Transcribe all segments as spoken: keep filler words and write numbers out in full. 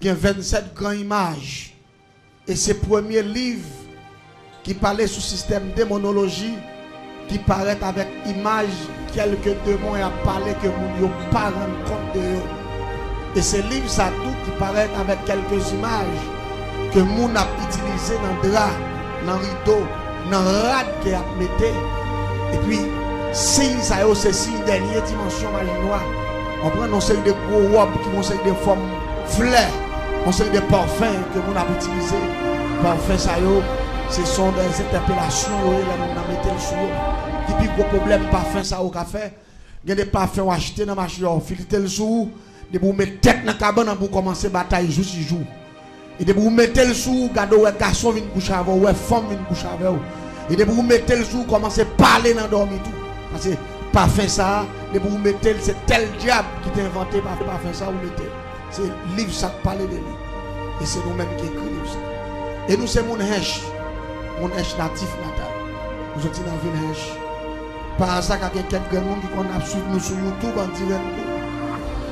Gen vennsèt gran imaj. E se premye liv ki pale sou sistèm demonoloji ki parèt avèk imaj kèlke demon y ap pale ke moun yo pa rann kont de yo. E se liv sa tou ki parèt avèk kèlke imaj ke moun ap itilize nan dra, nan rido, nan rad ke y ap mete. Epi, siy sa yo se siy dènye dimansyon maji nwa. Konprann? Yon seri de gwo wòb ki yon seri de fòm flè, yon seri de pafen ke moun ap itilize. Pafen sa yo, se son de entèpelasyon yo ye lè moun nan mete l sou yo. Ki pi gwo pwoblèm pafen sa yo ka fè? Gen de pafen w achte nan mache, w filte l sou ou, depi w met tèt nan kabann an pou w kòmanse batay jou si jou. E depi w mete l sou ou, gade w wè gason vin kouche avè w, w wè fanm vin kouche avè w. E depi w mete l sou ou, kòmanse pale nan dòmi tou. Paske pafen sa a, depi w mete l, se tèl dyab ki te envante pa-, pafen sa a, ou mete l. Se liv sa k pale de li. E se nou menm ki ekri liv sa. E nou se moun Hench, moun Hench natif natal. Nou soti nan vil Hench. Pa aza ka gen kèk grenn moun ki konn ap swiv nou sou YouTube an dirèk tou.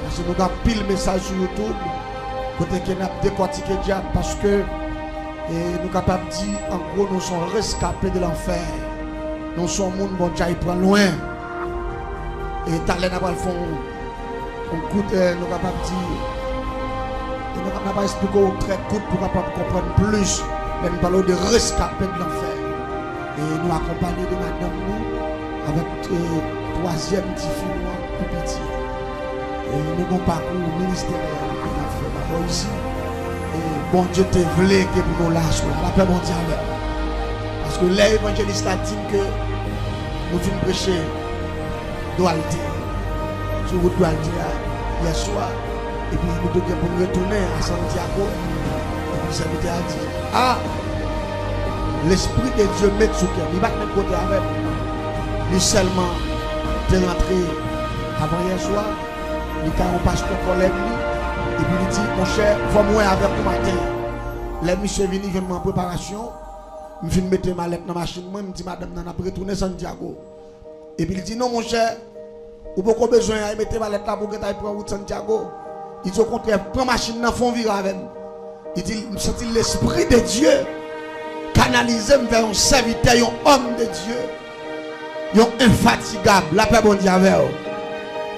Paske nou gen anpil mesaj sou YouTube, kote ke n ap dekòtike dyab, paske, e, nou kapab di, an gwo, nou se yon reskape de lanfè. Nou se yon moun Bondye al pran lwen. E talè n a pral fè yon, yon kout, e, nou kapab di, e nou kapab esplike w trè kout pou w kapab konprann plis lè n pale w de reskape de lanfè. E nou akonpanye de madanm nou avèk, e, twazyèm tifi nou an pi piti. E nou gen yon pakou ministeryèl ke n ap fè pa bò isi. E Bondye te vle ke pou nou la aswè a. Lapè Bondye avè nou. Paske lè evanjelis la di m ke nou fin preche Dwalite, sou wout Dwalite a, yè swa, epi nou te gen pou n retounen a Santiago, epi sèvitè a di, "A, Lespri de Dye met sou kè m." Li pa t menm kote avè m. Li sèlman te rantre avan yè swa, li kay yon pastè kòlèg li, epi li di, "Monchè, fò m wè avèk ou maten." Lè misye vini jwenn mwen an preparasyon, m fin mete malèt nan machin mwen, m di madanm nan n ap retounen Santiago. Epi li di, "Non, monchè, ou poko bezwen al mete malèt la pou w gentan al pran wout Santiago." Li di, "Okontrè, pran machin nan, fè yon vire avè m." Li di, "M santi Lespri de Dye kanalize m vè yon sèvitè, yon òm de Dye, yon enfatigab." Lapè Bondye avè w.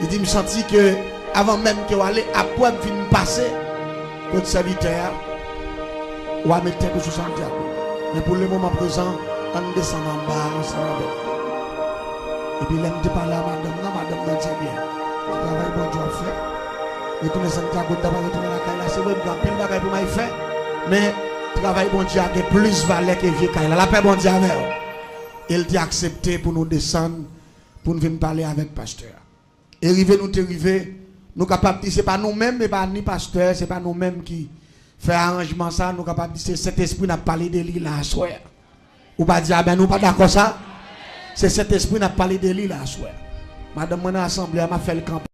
Li di, "M santi ke avan menm ke w ale, apre m fin pase, kot sèvitè a, w a met tèt ou sou Santiago. Men pou le moman prezan, ann desann anba a ansanm avè m." Epi lè m te pale a madanm nan, madanm nan di, "Ebyen, se travay Bondye w ap fè. Retounen Santiago, n ta pral retounen lakay la. Se vre, m gen anpil bagay pou m al fè, men travay Bondye a gen plis valè ke vye kay la." Lapè Bondye avè w. E l te aksepte pou nou desann, pou n vin pale avèk pastè a. E rive nou te rive, nou kapab di se pa nou menm, e pa ni pastè, se pa nou menm ki fè aranjman sa, nou kapab di se Sentespri n ap pale de li la aswè a. Ou pa di amèn, ou pa dakò sa? Se Sentespri n ap pale de li la aswè a. Madanm mwen nan asanble a, m ap fè l kanpe.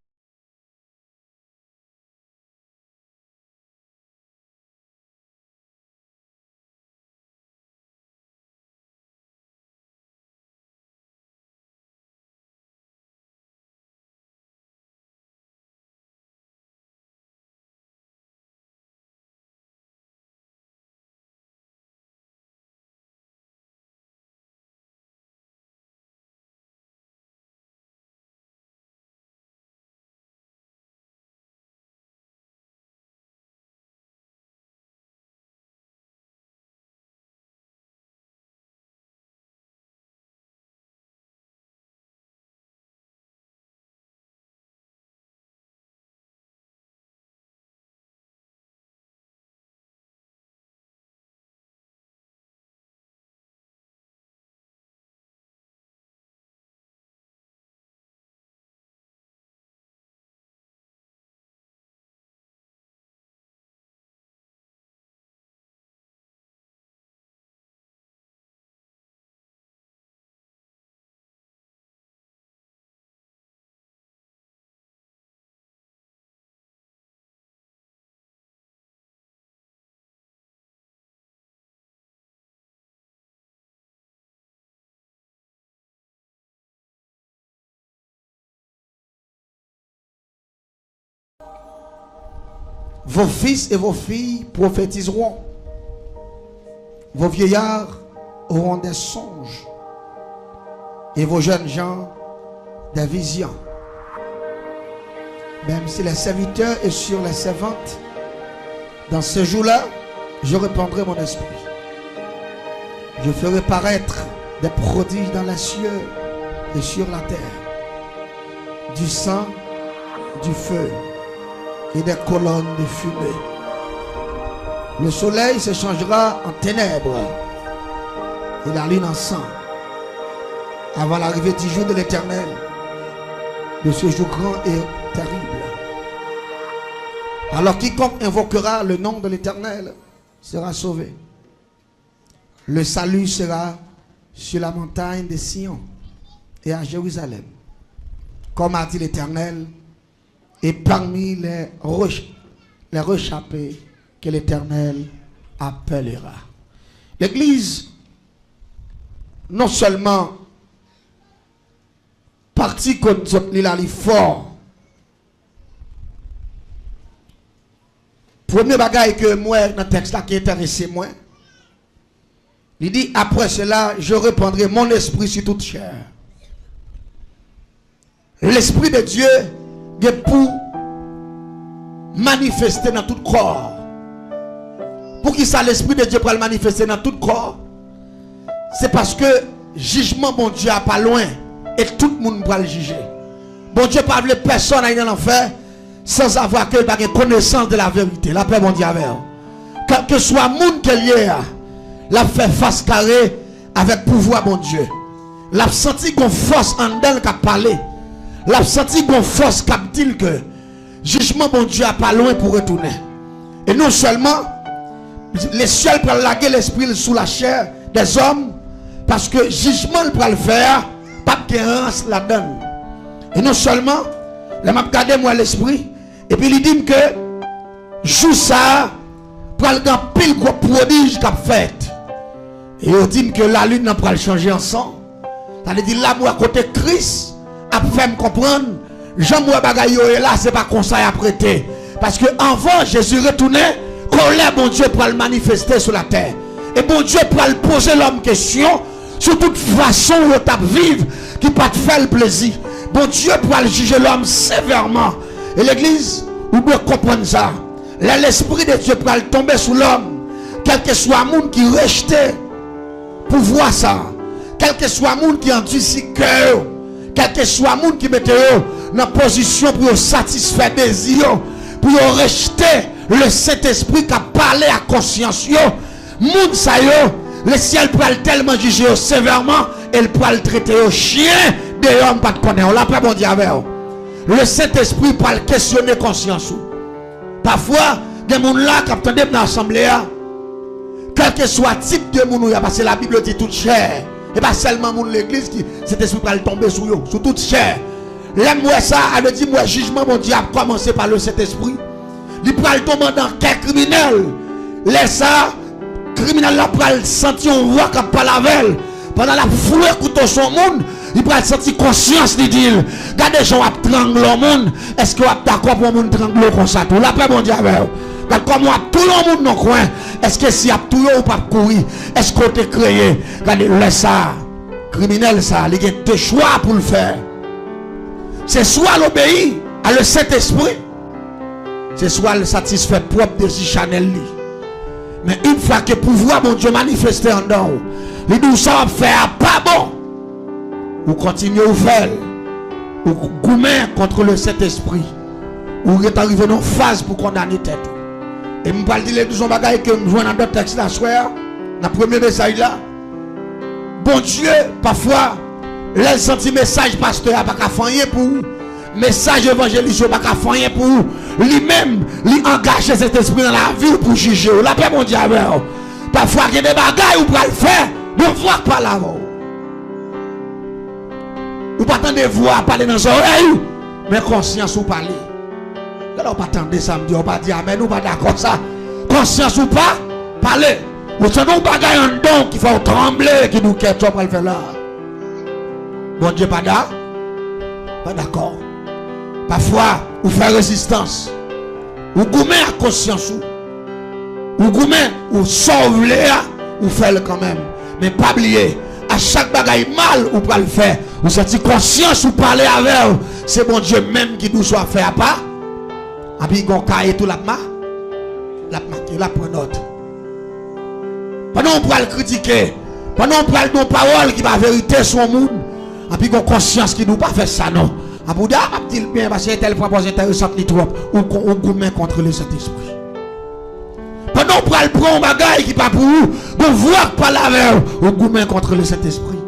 Vos fils et vos filles prophétiseront. Vos vieillards auront des songes. Et vos jeunes gens des visions. Même sur les serviteurs et sur les servantes, dans ce jour-là, je répandrai mon esprit. Je ferai paraître des prodiges dans les cieux et sur la terre, du sang, du feu et des colonnes de fumée. Le soleil se changera en ténèbres et la lune en sang, avant l'arrivée du jour de l'Éternel, de ce jour grand et terrible. Alors quiconque invoquera le nom de l'Éternel sera sauvé. Le salut sera sur la montagne de Sion et à Jérusalem, comme a dit l'Éternel, et parmi les, rech- les réchappés que l'Éternel appellera. Legliz, non sèlman pati ke n sot li la, li fò. Premye bagay ke m wè nan tèks la ki enterese mwen, li di, après cela, je répandrai mon esprit sur toute chair. Lespri de Dye gen pou manifeste nan tout kò. Poukisa Lespri de Dye pral manifeste nan tout kò? Se paske jijman Bondye a pa lwen e tout moun pral jije. Bondye pa vle pèsonn ay nan lanfè sans avoir que l pa gen connaissance de la vérité. Lapè Bondye avè w. Kèlkeswa moun ke l ye a, l ap fè fas kare avèk pouvwa Bondye. L ap santi gon fòs anndan l k ap pale. L ap santi gon fòs k ap di l ke jijman Bondye a pa lwen pou retounen. E non sèlman, lesyèl pral lage lespri l sou lachè dèzòm, paske jijman l pral fè a p ap gen rans ladan l. E non sèlman, lè m ap gade m wè lespri, epi li di m ke jou sa a, pral gen anpil gwo pwodij k ap fèt. E yo di m ke lalin nan pral chanje an san. Sa vle di la m wè kote Kris ap fè m konprann, jan m wè bagay yo ye la, se pa konsa y ap rete. Paske anvan Jezi retounen, kòlè Bondye pral manifeste sou latè. E Bondye pral poze lòm kesyon sou tout fason yo t ap viv ki pa t fè l plezi. Bondye pral jije lòm sevèman. E legliz, ou dwe konprann sa. Lè Lespri de Dye pral tonbe sou lòm, kèlkeswa moun ki rejte pouvwa sa a, kèlkeswa moun ki andisi kè yo, kèlkeswa moun ki mete yo nan pozisyon pou yo satisfè dezi yo, pou yo rejte Lesentespri k ap pale ak konsyans yo, moun sa yo, lesyèl pral tèlman jije yo sevèman, e l pral trete yo chen deyò, m pa t konnen w. Lapè Bondye avè w. Lesentespri pral kesyone konsyans ou. Pafwa, gen moun la k ap tande m nan asanble a. Kèlkeswa tip de moun ou ye, paske Labib di tout chè. E pa sèlman moun legliz ki Sentespri pral tonbe sou yo, sou tout chè. Lè m wè sa, a vle di m wè jijman Bondye ap kòmanse pa Lesentespri. Li pral tonbe anndan kè kriminèl. Lè sa a, kriminèl la pral santi yon vwa k ap pale avè l. Pandan l ap foure kouto sou yon moun, li pral santi konsyans li di l, gade jan w ap trangle yon moun, èske w ap dakò pou yon moun trangle w konsa tou? Lapè Bondye avè w. Gad kòman w ap touye yon moun nan kwen, èske si y ap touye w, ou p ap kouri? Èske w te kreye? Gade, lè sa a, kriminèl sa a, li gen de chwa pou l fè. Se swa l obeyi a Lesentespri, se swa l satisfè pwòp dezi chanèl li. Men yon fwa ke pouvwa Bondye manifeste anndan w, li di w sa w ap fè a pa bon, ou kontinye ou fè l, ou goumen kont Lesentespri, ou gentan rive nan yon faz pou kondane tèt ou. E m pral di legliz yon bagay ke m jwenn anndan tèks la aswè a, nan premye mesaj la. Bondye, pafwa, lè l santi mesaj pastè a pa ka fè anyen pou ou, mesaj evanjelis yo pa ka fè anyen pou ou, li menm, li angaje Sentespri nan lavi w pou jije w. Lapè Bondye avè w. Pafwa, gen de bagay ou pral fè, de vwa k pale avè w. Ou pa tande vwa a pale nan zòrèy ou, men konsyans ou pale. Gade, ou pa tande sa m di, ou pa di amèn, ou pa dakò sa. Konsyans ou pa pale. Ou tande yon bagay anndan w ki fè w tranble, ki di w kèt sa w pral fè la. Bondye pa da, pa dakò. Pafwa, ou fè rezistans. Ou goumen ak konsyans ou. Ou goumen, ou sa w vle a, ou fè l kanmenm. Men pa bliye, a chak bagay mal ou pral fè, ou santi konsyans ou pale avè w, se Bondye menm ki di w sa w ap fè a pa. Anpi gon kaye tou l ap ma, l ap make, l ap pran nòt. Pandan w pral kritike, pandan w pral di yon pawòl ki pa verite sou yon moun, anpi gon konsyans ki di w pa fè sa non. Anpi w di, a, m ap di l byen, paske entèl pran pòz entèresan li twòp. Ou, ou goumen kont Lesentespri. Pandan w pral pran yon bagay ki pa pou ou, gon vwa k pale avè w, ou goumen kont Lesentespri.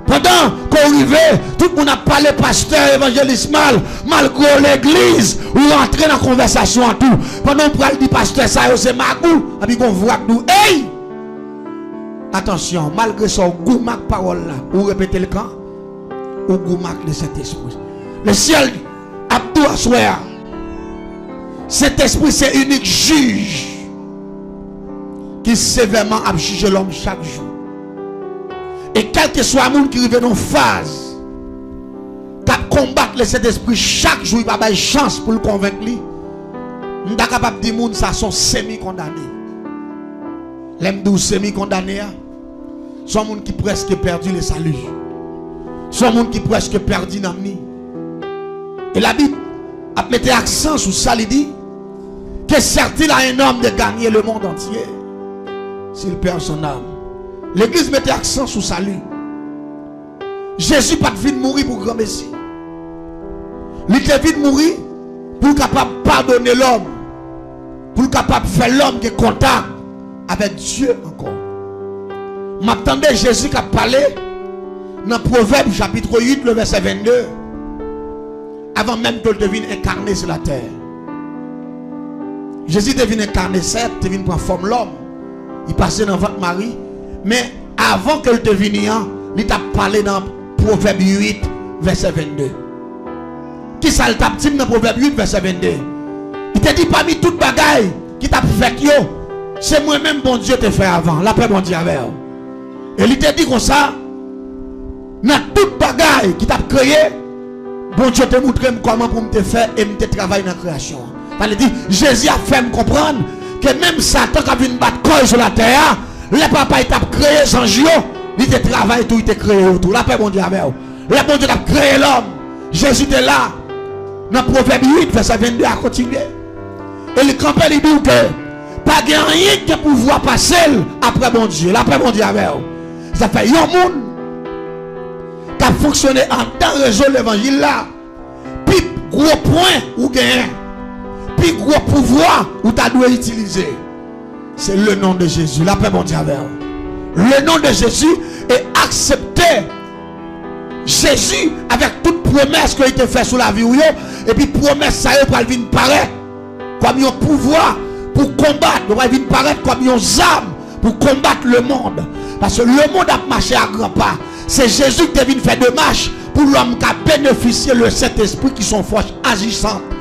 Pandan ke w rive, tout moun ap pale pastè, evanjelis mal, malgre w legliz, ou rantre nan konvèsasyon an tou. Pandan w pral di pastè sa yo se magou, epi gon vwa k di w, ey! Atansyon, malgre sa w goumen ak pawòl la, ou repete l kan? Ou goumen ak Lesentespri. Lesyèl ap di w aswè a, Sentespri se inik jij ki sevèman ap jije lòm chak jou. E kèlkeswa moun ki rive nan yon faz k ap konbat Lesentespri chak jou, li pa bay chans pou l konvenk li, m ta kapab di moun sa se yon semi kondane. Lè m di w semi kondane a, se yon moun ki prèske pèdi le sali. Se yon moun ki prèske pèdi nanm li. E Labib ap mete aksan sou sa, li di, Que sert-il à un homme de gagner le monde entier s'il perd son âme? Legliz mete aksan sou sali. Jezi pa t vin mouri pou granmesi. Li te vin mouri pou l kapab padone lòm, pou l kapab fè lòm gen kontak avèk Dye ankò. M ap tande Jezi k ap pale nan Pwovèb chapit uit, le vèsè vennde, avan menm ke l te vin enkane sou latè. Jezi te vin enkane, sèt, te vin pran fòm lòm. Li pase nan vant Mari. Men avan ke l te vini an, li t ap pale nan Pwovèb uit, vèsè vennde. Kisa l t ap di m nan Pwovèb uit, vèsè vennde? Li te di, pami tout bagay ki t ap fèt yo, se mwen menm Bondye te fè avan. Lapè Bondye avè w. E li te di konsa, nan tout bagay ki t ap kreye, Bondye te montre m kòman pou m te fè e m te travay nan kreyasyon an. Sa vle di, Jezi ap fè m konprann ke menm Satan k ap vin bat kò l sou latè a, lè Papa l t ap kreye zanj yo, li te travay tou, li te kreye yo tou. Lapè Bondye avè w. Lè Bondye t ap kreye lòm, Jezi te la. Nan Pwovèb uit, vèsè vennde a kontinye. E li kanpe, li di w ke pa gen anyen ki gen pouvwa pase l apre Bondye. Lapè Bondye avè w. Sa fè yon moun k ap fonksyone anndan rezo levanjil la, pi gwo pwen ou genyen, pi gwo pouvwa ou ta dwe itilize, se le non de Jezi. Lapè Bondye avè w. Le non de Jezi, e aksepte Jezi avèk tout pwomès ke li te fè sou lavi w yo, epi pwomès sa yo pral vin parèt kòm yon pouvwa pou konbat, yo pral vin parèt kòm yon zam pou konbat lemonn. Paske lemonn ap mache a gran pa. Se Jezi ki te vin fè demach pou lòm ka benefisye Lesentespri ki se yon fòs ajisant.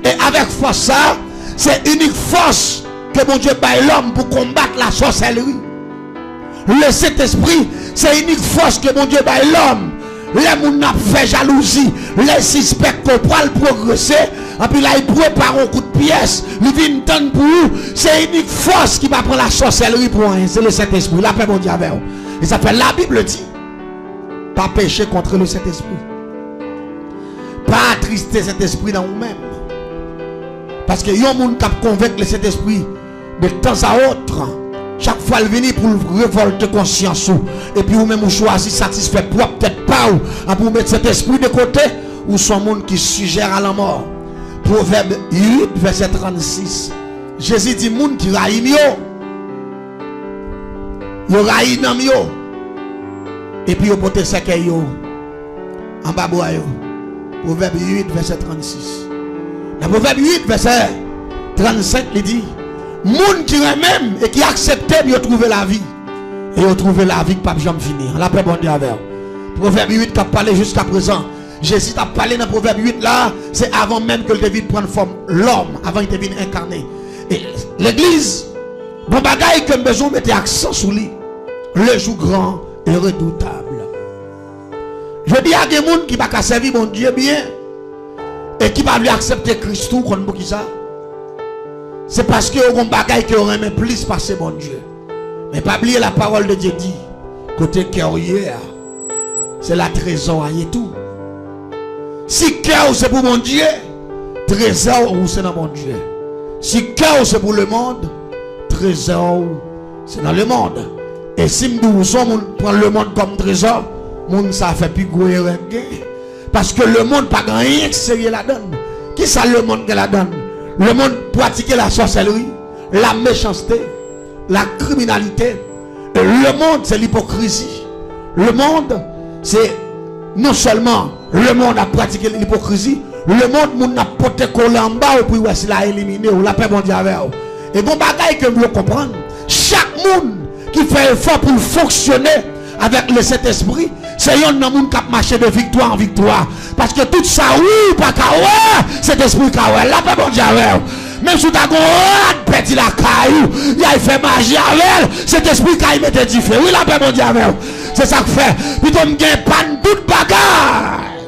E avèk fòs sa a, se inik fòs ke Bondye bay lòm pou konbat lasòsèlri. Lesentespri, se inik fòs ke Bondye bay lòm. Lè moun nan ap fè jalouzi, lè l sispèk ke w pral pwogrese, anpi la, li prepare yon kout pyès, li vin tann pou ou, se inik fòs ki pa pran lasòsèlri pou anyen, se Lesentespri. Lapè Bondye avè w. E sa fè Labib di, pa peche contre le Saint-Esprit. Pa atriste Sentespri nan ou menm. Paske yon moun k ap konvenk Lesentespri de tanzawòt, chak fwa l vini pou l revòlte konsyans ou, epi ou menm ou chwazi satisfè pwòp tèt pa w, anpi ou met Sentespri de kote, ou se yon moun ki sijè a lanmò. Pwovèb uit, vèsè trannsis. Jezi di, moun ki rayi m yo, yo rayi nanm yo, epi yo pote sèkèy yo anba bra yo. Pwovèb uit, vèsè trannsis. Nan Pwovèb uit, vèsè trannsenk, li di, moun ki renmen m e ki aksepte m, yo twouve lavi. E yo twouve lavi k p ap janm fini an. Lapè Bondye avè w. Pwovèb uit k ap pale jiskaprezan. Jezi t ap pale nan Pwovèb uit la, se avan menm ke l te vin pran fòm lòm, avan li te vin enkane. E legliz, bon bagay ke m bezwen mete aksan sou li, le jour grand et redoutable. Jodi a, gen moun ki pa ka sèvi Bondye byen e ki pa vle aksepte Kris tou, konn poukisa? Se paske yo gon bagay ke yo renmen plis pase Bondye. Men pa bliye la parole de Dieu di, kote kè w ye a, se la trezò a ye tou. Si kè w se pou Bondye, trezò ou se nan Bondye. Si kè w se pou lemonn, trezò ou se nan lemonn. E si m di w se yon moun pran lemonn kòm trezò, moun sa fè pi gwo erè k gen. Paske lemonn pa gen anyen k serye ladan l. Kisa lemonn gen ladan l? Lemonn pratike lasòsèlri, lamechanste, lakriminalite. Lemonn se lipokrizi. Lemonn se non sèlman lemonn ap pratike lipokrizi, lemonn moun ap pote kole anba w pou l wè si l a elimine w. Lapè Bondye avè w. E gon bagay ke m vle w konprann. Chak moun ki fè efò pou l fonksyone avèk Lesentespri, se yonn nan moun k ap mache de viktwa an viktwa. Paske tout sa ou pa ka wè, Sentespri ka wè. Lapè Bondye avè w. Menm si w ta gon rad pèdi lakay ou, y al fè maji avè l, Sentespri kay mete dife. Wi, lapè Bondye avè w. Se sa k fè, pito m gen pa n tout bagay,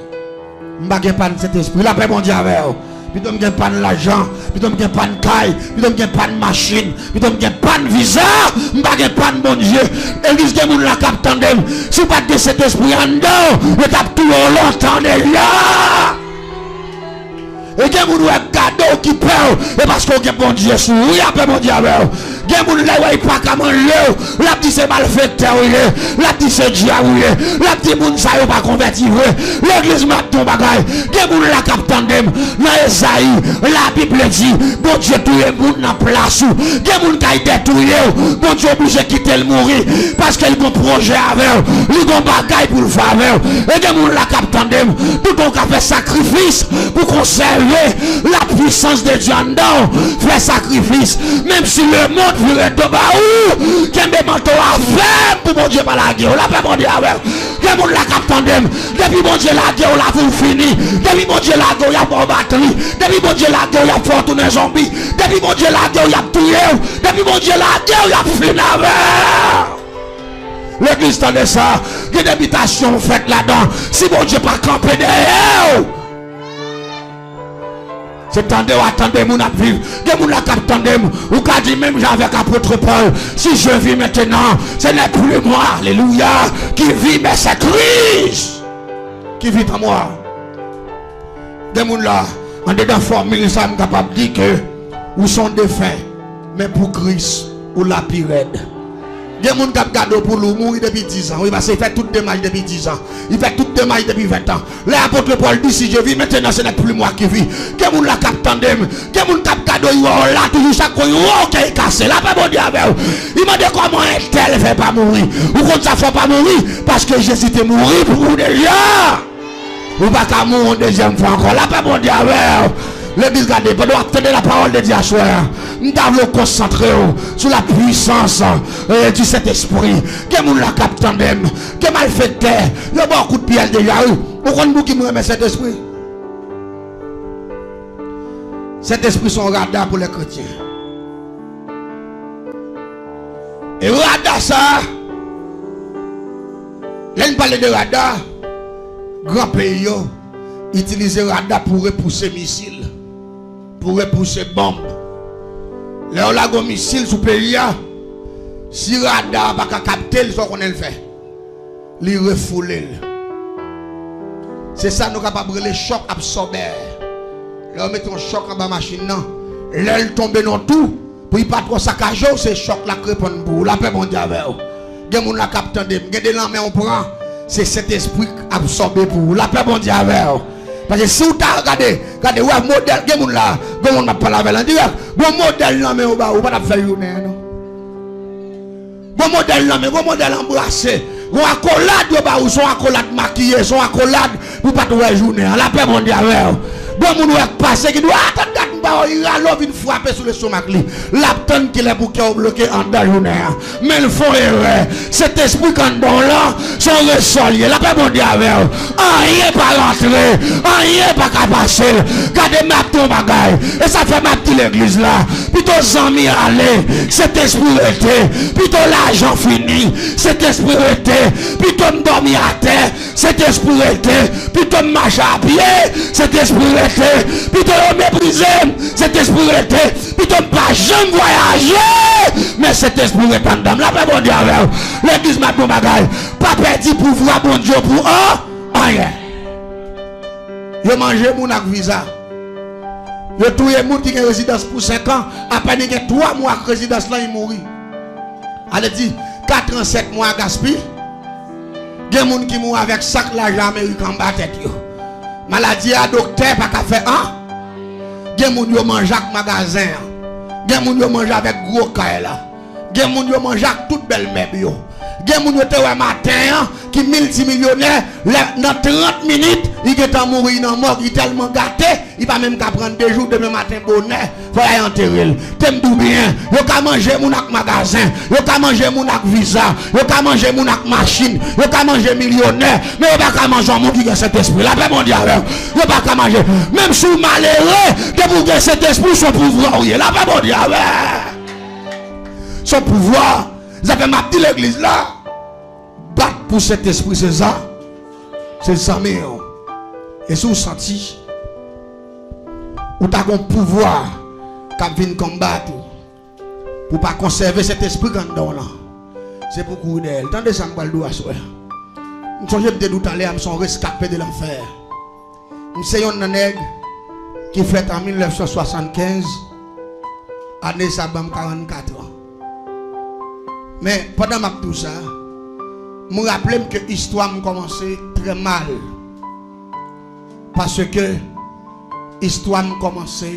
m pa gen pa n Sentespri. Lapè Bondye avè w. Pito m gen pa n lajan, pito m gen pa n kay, pito m gen pa n machin, pito m gen pa n viza, m pa gen pa n Bondye. Legliz, gen moun la k ap tande m. Si w pa t gen Sentespri anndan w, yo t ap touye w lontan deja. E gen moun wè k gade w ki pè w, e paske w gen Bondye sou ou. Wi, lapè Bondye avè w. Gen moun lè wè y pa ka manyen w, l ap di se malfektè ou ye, l ap di se dyab ou ye, l ap di moun sa yo pa konvèti vre. Legliz, m ap di yon bagay, gen moun la k ap tande m. Nan Ezayi, Labib di, Bondye touye moun nan plas ou. Gen moun k ay dètouye w, Bondye oblije kite l mouri, paske l gon pwojè avè w, li gon bagay pou l fè avè w. E gen moun la k ap tande m, toutan w ka fè sakrifis pou konsève lapwisans de Dye anndan w, fè sakrifis. Menm si lemonn vire do ba ou, kenbe manto a fèm pou Bondye pa lage w. Lapè Bondye avè w. Gen moun la k ap tande m. Depi Bondye lage w, lavi w fini. Depi Bondye lage w, y ap ba w batri. Depi Bondye lage w, y ap fè w tounen zonbi. Depi Bondye lage w, y ap touye w. Depi Bondye lage w, y ap fin avè w. Legliz, tande sa. Gen de bitasyon w fèt ladan. Si Bondye pa kanpe dèyè w, se tande w a tande moun ap viv. Gen moun la k ap tande m. Ou ka di menm jan avèk apot Pòl, si je vis maintenant, ce n'est plus moi, alelouya, qui vit, mais c'est Christ qui vit en moi. Gen moun la, andedan fòmil sa, m kapab di ke ou se yon defen, men pou Kris, ou la pi rèd. Gen moun k ap gade w pou l ou mouri depi diz an. Wi, paske li fè tout demach depi diz an. Li fè tout demach depi ven an. Lè apot Pòl di, si je vis maintenant, ce n'est plus moi qui vit. Gen moun la k ap tande m. Gen moun k ap gade w, yo wè w la toujou, chak kou yo wè w, kè y kase. Lapè Bondye avè w. Li mande kòman entèl fè pa mouri. Ou konn sa fè w pa mouri? Paske Jezi te mouri pou ou deja. Ou pa ka mouri yon dezyèm fwa ankò. Lapè Bondye avè w. Legliz, gade, pandan w ap tande la parole de Dieu aswè a, m ta vle w konsantre w sou la puissance, euh, du Saint-Esprit. Gen moun la k ap tande m. Gen malfektè, yo ba w kout pyès deja, wi. Ou konn pou ki m renmen Sentespri? Sentespri se yon rada pou lè kretyen. E rada sa, lè n pale de rada, gran peyi yo itilize rada pou repouse misil, pou repouse bonm. Lè yo lage yon misil sou peyi a, si rada a pa ka kapte l, sa w konnen l fè? Li refoule l. Se sa nou kapab rele chòk absòbè. Lè yo mete yon chòk anba machin nan, lè l tonbe nan yon twou, pou li pa twò sakaje w, se chòk la k reponn pou ou. Lapè Bondye avè w. Gen moun la k ap tande m. Gen de lanmè w pran, se Sentespri k absòbe pou ou. Lapè Bondye avè w. Paske si w ta gade, gade, wè modèl, gen moun la, gen moun m ap pale avè l an dirèk, gon modèl lanmè yo ba ou, ou pa t ap fè jounen an, non. Gon modèl lanmen, gon modèl anbrase, gon akolad yo ba ou, se yon akolad makiye, se yon akolad pou w pa t wè jounen an. Lapè Bondye avè w. Gon moun wè k pase, ki di, "A, tann dat m ba w," li rale w vin frape sou lestomak li. L ap tann kilè pou kè w bloke anndan jounen an. Men l fè w erè. Sentespri k anndan w lan, se yon resò l ye. Lapè Bondye avè w. Anyen pa rantre, anyen pa ka pase l. Gade, m ap di w yon bagay. E sa fè m ap di legliz la, pito zanmi ale, Sentespri rete. Pito lajan fini, Sentespri rete. Pito m dòmi atè, Sentespri rete. Pito m mache a pye, Sentespri rete. Pito yo meprize m, Sentespri rete, pito m pa janm vwayaje, men Sentespri rete anndan m. Lapè Bondye avè w. Legliz, m ap di yon bagay. Pa pèdi pouvwa Bondye pou an, anyen. Yo manje moun ak viza. Yo touye moun ki gen rezidans pou senk an. Apèn li gen twa mwa ak rezidans lan, li mouri. Ale di, katran sèt mwa gaspiye. Gen moun ki mouri avèk sak lajan Amerik anba tèt yo. Maladi a, doktè pa ka fè an. Gen moun yo manje ak magazen an. Gen moun yo manje avèk gwo kay la. Gen moun yo manje ak tout bèl mèb yo. Gen moun yo te wè maten an ki miltimilyonè, lè nan trant minit, li gentan mouri nan mòg, li tèlman gate, li pa menm ka pran de jou, demen maten bonè, fò y al antere l. Te m di w byen, yo ka manje moun ak magazen, yo ka manje moun ak viza, yo ka manje moun ak machin, yo ka manje milyonè, men yo pa ka manje yon moun ki gen Sentespri. Lapè Bondye avè w. Yo pa ka manje. Menm si w malere, depi w gen Sentespri, w se yon pouvwa w ye. Lapè Bondye avè w. Se yon pouvwa. Zafè m ap di legliz la, bat pou Sentespri, se sa, se zanmi w. E si w santi ou ta gon pouvwa k ap vin konbat ou, pou w pa konsève Sentespri k anndan w lan, se pou w kouri dèyè l. Tande sa m pral di w aswè a. M sonje m te di w talè a, m se yon reskape de lanfè. M se yonn nan nèg ki fèt an mil nèf san swasannkenz, ane sa ban m karannkat an. Men, pandan m ap di w sa, m raple m ke istwa m kòmanse trè mal. Paske istwa m kòmanse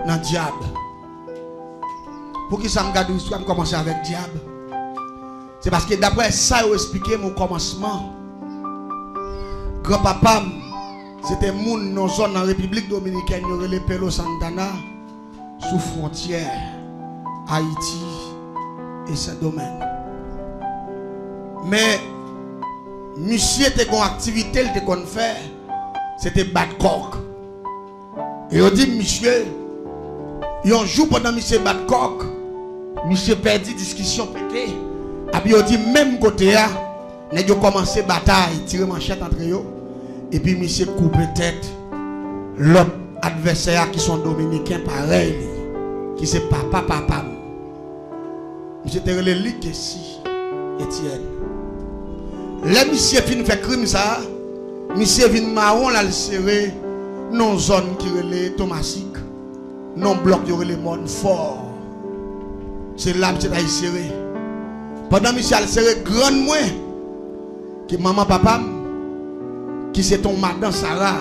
nan dyab. Poukisa m ka di w istwa m kòmanse avèk dyab? Se paske daprè sa yo esplike m okòmansman, granpapa m, se te moun nan zòn nan Repiblik Dominikèn yo rele Pelo Santana, sou fwontyè Ayiti e Sendomeng. Men, misye te gon aktivite l te konn fè, se te bat kòk. E yo di misye, yon jou pandan misye bat kòk, misye pèdi, diskisyon pete. Epi yo di menm kote a, nèg yo kòmanse batay, tire manchèt antre yo. Epi misye koupe tèt lòt advèsè a ki se yon Dominiken parèy li, ki se papa papa m. Misye te rele Likesi Etienne. Lè misye fin fè krim sa a, misye vin mawon, l al sere nan yon zòn ki rele Tomasik, nan yon blòk yo rele Mòn Fò. Se la misye t al sere. Pandan misye al sere, grann mwen, ki manman papa m, ki se te yon madan Sara,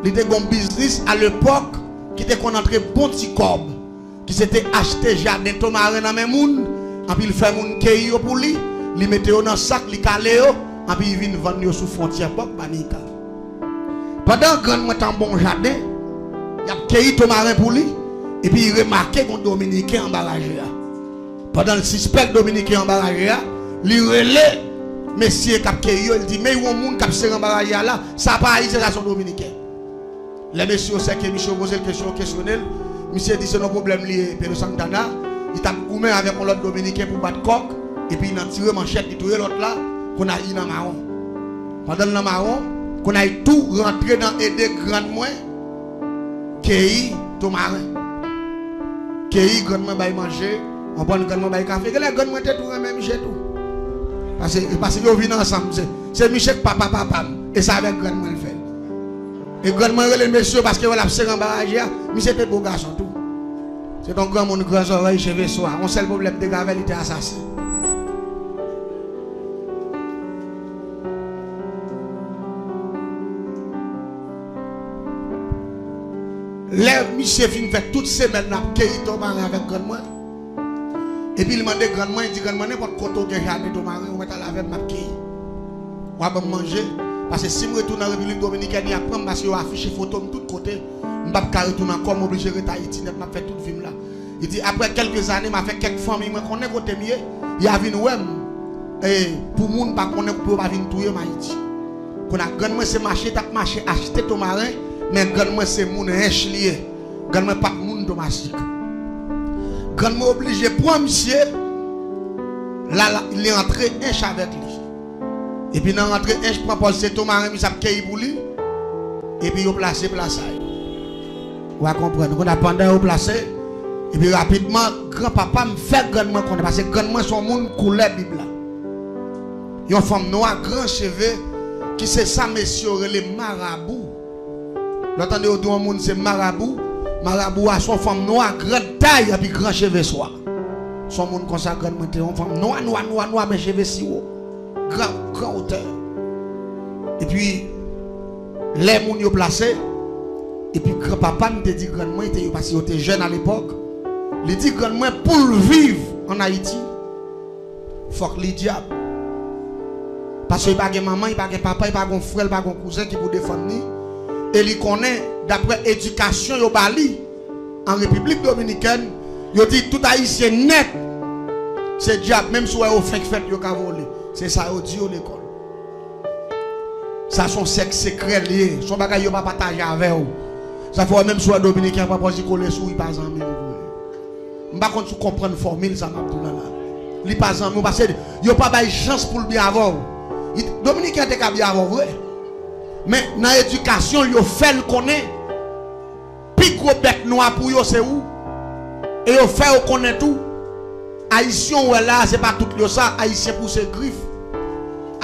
li te gen yon biznis alepòk ki te konn antre bon ti kòb, ki se te achte jaden tomaren nan men moun, anpi l fè moun keyi yo pou li, li mete yo nan sak, li kale yo, anpi li vin vann yo sou fwontyè Bòk Banika. Pandan grann mwen t anba yon jaden, y ap keyi tomaren pou li, epi li remake gon Dominiken anba raje a. Pandan l sispèk Dominiken anba raje a, li rele mesye k ap keyi yo, li di, "Men yon moun k ap sere anba raje a la, sa pa Ayisyen, sa se yon Dominiken." Lè mesye yo sèke misye, yo poze l kesyon, yo kesyone l, misye di se nan pwoblèm li ye, Pedro Santana, li t ap goumen avèk yon lòt Dominiken pou bat kòk, epi nan tire manchèt, li touye lòt la, kounye a li nan mawon. Pandan l nan mawon, kounye a li tou rantre nan ede grann mwen keyi tomaren. Keyi, grann mwen bay manje, konprann, grann mwen bay kafe. Genlè grann mwen te tou renmen misye tou. Paske, paske yo vin ansanm, se, se misye k papa papa m, e se avèk grann mwen l fè l. E grann mwen rele mesye yo paske yo l ap sere anba raje a. Misye te bo gason tou. Se t yon granmoun gran zòrèy, cheve swa. Yon sèl pwoblèm te gen avè l, li te asasen. Lè misye fin fè tout semèn l ap keyi tomaren avèk grann mwen, epi l mande grann mwen, li di, "Grann mwen, nenpòt kote w gen jaden tomaren, ou mèt al avè m, m ap keyi. W a ban m manje, paske si m retounen an Repiblik Dominikèn, y a pran m, paske yo afiche foto m tout kote, m p ap ka retounen ankò, m oblije ret Ayiti nèt, m ap fè tout vi m la." Li di, "Aprè kèlke zane, m a fè kèk fanmi mwen konnen kote m ye, y a vin wè m, e pou moun pa konnen, pou yo pa vin touye m Ayiti." Kounye a, grann mwen se mache, t ap mache achte tomaren, men grann mwen se moun Ench li ye. Grann mwen pa t moun Tomasik. Grann mwen oblije pran misye, l al, li antre Ench avèk li. Epi nan rantre Ench, pran pòz se tomaren misye ap keyi pou li, epi yo plase pla sa yo. Ou a konprann. Kounye a pandan yo plase, epi rapidman, granpapa m fè grann mwen konnen, paske grann mwen se yon moun koulè Bib la. Yon fanm nwa, gran cheve, ki se sa mesye yo rele marabou. Lè w tande yo di yon moun se marabou, marabou a se yon fanm nwa, gran tay, epi gran cheve swa. Se yon moun konsa grann mwen te, yon fanm nwa, nwa, nwa, nwa, men cheve siwo. Gran, gran wotè. Epi, lè moun yo plase, epi granpapa m te di grann mwen, te, yo, paske yo te jèn alepòk, li di grann mwen pou l viv ann Ayiti, fòk li dyab. Paske li pa gen manman, li pa gen papa, li pa gen frè, li pa gen kouzen ki pou defann li. E li konnen, daprè edikasyon yo ba li, an Repiblik Dominikèn, yo di tout Ayisyen nèt se dyab, menm si w wè yo fenk fèt, yo ka vole. Se sa yo di yo lekòl. Sa se yon sèk sekrè l ye. Se yon bagay yo pa pataje avè w. Sa fè w wè menm si w wè Dominiken an pran pòz li kole sou ou, li pa zanmi w vre. M pa konn si w konprann fòmil sa m ap di w la la. Li pa zanmi w paske yo pa bay chans pou l byen avè w. Li- Dominiken an te ka byen avè w vre. Men nan edikasyon l, yo fè l konnen pi gwo bèt nwa pou yo se ou. E yo fè yo konnen tou, Ayisyen w wè la, se pa tout yo sa. Ayisyen pouse grif.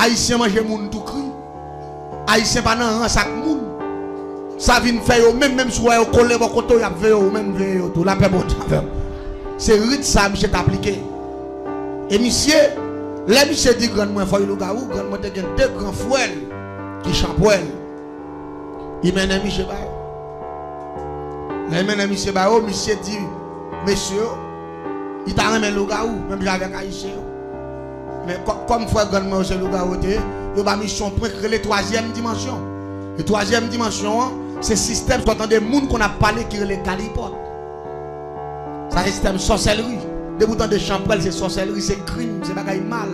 Ayisyen manje moun tou kri. Ayisyen pa nan rans ak moun. Sa vin fè yo menm, menm si w wè yo kole bò kote w, y ap veye w, ou menm veye yo tou. Lapè Bondye avè w. Se rit sa misye t aplike. E misye, lè misye di grann mwen fò l lougawou, grann mwen te gen de gran frè l ki chanpwèl. Li mennen misye ba yo. Lè li mennen misye ba yo, misye di mesye yo, li ta renmen lougawou, menm jan avèk Ayisyen yo. Men kò- kòm frè grann mwen yo se lougawou yo te ye, yo ba misye yon pwen ki rele twazyèm dimansyon. E twazyèm dimansyon an, se sistèm, swa tande moun konn ap pale ki rele kalipòt. Sa se sistèm sòsèlri. Depi w tande chanpwèl, se sòsèlri, se krim, se bagay mal.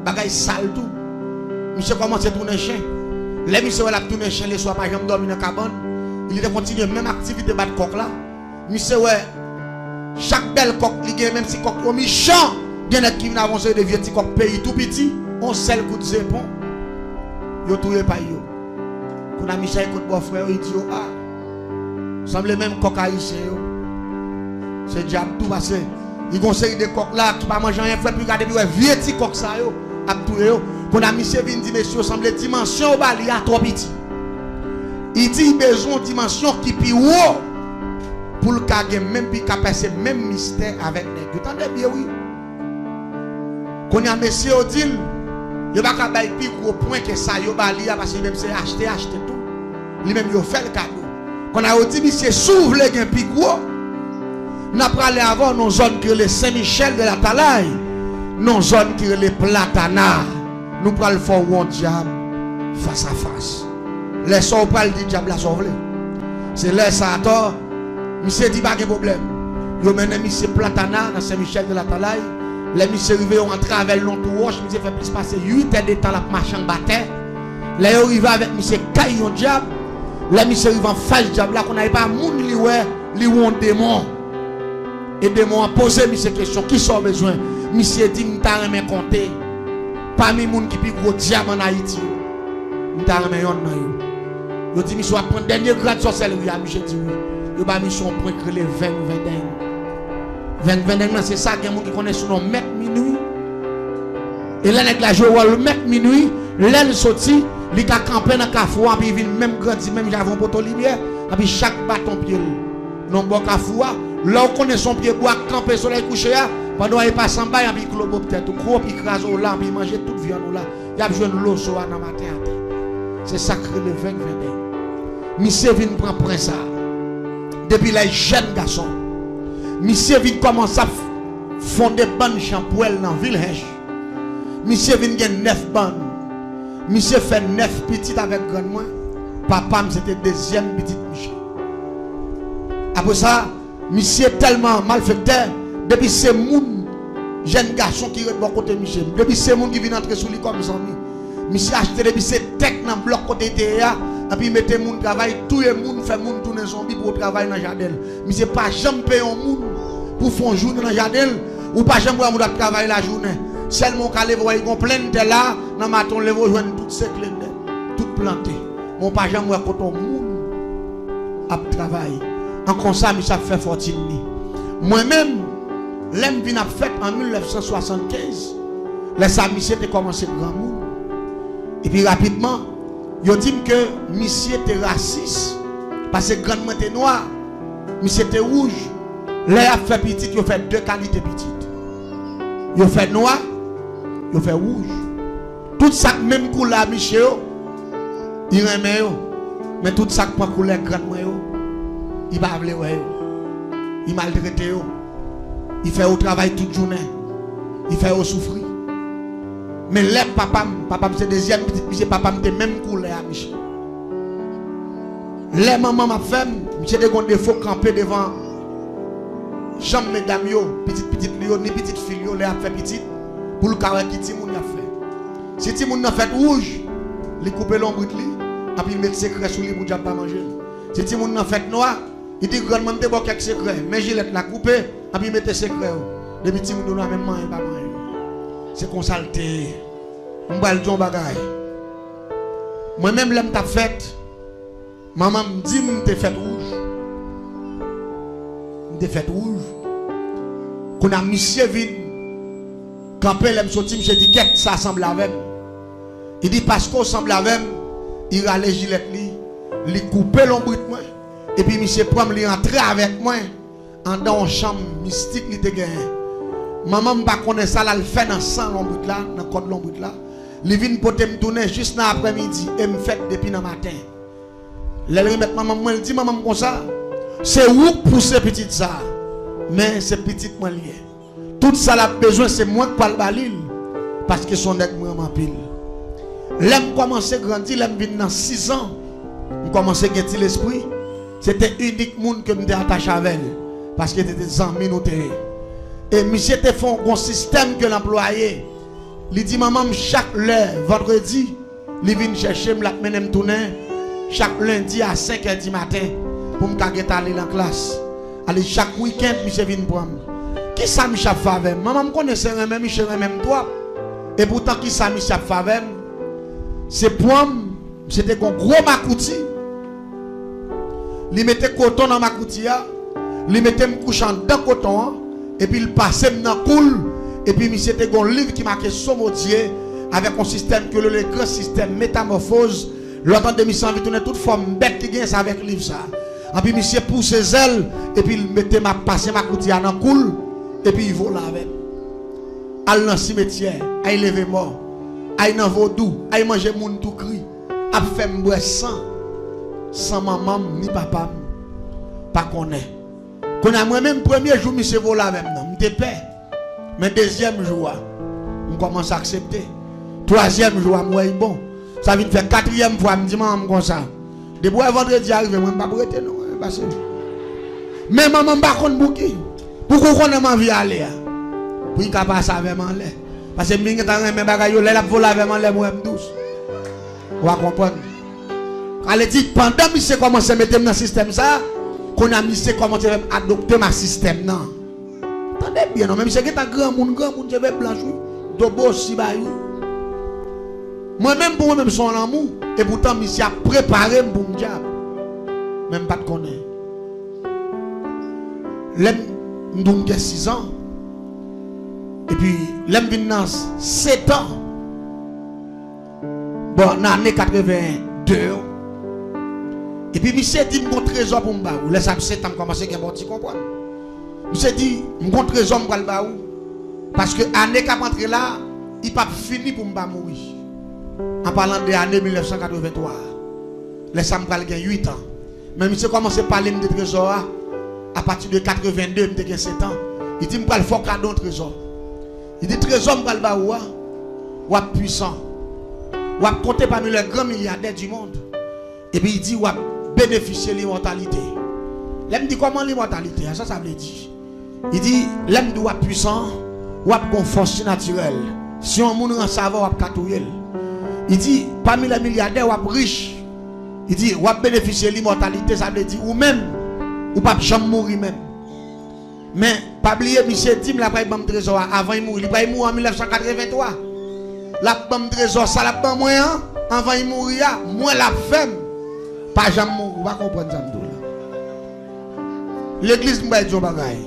Bagay sal tou. Misye kòmanse tounen chen. Lè misye wè l ap tounen chen leswa, pa janm dòmi nan kabann, li te kontinye menm aktivite bat kòk la. Misye wè chak bèl kòk li gen, menm si kòk yo michan, gen nèg ki vin avè yon seri de vye ti kòk peyi tou piti, yon sèl kout zepon, yo touye pay yo. Kounye a misye al kot bòfrè yo, li di yo, a, sanble menm kòk ayisyen yo se dyab tou, paske li gon seri de kòk la ki pa manje anyen frèt, pou gade, epi wè vye ti kòk sa yo ap touye yo. Kounye a misye vin di mesye yo, sanble dimansyon yo ba li a twò piti. Li di li bezwen yon dimansyon ki pi wo pou l ka gen menm, pi ka pèse menm mistè avèk nèg yo. Tande byen wi. Kounye a mesye yo di l, yo pa ka bay pi gwo pwen ke sa yo ba li a, paske li menm se achte, achte tou. Li menm yo fè l kado. Kounye a yo di misye, si w vle gen pi gwo, n a prale avè w nan zòn ki rele Sen Michèl de Latalay, nan zòn ki rele Platana. Nou pral fè w wont dyab fas a fas. Lè sa w pral di dyab la sa w vle. Se lè sa atò, misye di pa gen pwoblèm. Yo mennen misye Platana nan Sen Michèl de Latalay. Lè misye rive, yo antre avè l nan twou wòch, misye fè plis pase uit è de tan l ap mache anba tè. Lè yo rive avèk misye kay yon dyab, lè misye rive anfas dyab la, kounye a e pa moun li wè, li wè yon demon. E demon an poze misye kesyon, kisa w bezwen? Misye di, m ta renmen konte pami moun ki pi gwo dyab ann Ayiti yo. M ta renmen yonn nan yo. Yo di misye w ap pran dènye grad sòsèlri a, misye di wi. Yo ba misye yon pwen ki rele veng vendeng. Veng vendeng nan se sa gen moun ki konnen sou non mèt minwi. E lè nèg la jwe wòl mèt minwi, lè l soti, li ka kanpe nan kafou a, anpi vin menm grandi, menm jan avè yon poto limyè, anpi chak baton pye l nan bò kafou a, lè w konnen se yon pye bwa k kanpe solèy kouche a, pandan w al pase anba, y ap klobop tèt ou, kwòp, y kraze w la, anpi manje tout vyann ou la, y ap jwenn loso a nan maten ata. Se sa k rele veng vendeng. Misye vin pran pwen sa a. Depi lè jèn gason, misye vin kòmanse ap fonde bann chanpwèl nan vil Hench. Misye vin gen nèf bann. Misye fè nèf pitit avèk grann mwen. Papa m se te dezyèm pitit misye. Apre sa, misye tèlman malfektè, depi se moun, jèn gason ki ret bò kote misye, depi se moun ki vin antre sou li kòm zanmi, misye achte depi se tèk nan blòk kote li te ye a, anpi mete moun travay, touye moun, fè moun tounen zonbi pou yo travay nan jaden l. Misye pa janm peye yon moun pou fè yon jounen nan jaden l. Ou pa janm wè moun ap travay lajounen. Sèlman ou ka leve wè li gon plenn tè la, nan maten w leve w jwenn tout sekle nèt, tout plante. Men ou pa janm wè kote yon moun ap travay. An konsa, misye ap fè fòtin li. Mwen menm, lè m vin ap fèt an mil nèf san swasannkenz, lè sa misye te kòmanse granmoun. Epi rapidman, yo di m ke misye te rasis, paske grann mwen te nwa, misye te wouj. Lè y ap fè pitit, yo fè de kalite pitit. Yo fè nwa, yo fè wouj. Tout sa k menm koulè a misye yo, li renmen yo. Men tout sa k pran koulè grann mwen yo, li pa vle wè yo. Li maltrete yo. Li fè yo travay tout jounen. Li fè yo soufri. Men lè papa m, papa m se dezyèm pitit misye, papa m te menm koulè a misye. Lè manman m ap fè m, misye te gon defo kanpe devan janm medam yo, pitit pitit li yo, ni pitit fi l yo, lè y ap fè pitit, pou l ka wè ki timoun y ap fè. Si timoun nan fèt wouj, li koupe lonbrit li, anpi l met sekrè sou li pou dyab pa manje l. Si timoun nan fèt nwa, li di, "Grann mwen, m te ba w kèk sekrè, men jilèt la koupe, anpi mete sekrè yo." Depi timoun yo nwa, menm manyen pa manyen. Se konsa l te ye. M pral di w yon bagay. Mwen menm, lè m t ap fèt, manman m di m m te fèt wouj. M te fèt wouj. Kounye a, misye vin kanpe lè m soti, misye di, "Kèt, sa sanble avè m." Li di, "Paske w sanble avè m." Li rale jilèt li, li koupe lonbrit mwen, epi misye pran m, li antre avèk mwen anndan yon chanm mistik li te genyen. Manman m pa konnen sa l al fè nan san lonbrit la, nan kòd lonbrit la. Li vin pote m tounen jis nan aprèmidi, e m fèt depi nan maten. Lè l remèt manman m mwen, l di manman m konsa, "Se ou k pouse pitit sa a, men se pitit mwen l ye. Tout sa l ap bezwen, se mwen k pral ba li l, paske se yon nèg m renmen anpil." Lè m kòmanse grandi, lè m vin nan sizan, m kòmanse gen ti lespri. Se te inik moun ke m te atache avè l, paske se te zanmi nou te ye. E misye te fè yon, gon sistèm ke l anplwaye. Li di manman m chak lè vandredi, li vin chèche m, l ap mennen m tounen chak lendi a senk è di maten pou m ka gentan ale nan klas. Ale chak wikenn, misye vin pran m. Kisa misye ap fè avè m? Manman m konnen se renmen misye renmen m twòp. Epoutan, kisa misye ap fè avè m? Se pran m, misye te gon gwo makouti. Li mete koton nan makouti a, li mete m kouche anndan koton an, epi l pase m nan kou l, epi misye te gon liv ki make Somodye avèk yon sistèm ke yo rele gran sistèm metamòfoz. Lè w tande misye anvi tounen tout fòm bèt li genyen, se avèk liv sa. Anpi misye pouse zèl, epi l mete m ap pase makouti a nan kou l, epi l vole avè m. Al nan simetyè, al leve mò, al nan vodou, al manje moun tou kri, ap fè m bwè san, san manman m ni papa m pa konnen. Kounye a, mwen menm, premye jou misye vole avè m nan, m te pè. Men dezyèm jou a, m kòmanse aksepte. Twazyèm jou a, m wè li bon. Sa vin fè katriyèm fwa, m di manman m konsa, "Depi w wè vandredi a rive, mwen, m p ap rete non, mwen, pase." Men manman m pa konn pouki. Pouki w konnen m anvi ale a? Pou li ka pase avè m anlè. Paske m vin gentan renmen bagay yo, lè l ap vole avè m anlè, m wè m dous. W a konprann. Sa vle di, pandan misye kòmanse mete m nan sistèm sa, kounye a misye kòmanse fè m adopte ma sistèm nan. Tande byen non, men misye gentan granmoun, granmoun, cheve blanch wi, do bosi bay wi. Mwen menm, pou mwen menm, se yon lanmou. Epoutan, misye ap prepare m pou m dyab. Men m pa t konnen. Lè m, m di w m gen sizan, epi lè m vin nan setan, bon, nan ane katreven de yo. Epi misye di m gon trezò pou m ba ou. Lè sa m setan, m kòmanse gen bon ti konprann. Misye di, "M gon trezò m pral ba ou. Paske ane k ap antre la, li p ap fini pou m pa mouri." An palan de ane mil nèf san katreven twa. Lè sa m pral gen uit an. Men misye kòmanse pale m de trezò a apati de katreven de, m te gen setan. Li di, "M pral fè w kado yon trezò." Li di, "Trezò m pral ba ou a, w ap pwisan. W ap konte pami lè gran milyadè di mond." Epi li di, "W ap benefisye limòtalite." Lè m di, "Kòman limòtalite a? Sa sa vle di?" Li di, "Lè m di w ap pwisan, w ap gon fòs sinatirèl. Si yon moun ranse avè w, w ap ka touye l." Li di, "Pami lè milyadè, w ap rich." Li di, "W ap benefisye limòtalite, sa vle di ou menm, ou p ap janm mouri menm." Men, pa bliye, misye di m l ap pral ban m trezò a avan li mouri. Li pral mouri an mil nèf san katreven twa. L ap ban m trezò, sa l ap ban mwen an, anvan li mouri a, mwen l ap fè m pa janm mouri. Ou pa konprann sa m di w la. Legliz, m bay di yon bagay.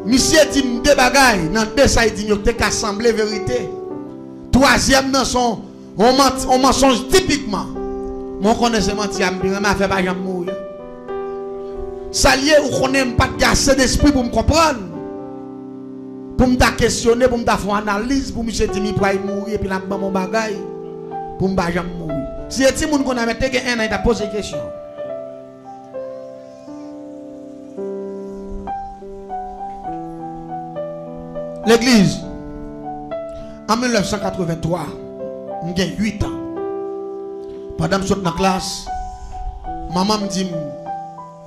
Misye di m de bagay, nan de sa li di m yo te ka sanble verite. Twazyèm nan se yon, yon manti, yon mansonj tipikman. Mwen konnen se manti a, m pi renmen afè pa janm mouri. Sa l ye, ou konnen m pa t gen ase despri pou m konprann. Pou m ta kesyone, pou m ta fè yon analiz, pou misye di m li pral mouri, epi l ap ban m yon bagay, pou m pa janm mouri. Si se timoun kounye a, men te gen en an, li t ap poze kesyon. Legliz, an mil nèf san katrevenntwa, m gen uit an. Pandan m sot nan klas, manman m di m,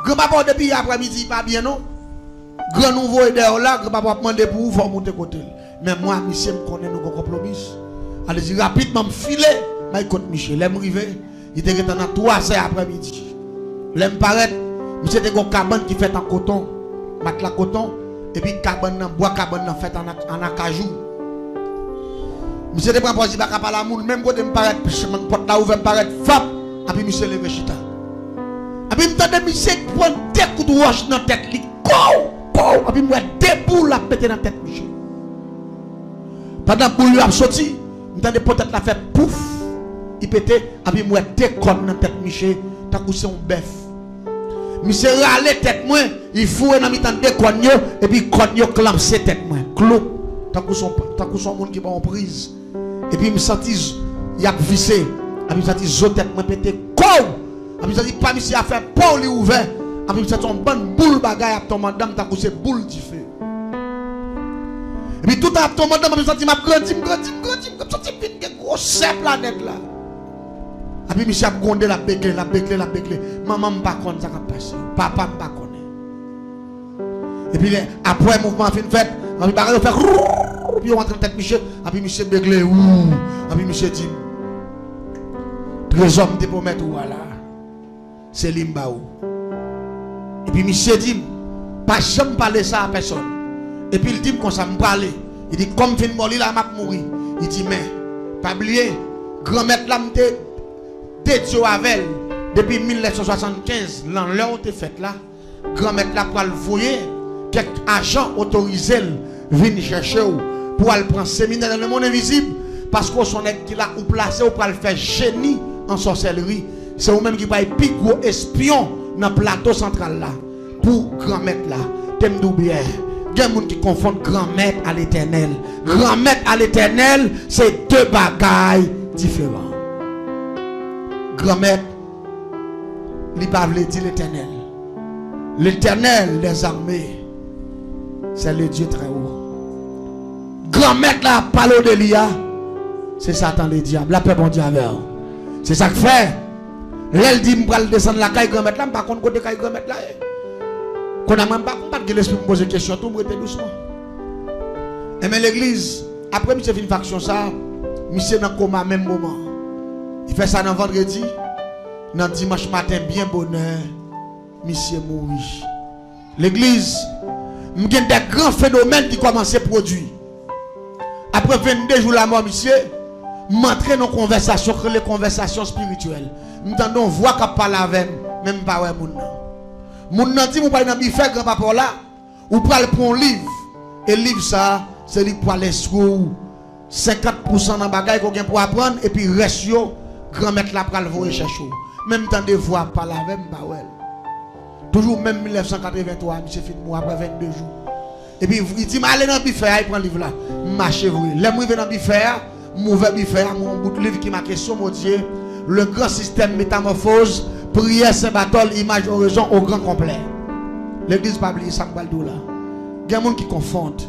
"Granpapa w depi yè aprèmidi pa byen non. Grann ou voye dèyè w la, granpapa w ap mande pou ou, fò w moute kote l." Men mwen ak misye, m konnen nou gon konpwomis. Alezi, rapidman, m file, m al kot misye. Lè m rive, li te gentan nan twazè aprèmidi. Lè m parèt, misye te gon kabann ki fèt an koton, matla koton, epi kabann nan, bwa kabann nan fèt an, an akajou. Misye te pran pòz li pa ka pale a moun, menm kote m parèt, pòt la ouvè, m parèt, fap, epi misye leve chita. Epi m tande misye pran de kout wòch nan tèt li, kow, kow, epi m wè de boul ap pete nan tèt misye. Pandan boul yo ap soti, m tande potèt la fè pouf, li pete, epi m wè de kòn nan tèt misye, tankou se yon bèf. Misye rale tèt mwen, li foure nan mitan de kòn yo, epi kòn yo klamse tèt mwen. Kloup, tankou se yon, tankou se yon moun ki pran yon priz. Epi m santi z-, y ap vise. Epi m santi zo tèt mwen pete, kow! Epi m santi pa misye a fè pow li ouvè. Epi m santi yon bann boul bagay ap tonbe anndan m tankou se boul dife. Epi tout ap tonbe anndan m, epi m santi m ap grandi, m grandi, m grandi, m santi m vin gen gwosè planèt la. Epi misye ap gwonde, l ap begle, l ap begle, l ap begle. Manman m pa konn sa k ap pase. Papa m pa konnen. Epi lè, apre mouvman an fin fèt, anpi bagay yo fè krrrr, epi yo rantre nan tèt misye, anpi misye begle, wou, anpi misye di m, "Trezò m te pwomèt ou a la, se li m ba ou." Epi misye di m, "Pa janm pale sa a pèsòn." Epi l di m konsa, "M prale." Li di, "Kòm m fin ba w li la, m ap mouri." Li di, "Men, pa bliye, Granmèt la m te dedye w avè l depi mil nèf san swasannkenz, nan lè w te fèt la." Granmèt la pral voye kèk ajan otorize l vin chèche w pou al pran seminè nan lemonn envizib, paske w se yon nèg ki la, ou plase, ou pral fè jeni an sòsèlri. Se ou menm ki pral pi gwo espyon nan Plato Santral la pou Granmèt la. Te m di w byen, gen moun ki konfonn Granmèt a Letènèl. Granmèt a Letènèl se de bagay diferan. Granmèt, li pa vle di Letènèl. Letènèl dèzame, se le Dye trè wo. Granmèt la ap pale w de li a, se Satan Ledyab. Lapè Bondye avè w. Se sa k fè, lè l di m pral desann lakay Granmèt la, m pa konn kote kay Granmèt la ye. Kounye a mwen, m pa, m pa t gen lespri pou m poze kesyon tou, m rete dousman. Enben legliz, apre misye fin fè aksyon sa, misye nan koma menm moman. Li fè sa nan vandredi, nan dimanch maten byen bonè, misye mouri. Legliz, m gen de gran fenomèn ki kòmanse pwodui. Apre vennde jou lamò misye, m antre nan konvèsasyon k rele konvèsasyon espirityèl. M tande yon vwa k ap pale avè m, men m pa wè moun nan. Moun nan di m ou pral nan bifè granpapa w la, ou pral pran yon liv. E liv sa a, se li k pral enstwi w senkant pousan nan bagay ke w gen pou aprann, epi rès yo, Granmèt la pral voye chèche w. Men m tande vwa ap pale avè m, m pa wè l. Toujou menm mil nèf san katrevenntwa, misye fin mouri apre vennde jou. Epi li di m ale nan bifè a, e pran liv la. M mache vre. Lè m rive nan bifè a, m ouvè bifè a, m wè yon bout liv ki make Son Bondye, Le Grand Système, Métamorphose, Prière, Saint Barthol, Image, Oraison au grand complet. Legliz, pa bliye sa m pral di w la. Gen moun ki konfonn.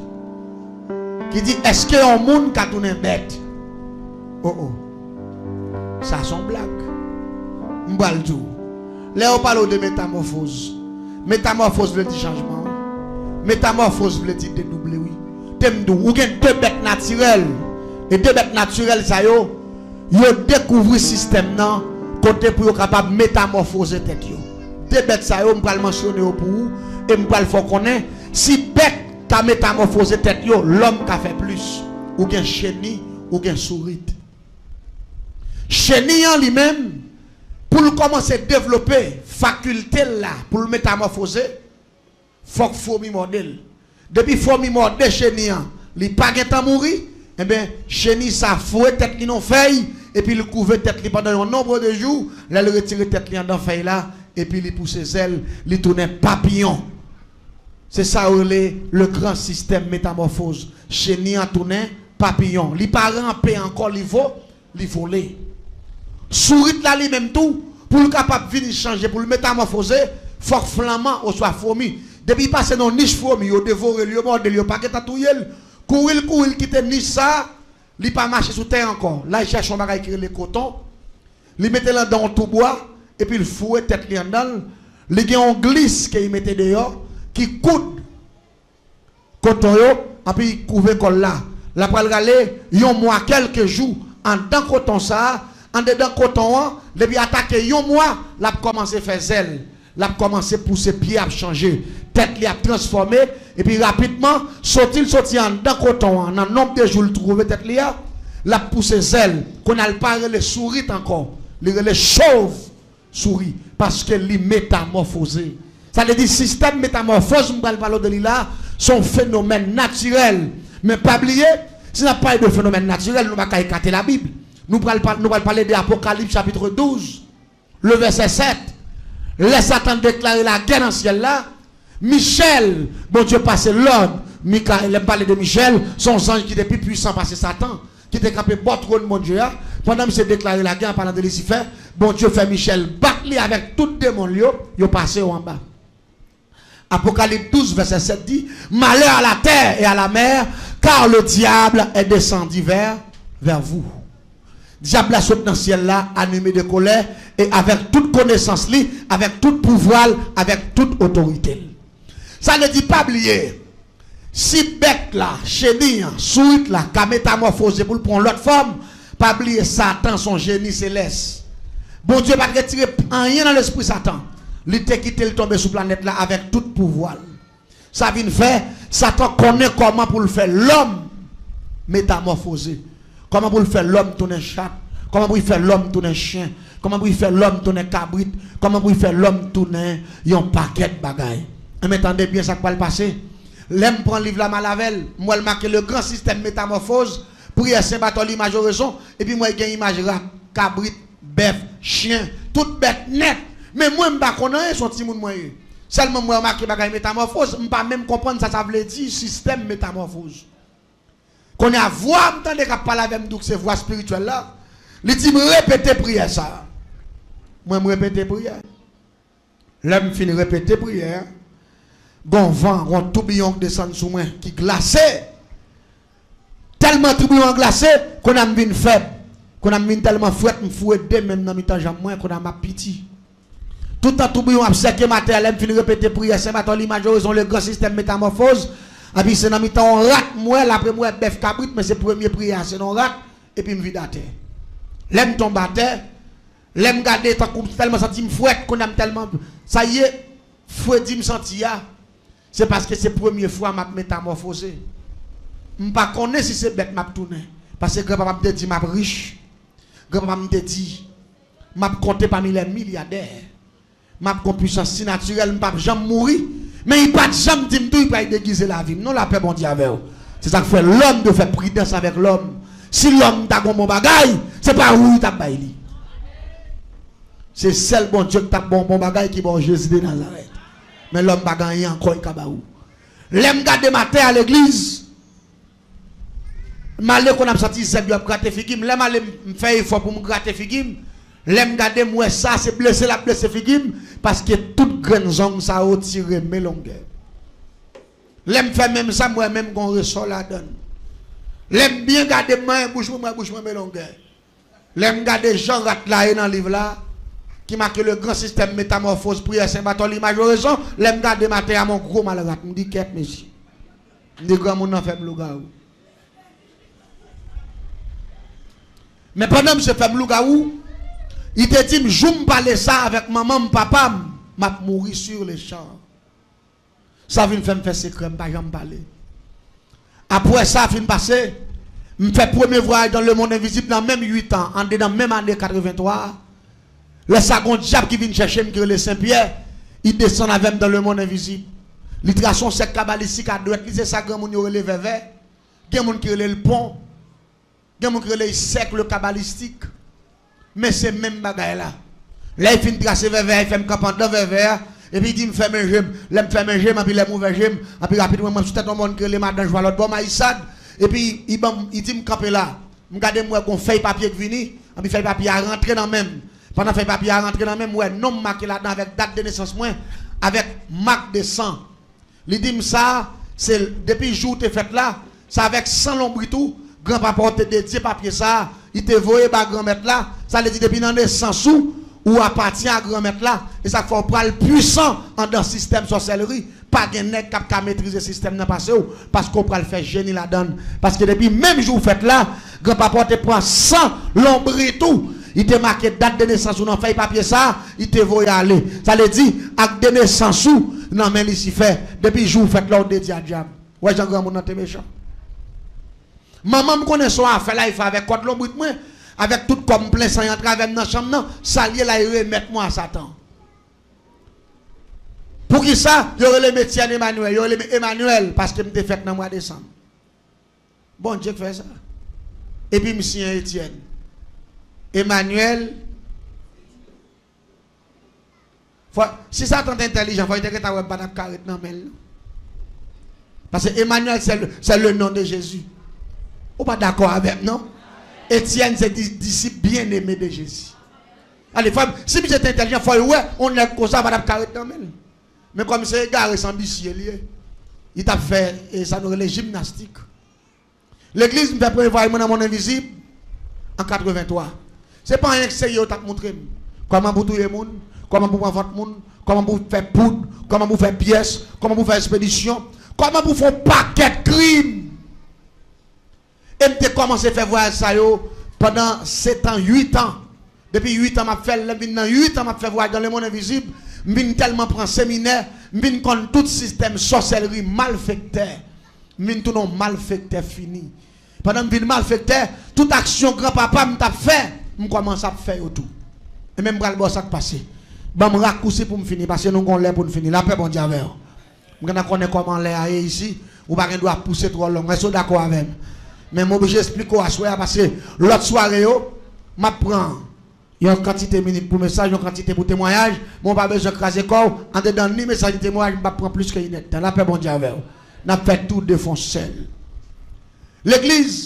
Ki di, èske yon moun ka tounen bèt? Oh, oh. Sa se yon blag. M pral di w. Lè yo pale w de metamòfoz, metamòfoz vle di chanjman, wi. Metamòfoz vle di dedouble, wi. Te m di w, ou gen de bèt natirèl. E de bèt natirèl sa yo, yo dekouvri sistèm nan, kote pou yo kapab metamòfoze tèt yo. De bèt sa yo, m pral mansyone yo pou ou, e m pral fè w konnen, si bèt ka metamòfoze tèt yo, lòm ka fè plis. Ou gen cheni, ou gen sourit. Cheni an li menm, pou l kòmanse devlope fakilte l la, pou l metamòfoze, fòk fwomi mòde l. Depi fwomi mòde cheni an, li pa gentan mouri, enben, cheni sa foure tèt li nan fèy, epi l kouve tèt li pandan yon nonb de jou, lè l retire tèt li anndan fèy la, epi li pouse zèl, li tounen papiyon. Se sa yo rele le grand système métamorphose. Cheni an tounen papiyon. Li pa ranpe ankò, li vo, li vole. Sourit la li menm tou, pou l kapab vin chanje, pou l metamòfoze, fòk flanm an oswa fwomi. Depi l pase nan nich fwomi, yo devore l, yo mòde l, yo pa gentan touye l. Kouri l kouri l kite nich sa, li pa mache sou tè ankò. L al chèche yon bagay ki rele koton. Li mete l anndan yon tou bwa, epi l foure tèt li anndan l. Li gen yon glis ke li mete deyò, ki koud koton yo, anpi kouve kò l la. L ap pral rale yon mwa kèlke jou anndan koton sa a, andedan koton an, depi atake yon mwa, l ap kòmanse fè zèl. L ap kòmanse pouse, pye ap chanje, tèt li ap transfòme, epi rapidman, soti l soti anndan koton an, nan nonb de jou l twouve tèt li a, l ap pouse zèl. Kounye a l pa rele sourit ankò, li rele chov souri, paske li metamòfoze. Sa vle di sistèm metamòfoz m pral pale w de li la, se yon fenomèn natirèl. Men pa bliye, si n ap pale de fenomèn natirèl, nou pa ka ekate Labib. Nou pral pa- nou pral pale de Apokalips chapit douz, le vèsè sèt. Lè Satan deklare lagè nan syèl la, Michèl, Bondye pase lòd. Mika- lè m pale de Michèl, se yon zanj ki te pi pwisan pase Satan, ki te kanpe bò twòn Bondye a. Pandan misye deklare lagè an palan de Lisifè, Bondye fè Michèl bat li avèk tout demon l yo, yo pase yo anba. Apokalips douz, vèsè sèt di, malheur à la terre et à la mer, car le diable est descendu vers, vers vous. Dyab la sot nan syèl la, anime de kolè, e avèk tout konesans li, avèk tout pouvwa l, avèk tout otorite l. Sa vle di, pa bliye, si bèt la, cheni an, sourit la, ka metamòfoze pou l pran yon lòt fòm, pa bliye Satan se yon jeni selès. Bondye pa t retire anyen nan lespri Satan. Li te kite l tonbe sou planèt la avèk tout pouvwa l. Sa vin fè, Satan konnen kòman pou l fè lòm metamòfoze. Kòman pou l fè lòm tounen chat. Kòman pou l fè lòm tounen chen. Kòman pou l fè lòm tounen kabrit. Kòman pou l fè lòm tounen yon pakèt bagay. Enben, tande byen sa k pral pase. Lè m pran liv la, m al avè l, m wè l make le grand système métamorphose, priyè Sen Batòli, imaj oraison, epi m wè gen imaj rat, kabrit, bèf, chen, tout bèt nèt. Men mwen, m pa konn anyen, se yon timoun mwen ye. Sèlman mwen remake bagay metamòfoz, m pa menm konprann sa sa vle di, sistèm metamòfoz. Kounye a, vwa m tande k ap pale avè m, donk se vwa espirityèl la, li di m repete priyè sa a. Mwen, m repete priyè. Lè m fin repete priyè a, gon van, gon toubiyon k desann sou mwen, ki glase. Tèlman toubiyon an glase, kounye a m vin fèb. Kounye a m vin tèlman frèt, m foure de men m nan mitan janm mwen, kounye a m ap piti. Toutan toubiyon ap sèke m atè a, lè m fin repete priyè Sen Batòli, imaj oraison, le grand système métamorphose, epi se nan mitan yon rat m wè l, apre m wè bèf, kabrit, men se premye priyè a, se nan yon rat, epi m vide atè. Lè m tonbe atè, lè m gade, tankou m tèlman santi m frèt, kounye a m tèlman, sa ye, fredi m santi a, se paske se premye fwa m ap metamòfoze. M pa konnen si se bèt m ap tounen, paske granpapa m te di m ap rich. Granpapa m te di, m ap konte pami lè milyadè. M ap gon pwisans sinatirèl, m p ap janm mouri. Men li pa t janm di m tou li pral degize lavi m. Non, lapè Bondye avè w. Se sa k fè lòm dwe fè pridans avèk lòm. Si lòm ta gon bon bagay, se pa ou li t ap bay li. Se sèl Bondye ki t ap ba w bon bagay ki ba w Jezi de Nazarèt. Men lòm pa gen anyen ankò li ka ba ou. Lè m gade m atè a legliz, m ale kounye a m santi zèb yo ap grate figi m. Lè m ale m fè efò pou m grate figi m. Lè m gade m wè sa se blese l ap blese figi m, paske tout grenn zong sa yo tire men longè. Lè m fè menm sa m wè menm gon resò ladan l. Lè m byen gade m manyen bouch mwen, m wè bouch mwen men longè. Lè m gade jan rat la ye nan liv la, ki make le grand système métamorphose, priyè Sen Batòli, imaj oraison, lè m gade m atè a m on gwo mal rat, m di kèt mesye. M di granmoun nan fè m lougawou. Men pandan misye fè m lougawou, li te di m jou m pale sa avèk manman m, papa m, m ap mouri sur le champ. Sa vin fè m fè sekrè, m pa janm pale. Apre sa fin pase, m fè premye vwayaj dans le monde invisible nan menm uit an, andedan menm ane katrevenntwa a. Lè sa, gon dyab ki vin chèche m ki rele Sen Pyè, li desann avè m dans le monde invisible. Li trase yon sèk kabalistik a dwèt li, se sa granmoun yo rele vèvè. Gen moun ki rele l pon. Gen moun ki rele l sèk le kabalistik. Men se menm bagay la. Lè li fin trase vèvè a, li fè m kanpe anndan vèvè a, epi li di m fèmen je m. Lè m fèmen je m, epi lè m ouvè je m, epi rapidman mwen sou tèt yon mòn ki rele Madan Jwa lòt bò Mayisad, epi li ban m, li di m kanpe la. M gade m wè gon fèy papye k vini, epi fèy papye a rantre nan men m. Pandan fèy papye a rantre nan men m, m wè non m make ladan avèk dat de nesans mwen, avèk mak de san. Li di m sa, se depi jou w te fèt la, se avèk san lonbrit ou, granpapa w te dedye papye sa a, li te voye ba Granmèt la, sa vle di depi nan nesans ou, ou apatyen a Granmèt la, e sa k fè w pral pwisan anndan sistèm sòsèlri. Pa gen nèg k ap ka metrize sistèm nan pase w, paske w pral fè jeni ladan l. Paske depi menm jou w fèt la, granpapa w te pran san lonbrit ou, li te make dat de nesans ou nan fèy papye sa a, li te voye ale. Sa vle di, ak de nesans ou nan men Lisifè, depi jou w fèt la, w dedye a dyab. Wè jan granmoun nan te mechan. Manman m konnen se yon afè la, li fè avèk kòd lonbrit mwen, avèk tout kò m plen san, li antre avè m nan chanm nan, sa l ye la, li remèt mwen a Satan. Poukisa yo rele m Etienne Emmanuel? Yo rele m Emmanuel paske m te fèt nan mwa desanm. Bondye k fè sa. Epi m siyen Etienne Emmanuel. Fò, si Satan te entèlijan, fò li te gentan wè m pa t ap ka ret nan men l, non. Paske Emmanuel, c'est le, c'est le nom de Jésus. Ou pa dakò avè m, non? Etienne se di, disip byeneme de Jezi. Ale, fò, si misye te entèlijan, fò l wè yon nèg konsa pa t ap ka ret nan men l. Men kòm se egare san bisye li ye, li t ap fè, e, sa nou rele jimnastik. Legliz, m fè premye vwayaj mwen nan mond envizib an katrevenntwa. Se pa anyen k serye yo t ap montre m. Kòman pou touye moun, kòman pou pran vant moun, kòman pou fè poud, kòman pou fè pyès, kòman pou fè espedisyon, kòman pou fè yon pakèt krim. E m te kòmanse fè vwayaj sa yo pandan sèt an, uit an. Depi uit an m ap fè l, lè m vin nan uit an m ap fè vwayaj dans le monde invisible, m vin tèlman pran seminè, m vin konn tout sistèm sòsèlri, malfektè. M vin tounen yon malfektè fini. Pandan m vin malfektè, tout aksyon granpapa m t ap fè, m kòmanse ap fè yo tou. Ebyen, m pral ba w sa k pase. Ban m rakousi pou m fini, paske nou gon lè pou n fini. Lapè Bondye avè w. M gentan konnen kòman lè a ye isi, ou pa gen dwa pouse twò long. Èske w dakò avè m? Men m oblije esplike w aswè a, paske lòt sware yo, m ap pran yon kantite minit pou mesaj, yon kantite pou temwayaj, men w pa bezwen kraze kò w, andedan ni mesaj ni temwayaj, m p ap pran plis ke inèdtan. Lapè Bondye avè w. N ap fè tou de fè yon sèl. Legliz,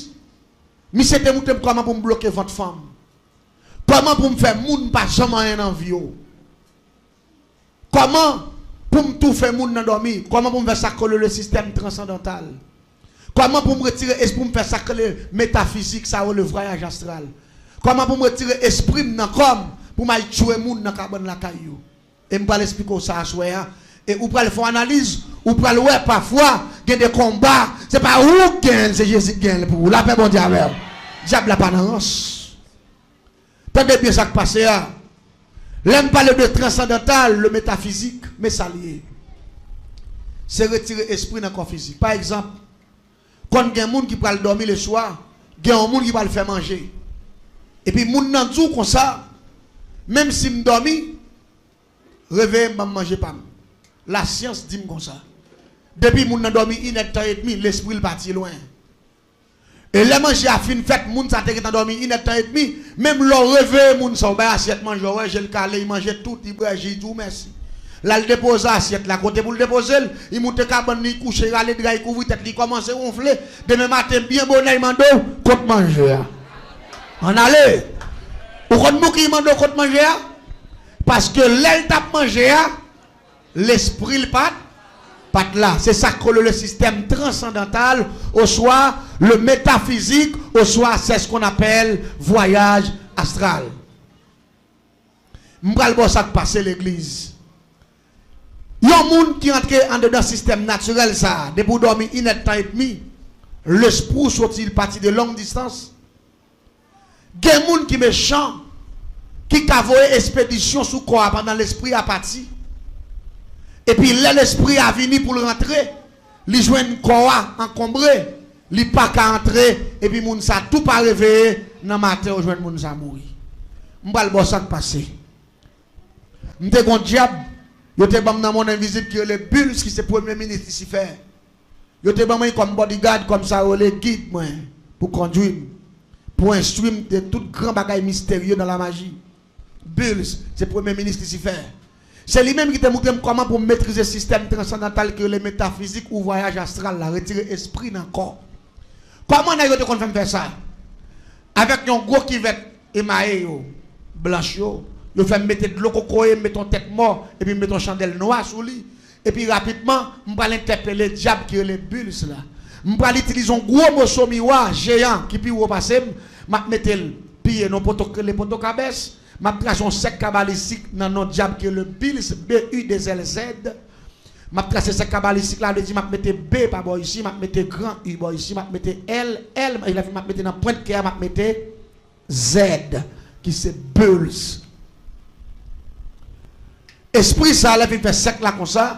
misye te montre m kòman pou m bloke vant fanm. Kòman pou m fè moun pa janm anyen nan vi w. Kòman pou m toufe moun nan dòmi? Kòman pou m fè sa k rele le sistèm transandantal? Kòman pou m retire es-, pou m fè sa k rele metafizik, sa yo rele vwayaj astral? Kòman pou m retire espri m nan kò m, pou m al tchwe moun nan kabann lakay yo? E m pral esplike w sa aswè a. E ou pral fè yon analiz, ou pral wè pafwa gen de konba, se pa ou k genyen l, se Jezi k genyen l pou ou. Lapè Bondye avè w. Dyab la pa nan rans. Tande byen sa k pase a. Lè m pale de transandantal, le metafizik, men sa l ye. Se retire espri nan kò fizik. Pa egzanp, konn gen moun ki pral dòmi leswa, gen yon moun ki pral fè manje. Epi moun nan di w konsa, menm si m dòmi, reveye m, ban m manje pa m. Lasyans di m konsa. Depi moun nan dòmi inèdtan edmi, lespri l pati lwen. E lè manje a fin fèt, moun sa te gentan dòmi inèdtan edmi, menm lè w reveye moun sa, w bay asyèt manje, w wè je l kale, li manje tout, li bwè ji, li di w mèsi. L al depoze asyèt la kote pou l depoze l, li moute kabann li, li kouche, li rale dra, li kouvri tèt li, li kòmanse wonfle. Demen maten, byen bonè, li mande w, kot manje a? Ann ale! Ou konn poukisa li mande w kot manje a? Paske lè l t ap manje a, lespri l pa t, pa t la. Se sa k rele le sistèm transandantal, oswa le metafizik, oswa c'est ce qu'on appelle voyage astral. M pral ba w sa k pase legliz. Yon moun ki antre andedan sistèm natirèl sa a, depi w dòmi inèdtan edmi, lespri w soti, l pati de long distans. Gen moun ki mechan, ki ka voye espedisyon sou kò a pandan lespri a pati. Epi lè lespri a vini pou l rantre, li jwenn kò a ankonbre, li pa ka antre, epi moun sa tou pa reveye, nan maten yo jwenn moun sa mouri. M pral ba w sa k pase. M te gon dyab, yo te ban m nan mond envizib ki rele Bills, ki se premye minis Lisifè. Yo te ban mwen kòm bodyguard, kòm sa yo rele gid mwen, pou kondwi m, pou enstwi m de tout gran bagay misterye nan lamaji. Bills, se premye minis Lisifè. Se li menm ki te moutre m kòman pou m metrize sistèm transandantal ki rele metafizik ou vwayaj astral la, retire espri nan kò. Kòman nèg yo te konn fè m fè sa? Avèk yon gwo kivèt emaye yo, blanch yo, yo fè m mete dlo kokoye, m mete yon tèt mò, epi m mete yon chandèl nwa sou li. Epi rapidman, m pral entèpele dyab ki rele Bills la. M pral itilize yon gwo moso miwa jeyan ki pi wo pase m, m ap mete l piye nan poto k rele poto kabès. M ap trase yon sèk kabalistik nan non dyab ki rele Bills, B U deux L Z. M ap trase sèk kabalistik la, vle di m ap mete B pa bò isi, m ap mete gran U bò isi, m ap mete L, L, lè fini m ap mete nan pwent kè a, m ap mete Z, ki se Bills. Espri sa a, lè fin fè sèk la konsa,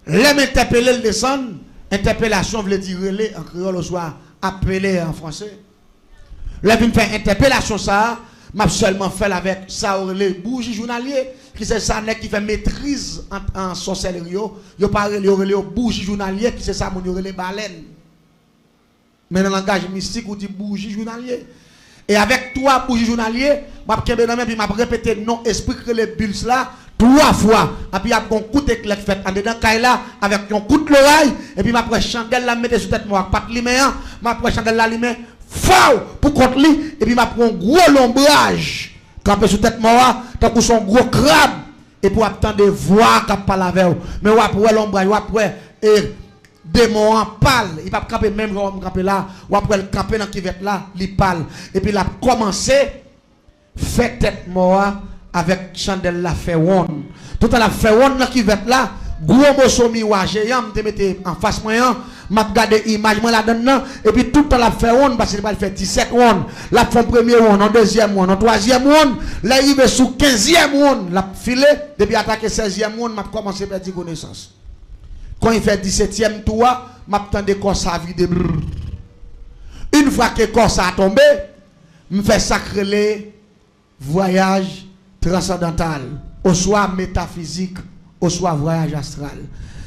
lè m entèpele l desann, entèpelasyon vle di rele an kreyòl oswa apele an franse. Lè fin fè entèpelasyon sa a, m ap sèlman fè l avèk sa yo rele bouji jounalye, ki se sa nèg ki fè metriz an, an sòsèlri yo, yo pa rele yo, rele yo bouji jounalye, ki se sa moun yo rele balèn. Men nan langaj mistik, ou di bouji jounalye. E avèk twa bouji jounalye, m ap kenbe nan men, epi m ap repete non espri k rele Bills la twa fwa. Epi ap gon kout eklè k fèt andedan kay la, avèk yon kout loray, epi m ap wè chandèl la m mete sou tèt mò ak pa t limen an, m ap wè chandèl la limen, faw, pou kont li, epi m ap wè yon gwo lonbraj kanpe sou tèt mò a, tankou se yon gwo krab, epi w ap tande vwa k ap pale avè w. Men w ap wè lonbraj, w ap wè, e, demon an pal, li p ap kanpe menm jan w wè m kanpe la, w ap wè l kanpe nan kivèt la, li pal. Epi l ap kòmanse fè tèt mò a avèk chandèl la fè wonn. Toutan l ap fè wonn nan kivèt la, gwo moso miwa jeyan m te mete anfas mwen an, m ap gade imaj mwen ladan l nan, epi toutan l ap fè wonn, paske li pral fè disèt wonn, l ap fè yon premye wonn, yon dezyèm wonn, yon twazyèm wonn, lè l rive sou kenzyèm wonn, l ap file, depi atake sèzyèm wonn, m ap kòmanse pèdi konesans. Kan li fè disetyèm tou a, m ap tande kò sa vide brrr. Yon fwa ke kò sa tonbe, m fè sa k rele vwayaj transandantal, oswa metafizik, oswa vwayaj astral.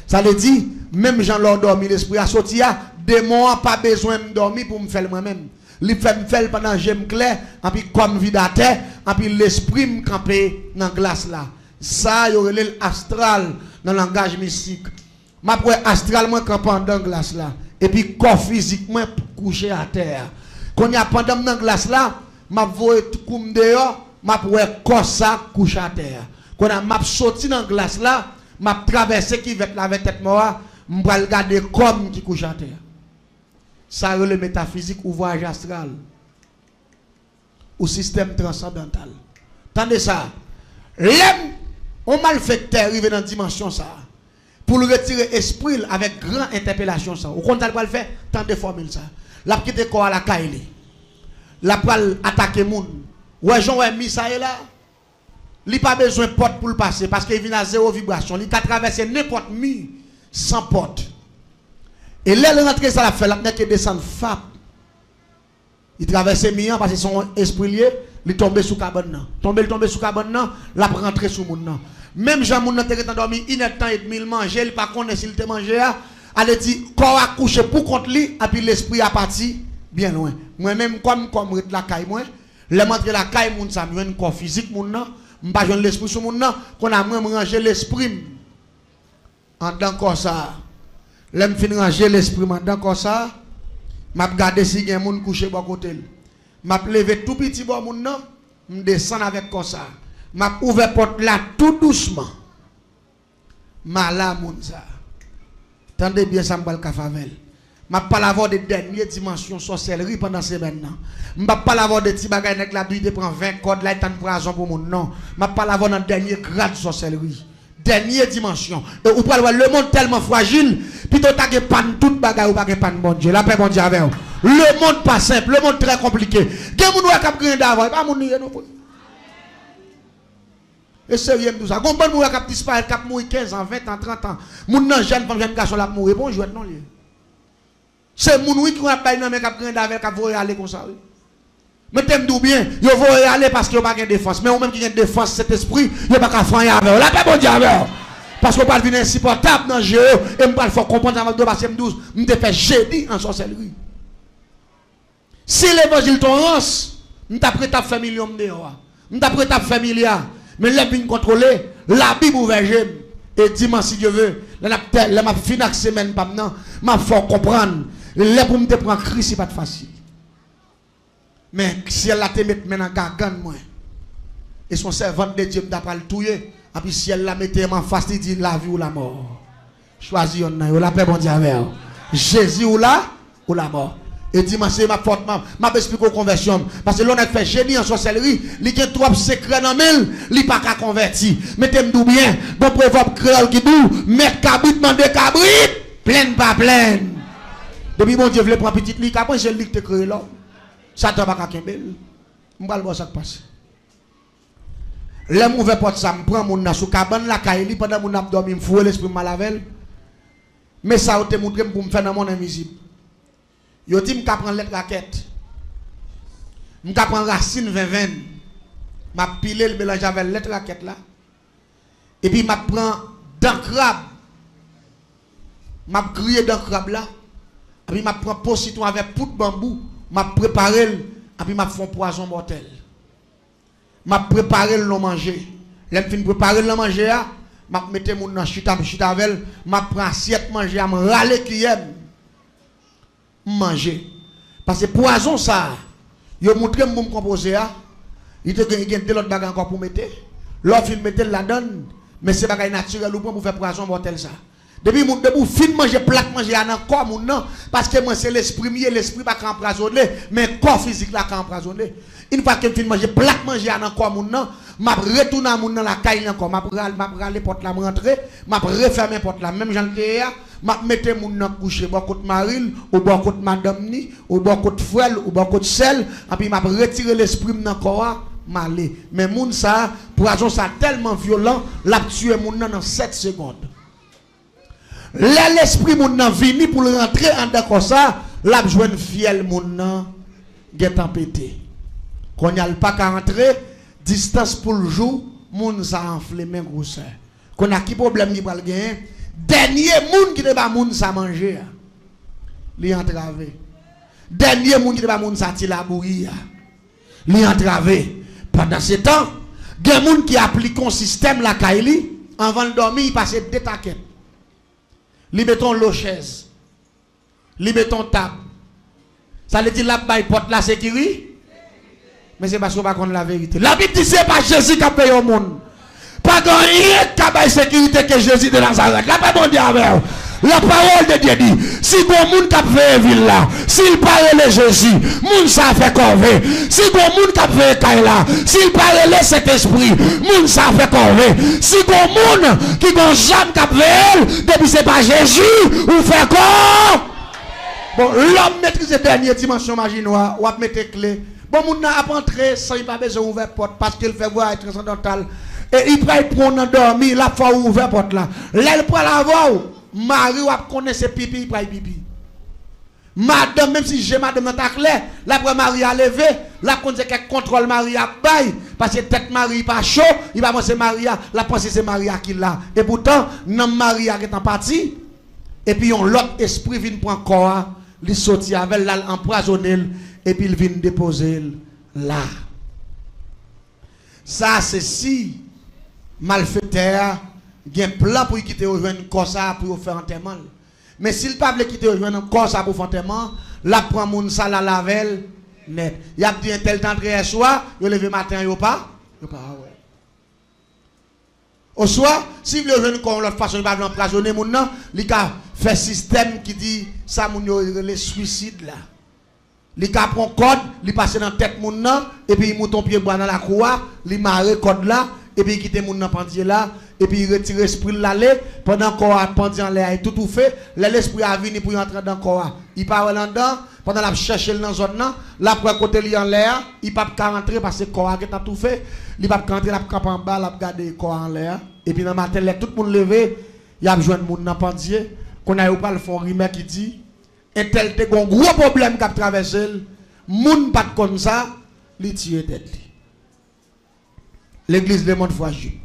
Sa vle di, menm jan lè w dòmi lespri a soti a, demon an pa bezwen m dòmi pou m fè l mwen menm. Li fè m fè l pandan je m klè, anpi kò m vide atè, anpi lespri m kanpe nan glas la. Sa a, yo rele l astral nan langaj mistik. M ap wè astral mwen kanpe anndan glas la, epi kò fizik mwen kouche atè a. Kounye a, pandan m nan glas la, m ap voye t-, kou m deyò, m ap wè kò sa kouche atè a. Kounye a, m ap soti nan glas la, m ap travèse kivèt la avèk tèt mò a, m pral gade kò m ki kouche atè a. Sa rele metafizik ou vwayaj astral. Ou sistèm transandantal. Tande sa. Lè m, yon malfektè rive nan dimansyon sa a, pou l retire espri l avèk gran entèpelasyon sa a, ou konn sa l pral fè? Tande fòmil sa a. L ap kite kò a lakay li. L ap pral atake moun. Wè jan w wè mi sa ye la? Li pa bezwen pòt pou l pase, paske li vin a zewo vibrasyon. Li ka travèse nenpòt mi san pòt. E lè l rantre, sa l ap fè, l ap nèke desann fap. Li travèse mi an, paske se yon espri l ye, li tonbe sou kabann nan. Tonbe l tonbe sou kabann nan, l ap rantre sou moun nan. Menm jan moun nan te gentan dòmi inèdtan edmi, l manje, li pa konnen si l te manje a, ale di, kò a kouche pou kont li, epi lespri a pati byen lwen. Mwen menm, kòm, kòm ret lakay mwen, lè m antre lakay moun sa, m jwenn kò fizik moun nan, m pa jwenn lespri sou moun nan, kounye a mwen, m ranje lespri m anndan kò sa a. Lè m fin ranje lespri m anndan kò sa a, m ap gade si gen moun kouche bò kote l. M ap leve tou piti bò moun nan, m desann avèk kò sa a. M ap ouvè pòt la tou dousman. M ale a moun sa a. Tande byen sa m pral ka fè avè l. M ap pale avè w de dènye dimansyon sòsèlri pandan semèn nan. M p ap pale avè w de ti bagay nèg la di te pran ven kòd la, li tann pwazon pou moun, non. M ap pale avè w nan dènye grad sòsèlri. Dènye dimansyon. E ou pral wè, lemonn tèlman frajil, pito w ta gen pann tout bagay, ou pa gen pann Bondye. Lapè Bondye avè w. Lemonn pa senp, lemonn trè konplike. Gen moun ou wè k ap griyen davan, e pa moun li ye, non, frè. E serye m di w sa. Gon bann moun wè k ap disparèt, k ap mouri kenz an, ven an, trant an. Moun nan jèn fanm, jèn gason, l ap mouri. E pa yon jwèt, non, li ye. Se moun, wi, ki konn ap bay nan men, k ap griyen davan, k ap voye ale konsa, wi. Mete m di w byen, yo voye ale paske yo pa gen defans. Men ou menm ki gen defans Sentespri, yo pa ka fè anyen avè w. Lapè Bondye avè w. Paske w pral vin ensipòtab nan je yo, e m pral fè w konprann sa m ap di w, paske m di w, m te fè jeni an sòsèlri. Si levanjil te yon rans, m t ap ret ap fè milyon m deyò a. M t ap ret ap fè milya. Men lè m vin kontwole, Labib ouvè je m. E dimanch, si Dye ve, lè n ap tè-, lè m ap fin ak semèn pa m nan, m ap fè w konprann. Lè pou m te pran Kris, li pa t fasil. Men syèl la te met men nan gagann mwen. E se yon sèvant de Dye m ta pral touye. Anpi syèl la mete m anfas, li di, lavi ou lamò. Chwazi yonn nan yo. Lapè Bondye avè w. Jezi ou la, ou lamò. E dimanch se m ap fòt, m ap, m ap esplike w konvèsyon m. Paske lè yon nèg fè jeni an sòsèlri, li gen twòp sekrè nan men l, li pa ka konvèti. Mete m di w byen, gon pwovèb kreyòl ki di w, mèt kabrit mande kabrit, plenn pa plenn. Depi Bondye vle pran pitit li, ka pran je l, li ki te kreye lòm. Satan pa ka kenbe l. M pral ba w sa k pase. Lè m ouvè pòt sa, m pran moun nan sou kabann lakay li, pandan moun nan ap dòmi, m foure lespri m mal avè l. Men sa yo te montre m pou m fè nan mond envizib. Yo di m ka pran lèt rakèt. M ka pran rasin venvenn. M ap pile l, melanje avè lèt rakèt la. Epi m ap pran dan krab. M ap griye dan krab la. Epi m ap pran po sitwon avè poud banbou. M ap prepare l. Epi m ap fè yon pwazon mòtèl. M ap prepare l nan manje. Lè m fin prepare l nan manje a, m ap mete moun nan chita, m chita avè l. M ap pran asyèt manje a, m rale kiyè m. M manje. Paske pwazon sa a, yo montre m pou m konpoze a, li te gen, gen de lòt bagay ankò pou mete. Lè w fin mete l ladan l, men se bagay natirèl ou pran pou fè pwazon mòtèl sa a. Depi moun, depi w fin manje plat manje a nan kò moun nan, paske mwen se lespri m ye, lespri pa ka anpwazone, men kò fizik la ka anpwazone. Yon fwa ke m fin manje plat manje a nan kò moun nan, m ap retounen a moun nan lakay li ankò. M ap ral-, m ap rale pòt la, m rantre, m ap refèmen pòt la. Menm jan l te ye a, m ap mete moun nan kouche bò kot mari l, ou bò kot madanm ni, ou bò kot frè l, ou bò kot sè l, anpi m ap retire lespri m nan kò a, m ale. Men moun sa a, pwazon sa a tèlman vyolan, l ap tiye moun nan nan sèt segonn. Lè lespri moun nan vini pou l rantre anndan kò sa, l ap jwenn fyèl moun nan gentan pete. Kounye a l pa ka antre, distans pou l jou, moun sa anfle men gwosè. Kounye a ki pwoblèm li pral genyen? Dènye moun ki te ba moun sa manje a, li antrave. Dènye moun ki te ba moun sa ti labouyi a, li antrave. Pandansetan, gen moun ki aplike yon sistèm lakay li, anvan l dòmi, li pase de takèt. Li mete yon lo chèz. Li mete yon tab. Sa vle di l ap bay pòt la sekiri-, men se paske w pa konn laverite. Labib di se pa Jezi k ap veye yon moun. Pa gen anyen k ka bay sekirite ke Jezi de Nazarèt. Lapè Bondye avè w. La parole de Dieu dit, si gon moun k ap veye vil la, si l pa rele Jezi, moun sa a fè kòve. Si gon moun k ap veye kay la, si l pa rele Sentespri, moun sa a fè kòve. Si gon moun ki gon zam k ap veye l, depi se pa Jezi, ou fè kò. Bon, lè w metrize dènye dimansyon maji nwa, w ap mete kle. Bon, moun nan ap antre san li pa bezwen ouvè pòt, paske l fè vwayaj transandantal. E li pral pran w nan dòmi, l ap fè w ouvè pòt la. Lè l pral avè w, mari w ap konnen se pipi li pral pipi. Madanm, menm si je madanm nan ta klè, l ap wè mari a leve, l ap konn se kèk kontwòl mari a ap bay, paske tèt mari pa cho, li pa panse mari a, l ap panse se mari a ki la. Epoutan, nanm mari a gentan pati, epi yon lòt espri vin pran kò a, li soti avè l, l al anpwazonnen l, epi l vin depoze l la. Sa a se si malfektè a gen plan pou l kite yo jwenn kò sa a pou yo fè antèman l. Men si l pa vle kite yo jwenn kò sa a pou fè antèman an, l ap pran moun sa l al avè l nèt. Y ap di entèl t antre yèswa, yo leve maten an, yo pa, yo pa wè l. Oswa, si l vle jwenn kò yon lòt fason, li pa vle anpwazonnen moun nan, li ka fè sistèm ki di sa moun yo rele swisid la. Li ka pran kòd, li pase nan tèt moun nan, epi li moute yon pye bwa nan lakou a, li mare kòd la, epi li kite moun nan pandye la, epi li retire espri l l ale, pandan kò a pandye anlè a, li tou toufe, lè lespri a vini pou l antre anndan kò a, li pa wè l anndan, pandan l ap chèche l nan zòn nan, l ap wè kote li anlè a, li p ap ka antre paske kò a gentan toufe, li p ap ka antre, l ap kanpe anba, l ap gade kò a anlè a, epi nan maten lè tout moun leve, y ap jwenn moun nan pandye, kounye a yo pral fè yon rimè ki di, entèl te gen yon gwo pwoblèm k ap travèse l, moun pa t konn sa, Li tiye tèt li. Legliz, lemonn frajil.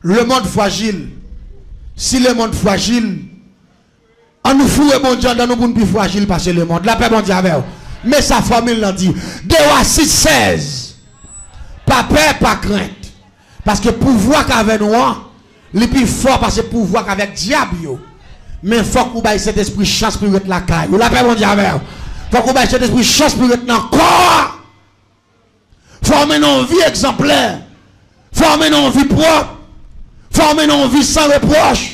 Lemonn frajil. Si lemonn frajil, ann nou foure Bondye anndan nou pou n pi frajil pase lemonn. Lapè Bondye avè w. Men sa fòmil lan di. De Wa sis sèz. Pa pè, pa krent. Paske pouvwa k avè nou an, li pi fò pase pouvwa k avèk dyab yo. Men fòk ou bay Sentespri chans pou l ret lakay ou. Lapè Bondye avè w. Fòk ou bay Sentespri chans pou l ret nan kò a. Fò w mennen yon vi egzanplè. Fò w mennen yon vi pwòp. Fò w mennen yon vi san repwòch.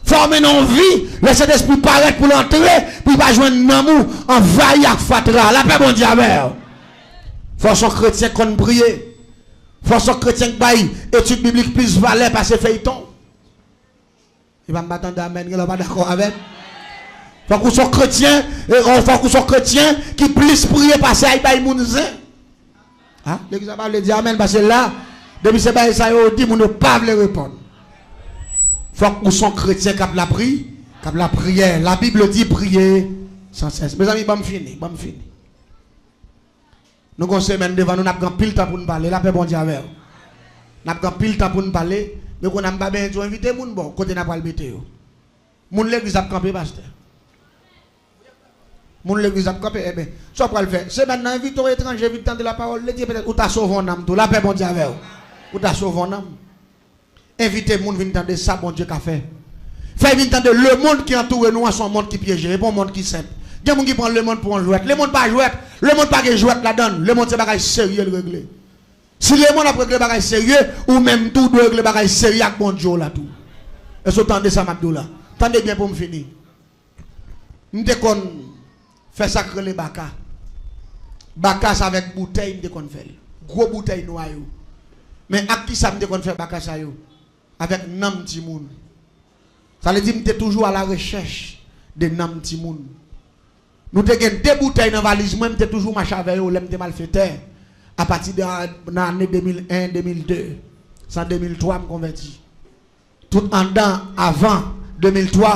Fò w mennen yon vi, lè Sentespri parèt pou l antre, pou l pa jwenn nanm ou anvayi ak fatra. Lapè Bondye avè w. Fò w se yon kretyen k konn priye. Fò w se yon kretyen k bay etid biblik plis valè pase feyton. Epa m pa tande amèn, genlè w pa dakò avè m. Fòk ou se yon kretyen, e, o, fòk ou se yon kretyen ki plis priye pase ay bay moun zen. A, legliz la pa vle di amèn, paske la, depi se bagay sa yo di, moun yo pa vle reponn. Fòk ou se yon kretyen k ap lapri, k ap lapriyè. La Bible dit prier sans cesse. Mezanmi, ban m fini, ban m fini. Nou gon semèn devan nou, n ap gen anpil tan pou n pale. Lapè Bondye avè w. N ap gen anpil tan pou n pale. Men kounye a m pa benyen di w envite moun bò kote n ap pral mete yo. Moun legliz ap kanpe, pastè. Moun legliz ap kanpe, enben, sa w pral fè? Semèn nan, envite yon etranje vin tande lapawòl de Dye, petèt ou ta sove yon nanm tou. Lapè Bondye avè w. Ou ta sove yon nanm. Envite moun vin tande sa Bondye ka fè. Fè vin tande lemonn ki antoure nou an se yon monn ki pyeje, e pa yon monn ki senp. Gen moun ki pran lemonn pou yon jwèt. Lemonn pa jwèt. Lemonn pa gen jwèt ladan l. Lemonn se bagay serye l regle. Si lemonn ap regle bagay serye, ou menm tou w dwe regle bagay serye ak Bondye w la tou. Èske w tande sa m ap di w la? Tande byen pou m fini. M te konn fè sa k rele baka. Baka sa avèk boutèy m te konn fè l. Gwo boutèy nwa yo. Men ak kisa m te konn fè baka sa yo? Avèk nanm timoun. Sa vle di m te toujou à la recherche de nanm timoun. Nou te gen de boutèy nan valiz mwen, m te toujou mache avè yo lè m te malfetè. Apati de, nan ane de mil en, de mil de. Se an de mil twa m konvèti. Tout anndan, avan de mil twa,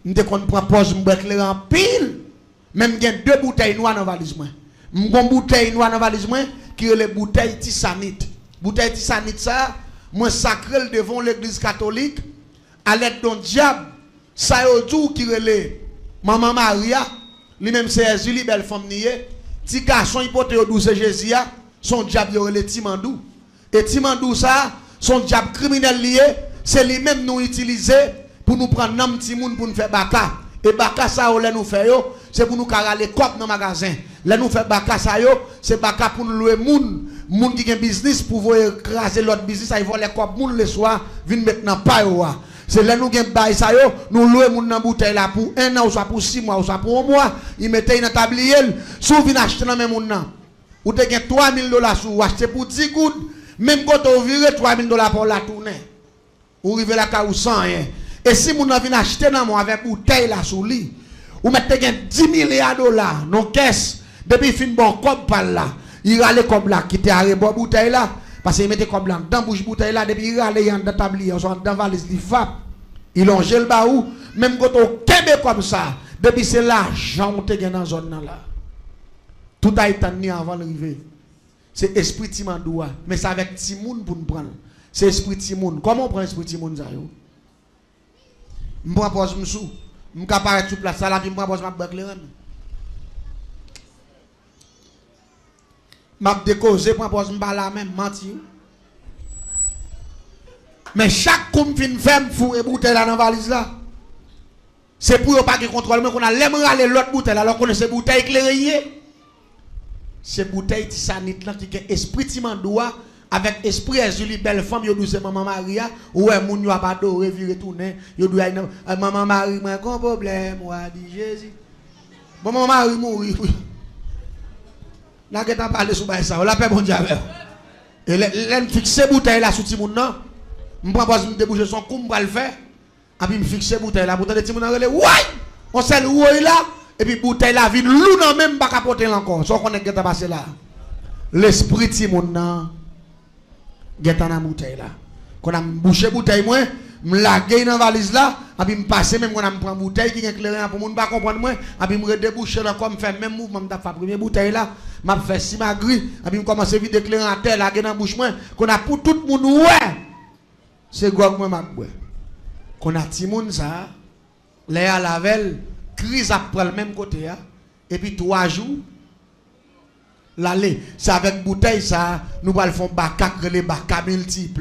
m te konn pran pòz m bwè kleren anpil. Men m gen de boutèy nwa nan valiz mwen. M gon boutèy nwa nan valiz mwen ki rele boutèy Tisanit. Boutèy Tisanit sa, mwen sakre l devan yon legliz katolik, alèd yon dyab, sa yo di w ki rele Manman Mari a, li menm se Èzili, bèl fanm li ye. Ti gason li pote yo di w se Jezi a, se yon dyab yo rele Ti Mandou. E Ti Mandou sa, se yon dyab kriminèl li ye, se li menm nou itilize pou nou pran nanm timoun pou n fè baka. E baka sa yo, lè nou fè yo, se pou nou ka rale kòb nan magazen. Lè nou fè baka sa yo, se baka pou n lwe moun, moun ki gen biznis pou voye kraze lòt biznis, ay vòlè kòb moun leswa, vin met nan pa yo a. Se lè nou gen bay sa yo, nou lwe moun nan boutèy la pou en an, oswa pou sis mwa, oswa pou yon mwa, li mete l nan tabliye l. Si w vin achte nan men moun nan, ou te gen twa mil dola sou ou, achte pou dis goud, menm kote w vire, twa mil dola pa w la tounen. Ou rive lakay ou san anyen. E si moun nan vin achte nan men w avèk boutèy la sou li, ou mèt te gen dis milya dola nan kès, depi l fin ba w kòb pa l la, li rale kòb la, kite arebò boutèy la, paske li mete kòb la anndan bouch boutèy la, depi li rale li anndan tabliye, oswa anndan valiz li, vap, li lonje l ba ou, menm kote w kenbe kòb sa, depi se lajan w te gen nan zòn nan la. Tout ay tann li anvan l rive. Se espri Ti Mandou a. Men se avèk timoun pou n pran l. Se espri timoun. Kòman w pran espri timoun sa yo? M pran pòz m sou. M ka parèt sou plas sa la, epi m pran pòz m ap bwè kleren. M ap dekoze, pran pòz m pa la menm, manti wi. Men chak kou m fin fè, m foure boutèy la nan valiz la. Se pou yo pa gen kontwòl mwen. Kounye a, lè m rale lòt boutèy la, lè w konnen se boutèy kleren ye. Se boutèy Tisanit lan ki gen espri Ti Mandou a, avèk espri Èzili, bèl fanm, yo di w se Manman Mari a. Ou wè moun yo ap adore, vire tounen, yo di w ay nan, ay, Manman Mari, mwen gon pwoblèm, w a di Jezi. Bon, Manman Mari mouri wi. N a gentan pale sou bagay sa yo. Lapè Bondye avè w. E lè, lè m fikse boutèy la sou timoun nan, m pran pòz m debouche, se yon kou m pral fè. Epi m fikse boutèy la pou tande timoun nan rele, woy! Yon sèl woy la, epi boutèy la vin lou nan men m, m pa ka pote l ankò. Sa w konnen k gentan pase la? Lespri timoun nan gentan nan boutèy la. Kounye a m bouche boutèy mwen, M lage l nan valiz la, epi m pase men m konn al m pran boutèy ki gen kleren an pou moun pa konprann mwen, epi m redebouche l ankò, m fè menm mouvman m t ap fè a premye boutèy la, m ap fè simagri, epi m kòmanse vide kleren atè, lage nan bouch mwen, konn a pou tout moun wè, se gwòg mwen m ap bwè. Konn a timoun sa a, lè y al avè l, kriz ap pran l menm kote a, epi twa jou, l ale. Se avèk boutèy sa a, nou pral fè yon baka k rele baka miltip.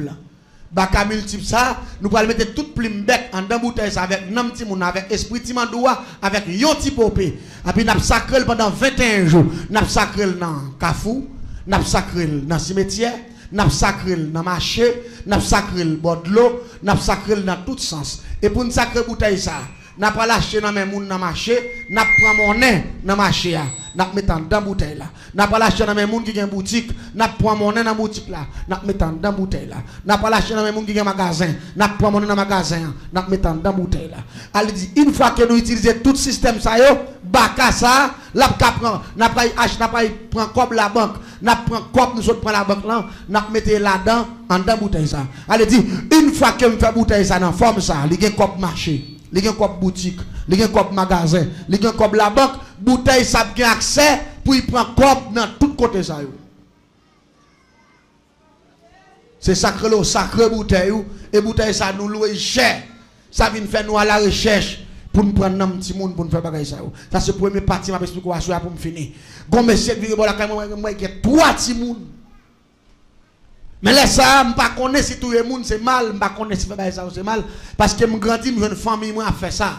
Baka miltip sa a, nou pral mete tout plim bèt anndan boutèy sa a, avèk nanm timoun nan, avèk espri ti mandou a, avèk yon ti pope. Epi n ap sakre l pandan venteyen jou. N ap sakre l nan kafou, n ap sakre l nan simetyè, n ap sakre l nan mache, n ap sakre l bò dlo, n ap sakre l nan tout sans. E pou n sakre boutèy sa a, n ap al achte nan men moun nan mache, n ap pran monnen nan mache a, n ap met anndan boutèy la. N ap al achte nan men moun ki gen boutik, n ap pran monnen nan boutik la, n ap met anndan boutèy la. N ap al achte nan men moun ki gen magazen, n ap pran monnen nan magazen an, n ap met anndan boutèy la. A li di, yon fwa ke nou itilize tout sistèm sa yo, baka sa a, l ap ka pran, n ap al ach-, n ap al pran kòb labank, n ap pran kòb nou sot pran labank lan, n ap mete ladan, anndan boutèy sa. A li di, yon fwa ke m fè boutèy sa nan fòm sa, li gen kòb mache, li gen kòb boutik, li gen kòb magazen, li gen kòb labank, boutèy sa ap gen aksè pou l pran kòb nan tout kote sa yo. Se sa k rele w sakre boutèy ou, e boutèy sa nou lwe l chè. Sa vin fè nou al arechèch pou n pran nanm timoun pou n fè bagay sa yo. Sa se premye pati m ap esplike w aswè a pou m fini. Gon mesye k vire bò lakay mwen, mwen, mwen gen twa timoun. Men lè sa a, m pa konnen si touye moun se mal, m pa konnen si fè bagay sa yo se mal, paske m grandi, m jwenn fanmi mwen ap fè sa.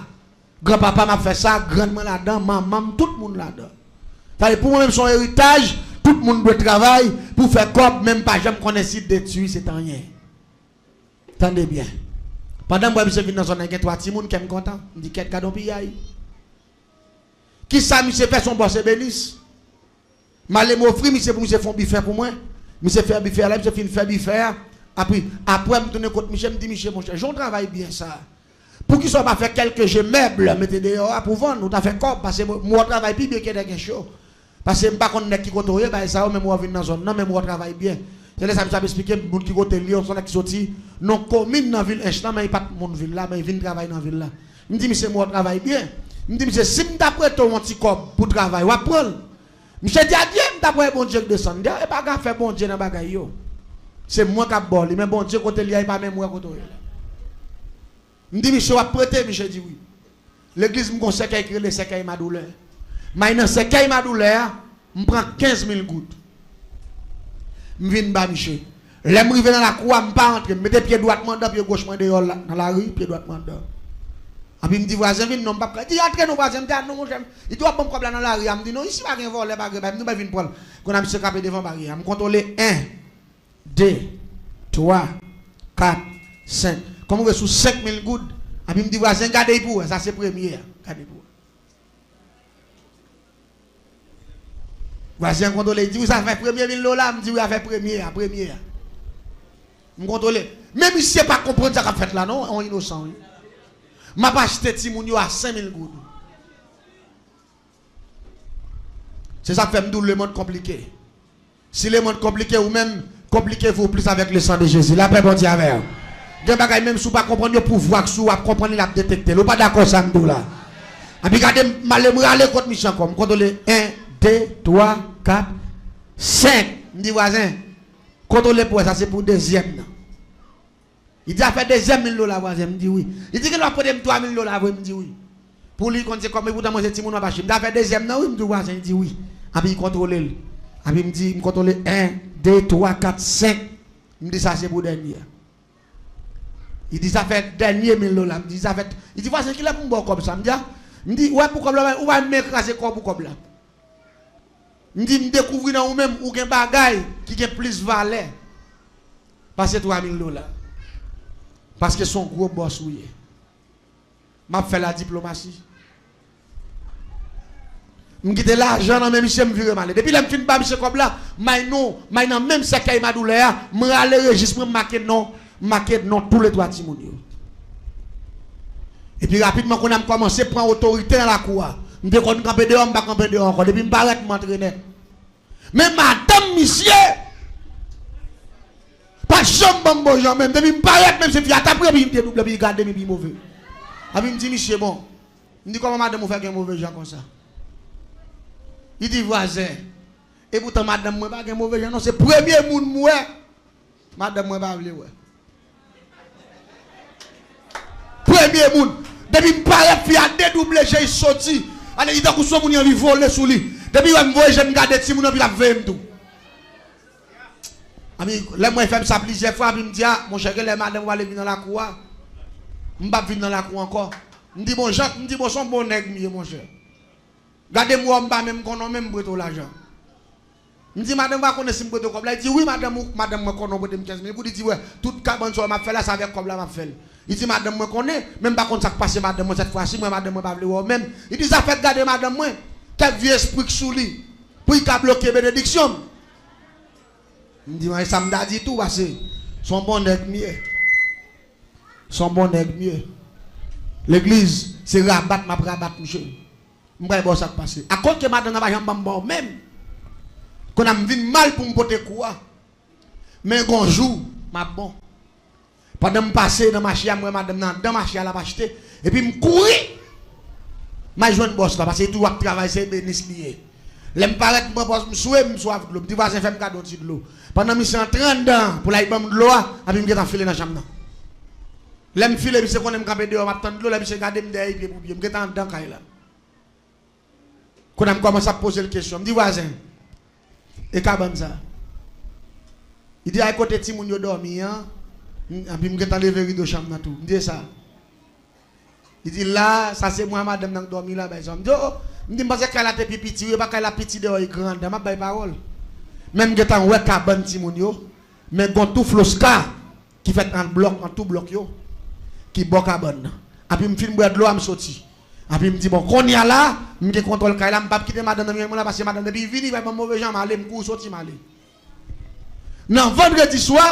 Granpapa m ap fè sa, grann mwen ladan, manman m, tout moun ladan. Sa vle di pou mwen menm se yon eritaj, tout moun dwe travay pou fè kòb, men m pa janm konnen si detwi se t anyen. Tande byen. Pandan m wè misye vin nan zòn nan, gen twa timoun, kè m kontan. M di, "Kèt, gad yon piyay." Kisa misye fè, se yon bòs ebenis. M ale m ofri misye pou misye fè yon bifè pou mwen. Misye fè bifè a la, misye fin fè bifè a. Apre, apre m tounen kot misye, m di misye, "Monchè, jan w travay byen sa, poukisa w pa fè kèlke je mèb, mete deyò a pou vann, ou ta fè kòb, paske m wè w travay pi byen ke nèg Ench yo. Paske m pa konn nèg ki kote w ye, bagay sa yo, men m wè w vin nan zòn nan, men m wè w travay byen." Se lè sa misye ap esplike m, moun ki kote l ye, se yon nèg ki soti nan komin nan vil Ench lan, men li pa t moun vil la, men li vin travay nan vil la. M di misye, "M wè w travay byen." M di misye, "Si m ta prete w yon ti kòb pou travay, w ap pran l?" Misye di, "Adye, m ta prale Bondye k desann." M di, "A, e pa gen afè Bondye nan bagay yo. Se mwen k ap ba w li, men Bondye kote l ye a, e pa menm mwen kote w ye la." M di misye, "W ap prete?" Misye di, "Wi." Legliz m gon sèkèy ki rele sèkèy madoulè. M al nan sèkèy madoulè a, m pran kenz mil goud. M vin ba misye. Lè m rive nan lakou a, m pa antre. M mete pye dwat mwen anndan, pye goch mwen deyò la, nan lari, pye dwat mwen anndan. Epi m di vwazen vin, non, m p ap ka. Li di, "Antre non, vwazen." M di, "A non, monchè." Li di, "W ap ban m kòb la nan lari a." M di, "Non, isi pa gen vòlè, pa gen bay." M di, "Mwen vin pran l." Kounye a misye kape devan baryè a. M kontwole en, de, twa, kat, senk. Kòm ou wè sou senk mil goud, epi m di vwazen, "Gade pou wè, sa se premye a. Gade pou wè." Vwazen an kontwole, li di, "Wi, sa fè premye mil dola." M di, "Wi, afè premye a, premye a." M kontwole. Men misye pa konprann sa k ap fèt la, non, yon inosan, wi. M ap achte timoun yo a senk mil goud. Se sa k fè m di w lemonn konplike. Si lemonn konplike, ou menm, compliquez-vous plus avec le sang de Jésus. Lapè Bondye avè w. Gen bagay menm si w pa konprann yo, pouvwa k sou w ap konprann li, l ap detekte l. Ou pa dakò sa m di w la? Epi gade m, m ale m rale kont misye ankò. M kontwole en, de, twa, kat, senk. M di vwazen, kontwole pou wè, sa se pou dezyèm nan. Li di afè dezyèm mil dola vwazen, m di wi. Li di genlè w ap prete m twa mil dola vre, m di wi. Pou li konn se kòb, epoutan mwen se timoun m ap achte. M di afè dezyèm nan wi, m di vwazen, li di wi. Epi li kontwole l. Epi m di, m kontwole en, de, twa, kat, senk. M di sa se pou dènye a. Li di sa fè dènye mil dola. M di sa fè, li di vwazen kilè pou m ba w kòb sa? M di a, m di ou wè pou kòb la, ou pa menm kraze kò w pou kòb la. M di, m dekouvri nan ou menm, ou gen bagay ki gen plis valè pase twa mil dola. Paske se yon gwo bòs ou ye. M ap fè ladiplomasi. M kite lajan nan men misye, m vire m ale. Depi lè m fin ba misye kòb la, m al nan, m al nan menm sèkèy madoulè a, m rale rejis mwen, m make non. M make non toulètwa timoun yo. Epi rapidman, kounye a m kòmanse pran otorite nan lakou a. M te konn kanpe deyò, m pa kanpe deyò ankò. Depi m parèt, m antre nèt. Men madanm misye, Pa janm ban m bon jan menm. Depi m parèt menm, se fi a t ap ri, epi m te double, epi li gade m, epi li move. Epi m di misye, bon, m di, kòman madanm ou fè gen move jan konsa? Li di, vwazen, epoutan madanm mwen pa gen move jan non, se premye moun m wè madanm mwen pa vle wè. Premye moun. Depi m parèt, fi a dedouble je, li soti. Ale, li tankou se yon moun ki anvi vole sou li. Depi wè m voye je m gade timoun nan, epi l ap veye m tou. Ami, lè mwen fè m sa plizyè fwa, epi m di, a, monchè, genlè madanm ou pale vin nan lakou a. M p ap vin nan lakou ankò. M di, bon, Jan, m di, bon, se yon bon nèg m ye, monchè. Gade m wè w, m pa menm konnen w menm, m prete w lajan. M di, madanm pa konnen si m prete w kòb la? Li di, wi, madanm ou, madanm mwen konnen w prete m kenz mil goud. Li di, wè, tout kabann sa yo m ap fè la, se avèk kòb la m ap fè l. Li di, madanm mwen konnen, men m pa konn sa k pase madanm mwen sèt fwa si, mwen, madanm mwen pa vle wè w menm. Li di, sa fèk gade madanm mwen, kèk vye espri k sou li, pou li ka bloke benediksyon m. M di, mwen, e sa m ta di tou, pase se yon bon nèg m ye. Se yon bon nèg m ye. Legliz, se rabat m ap rabat misye. M pral ba w sa k pase. Akoz ke madanm nan pa janm ban m ba w menm. Kounye a m vin mal pou m pote kou a. Men gon jou, m ap bon. Pandan m pase nan mache a, m wè madanm nan anndan mache a l ap achte. Epi m kouri. M al jwenn bòs la, paske li toujou ap travay, se ebenis li ye. Lè m parèt, m pran pòz, m swe, m swaf dlo. M di, vwazen, fè m kado yon ti dlo. Pandan misye antre anndan, pou l al ban m dlo a, epi m gentan file nan chanm nan. Lè m file, misye konnen m kanpe deyò, m ap tann dlo, lè misye gade m dèyè pye pou pye, m gentan anndan kay la. Kounye a m kòmanse ap poze l kesyon. M di, vwazen, e kabann sa? Li di, a, e kote timoun yo dòmi an. M, epi m gentan leve rido chanm nan tou. M di, e sa? Li di, la, sa se mwen ak madanm nan k dòmi la, bay sa. M di, o, o. M di, m panse kay la te pi piti, wi, e pa kay la piti deyò, li gran anndan, m ap bay pawòl. Men m gentan wè kabann timoun yo, men gon tou floska ki fèt an blòk, an tou blòk yo, ki bò kabann nan. Epi m fin bwè dlo a, m soti. Epi m di, bon, kounye a la, m gen kontwòl kay la, m p ap kite madanm nan menm la, paske madanm depi vini, va ban m move jan, m ale, m kouri soti, m ale. Nan vandredi swa,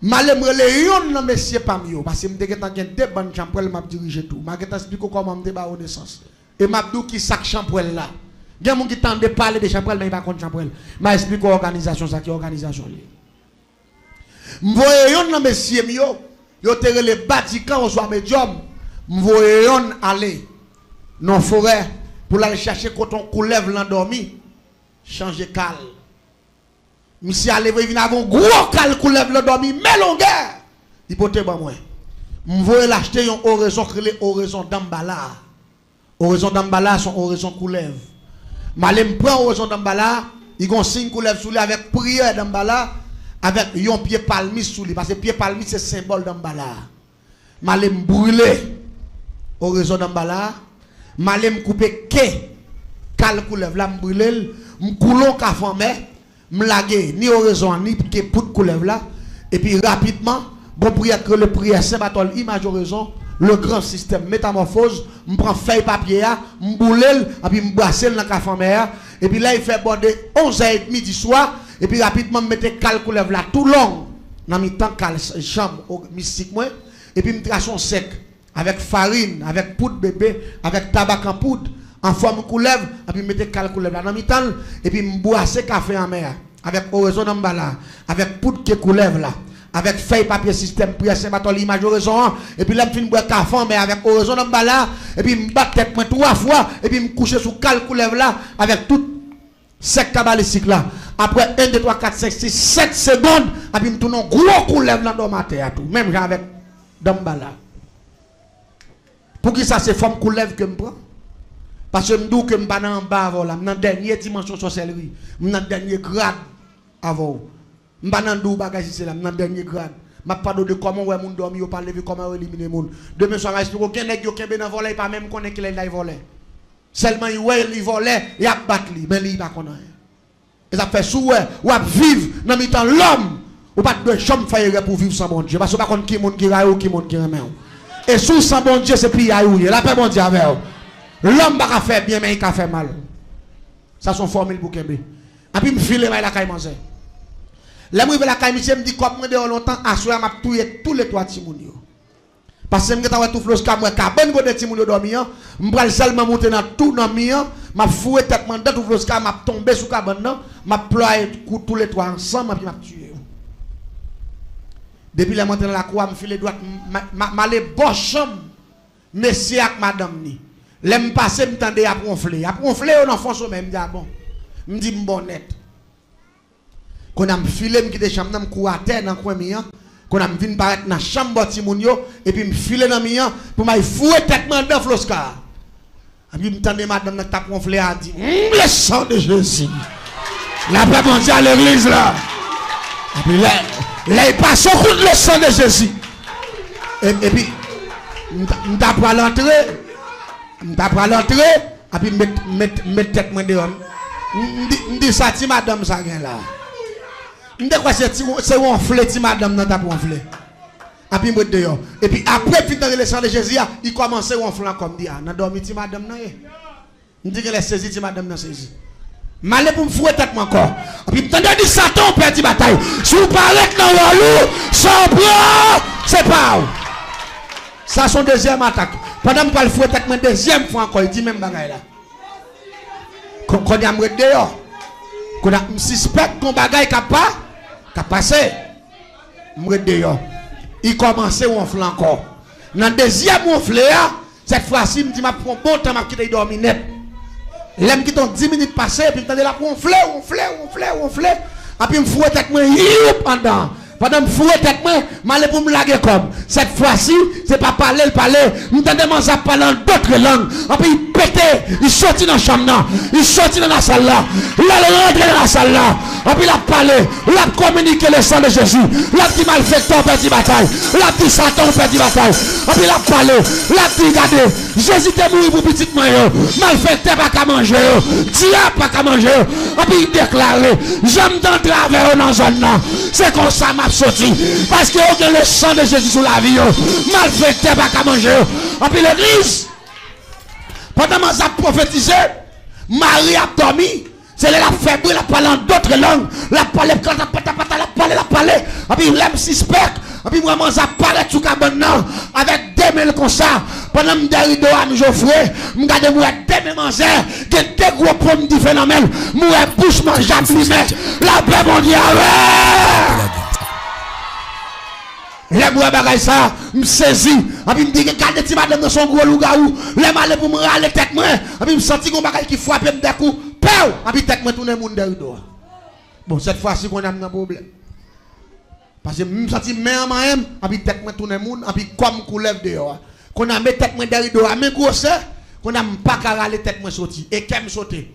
m ale m rele yonn nan mesye pa m yo, paske m te gentan gen de bann chanpwèl m ap dirije tou. M a gentan esplike w kòman m te ba yo nesans. E m ap di w ki sa k chanpwèl la. Gen moun ki tande pale de chanpwèl, men yo pa konn chanpwèl. M a esplike w òganizasyon sa ki òganizasyon li ye. M voye yonn nan mesye m yo, yo te rele Badikan oswa Medyòm. M voye yonn ale nan yon forè pou l al chache kote yon koulèv lan dòmi, chanje kal. Misye ale voye vin avè yon gwo kal koulèv lan dòmi, men longè, li pote ban mwen. M voye l achte yon orezon k rele orezon Danmbala. Orezon Danmbala se yon orezon koulèv. M ale m pran orezon Danmbala, li gon siy koulèv sou li avèk priyè Danmbala, avèk yon pye palmis sou li, paske pye palmis se senbòl Danmbala. M ale m brile orezon Danmbala, m ale m koupe ke kal koulèv la, m brile l, m koule yon kafe anmè, m lage ni orezon an, ni ke poud koulèv la, epi rapidman, gon priyè k rele priyè Sen Batòl, imaj orezon, le gran sistèm metamòfoz, m pran fèy papye a, m boule l, epi m brase l nan kafe anmè a, epi lè l fè bò de onz è edmi di swa, epi rapidman m mete kal koulèv la tou long nan mitan kal s-, chanm o-, mistik mwen, epi m trase yon sèk avèk farin, avèk poud bebe, avèk tabak an poud, an fòm koulèv, epi m mete kal koulèv la nan mitan l, epi m bwase kafe anmè a, avèk orezon Danmbala, avèk poud ke koulèv la, avèk fèy papye sistèm priyè Sen Batòl, imaj orezon an, epi lè m fin bwè kafe anmè avèk orezon Danmbala, epi m bat tèt mwen twa fwa, epi m kouche sou kal koulèv la, avèk tout sèk kabalistik la. Apre en, de, twa, kat, senk, sis, sèt segonn, epi m tounen yon gwo koulèv lan dòmi atè a tou, menm jan avèk Danmbala. Poukisa se fòm koulèv ke m pran? Paske m di w ke m pa nan anba avè w la, m nan dènye dimansyon sòsèlri, m nan dènye grad avè w. M pa nan di w bagay si se la, m nan dènye grad. M ap pale w de kòman w wè moun dòmi, yo pa leve, kòman yo elimine moun. Demen swa, m a esplike w, gen nèg yo kenbe nan vòlè, li pa menm konnen kilè li t al vòlè. Sèlman li wè li vòlè, y ap bat li, men li, li pa konn anyen. E sa fè si w wè w ap viv nan mitan lòm, ou pa t dwe janm fè erè pou w viv san Bondye, paske w pa konn ki moun ki rayi w, ki moun ki renmen w. E si w san Bondye, se piyay ou ye. Lapè Bondye avè w. Lòm pa ka fè byen, men li ka fè mal. Sa se yon fòmil pou kenbe. Epi m file m al lakay manzè. Lè m rive lakay misye, m di kòb mwen deyò lontan, aswè a m ap touye toulètwa timoun yo. Paske m gentan wè tou floska, m wè kabann kote timoun yo dòmi an, m pral sèlman moute nan tou nan mi an, m ap foure tèt mwen anndan tou floska, m ap tonbe sou kabann nan, m ap plwaye kou toulètwa ansanm, epi m ap tiye yo. Depi lè m antre nan lakou a, m file dwat, m, m, m, m ale bò chanm mesye ak madanm ni. Lè m pase, m tande y ap wonfle. Y ap wonfle yo nan fon somèy. M di, "A bon." M di, "M bon nèt." Kounye a m file, m kite chanm nan, m kouri atè nan kwen mi an. Kounye a m vin parèt nan chanm bò timoun yo, epi m file nan mi an pou m al foure tèt mwen anndan floska a. Epi m tande madanm nan k t ap wonfle a di, "Hum, le sang de Jésus. Lapè Bondye a legliz la." Epi lè, lè l pase, on kout le sang de Jésus. E, epi, m ta, m ta pral antre, m ta pral antre, epi m met, met, met tèt mwen deyò. M, m di, m di, "Sa ti madanm sa gen la?" M te kwè se ti, se wonfle ti madanm nan t ap wonfle. Epi m ret deyò. Epi apre m fin tande le sang de Jésus a, li kòmanse wonfle ankò. M di, "A, nan dòmi ti madanm nan ye." M di, "Genlè sezi ti madanm nan sezi." M ale pou m foure tèt mwen ankò. Epi m tande di, "Satan, ou pèdi batay. Si w pa ret nan wòl ou, sa w pran, se pa w." Sa se yon dezyèm atak. Pandan m pral foure tèt mwen dezyèm fwa ankò, li di menm bagay la. Kon-, kounye a m ret deyò. Kounye a m sispèk gon bagay k ap pa, k ap pase. M ret deyò. Li kòmanse wonfle ankò. Nan dezyèm wonfle a, sèt fwa si, m di m ap pran bon tan, m ap kite l dòmi nèt. Lè m kite yon dis minit pase, epi m tande l ap wonfle, wonfle, wonfle, wonfle. Epi m foure tèt mwen, youp, anndan. Pandan m foure tèt mwen, m ale pou m lage kò m. Sèt fwa si, se pa pale l pale. M tande manzè ap pale an dòt lang. Epi li pete, li soti nan chanm nan. Li soti nan lasal la. Lè l rantre nan lasal la, epi l ap pale. L ap kominike le sang de Jésus. L ap di, "Malfektè, ou pèdi batay." L ap di, "Satan, ou pèdi batay." Epi l ap pale. L ap di, "Gade, Jezi te mouri pou pitit mwen yo. Malfektè pa ka manje yo. Dyab pa ka manje yo." Epi l deklare, "Jan m te antre avè yo nan zòn nan, se konsa m ap soti. Paske yo gen le sang de Jésus sou lavi yo. Malfektè pa ka manje yo." Epi legliz, pandan manzè ap pwofetize, mari ap dòmi. Se lè l ap fè bri, l ap pale an dòt lang, l ap pale, patapatapata, l ap pale, l ap pale. Epi lè m sispèk, epi m wè manzè ap parèt sou kabann nan avèk de men l konsa. Pandan m dèyè rido a, m jofre, m gade, m wè de men manzè gen de gwo ponm dife nan men l. M wè bouch manzè ap limen. Lapè Bondye avè l. Lè m wè bagay sa, m sezi. Epi m di, "Gade ti madanm nan, se yon gwo lougawou." Lè m ale pou m rale tèt mwen, epi m santi gon bagay ki frape m dèkou. Pew! Epi tèt mwen tounen moun dèyè rido a. Bon, sèt fwa si kounye a m nan pwoblèm. Paske m santi men an manyen m, epi tèt mwen tounen moun, epi kò m koulèv deyò a. Kounye a met tèt mwen dèyè rido a, men gwosè, kounye a m pa ka rale tèt mwen soti. E kè m sote.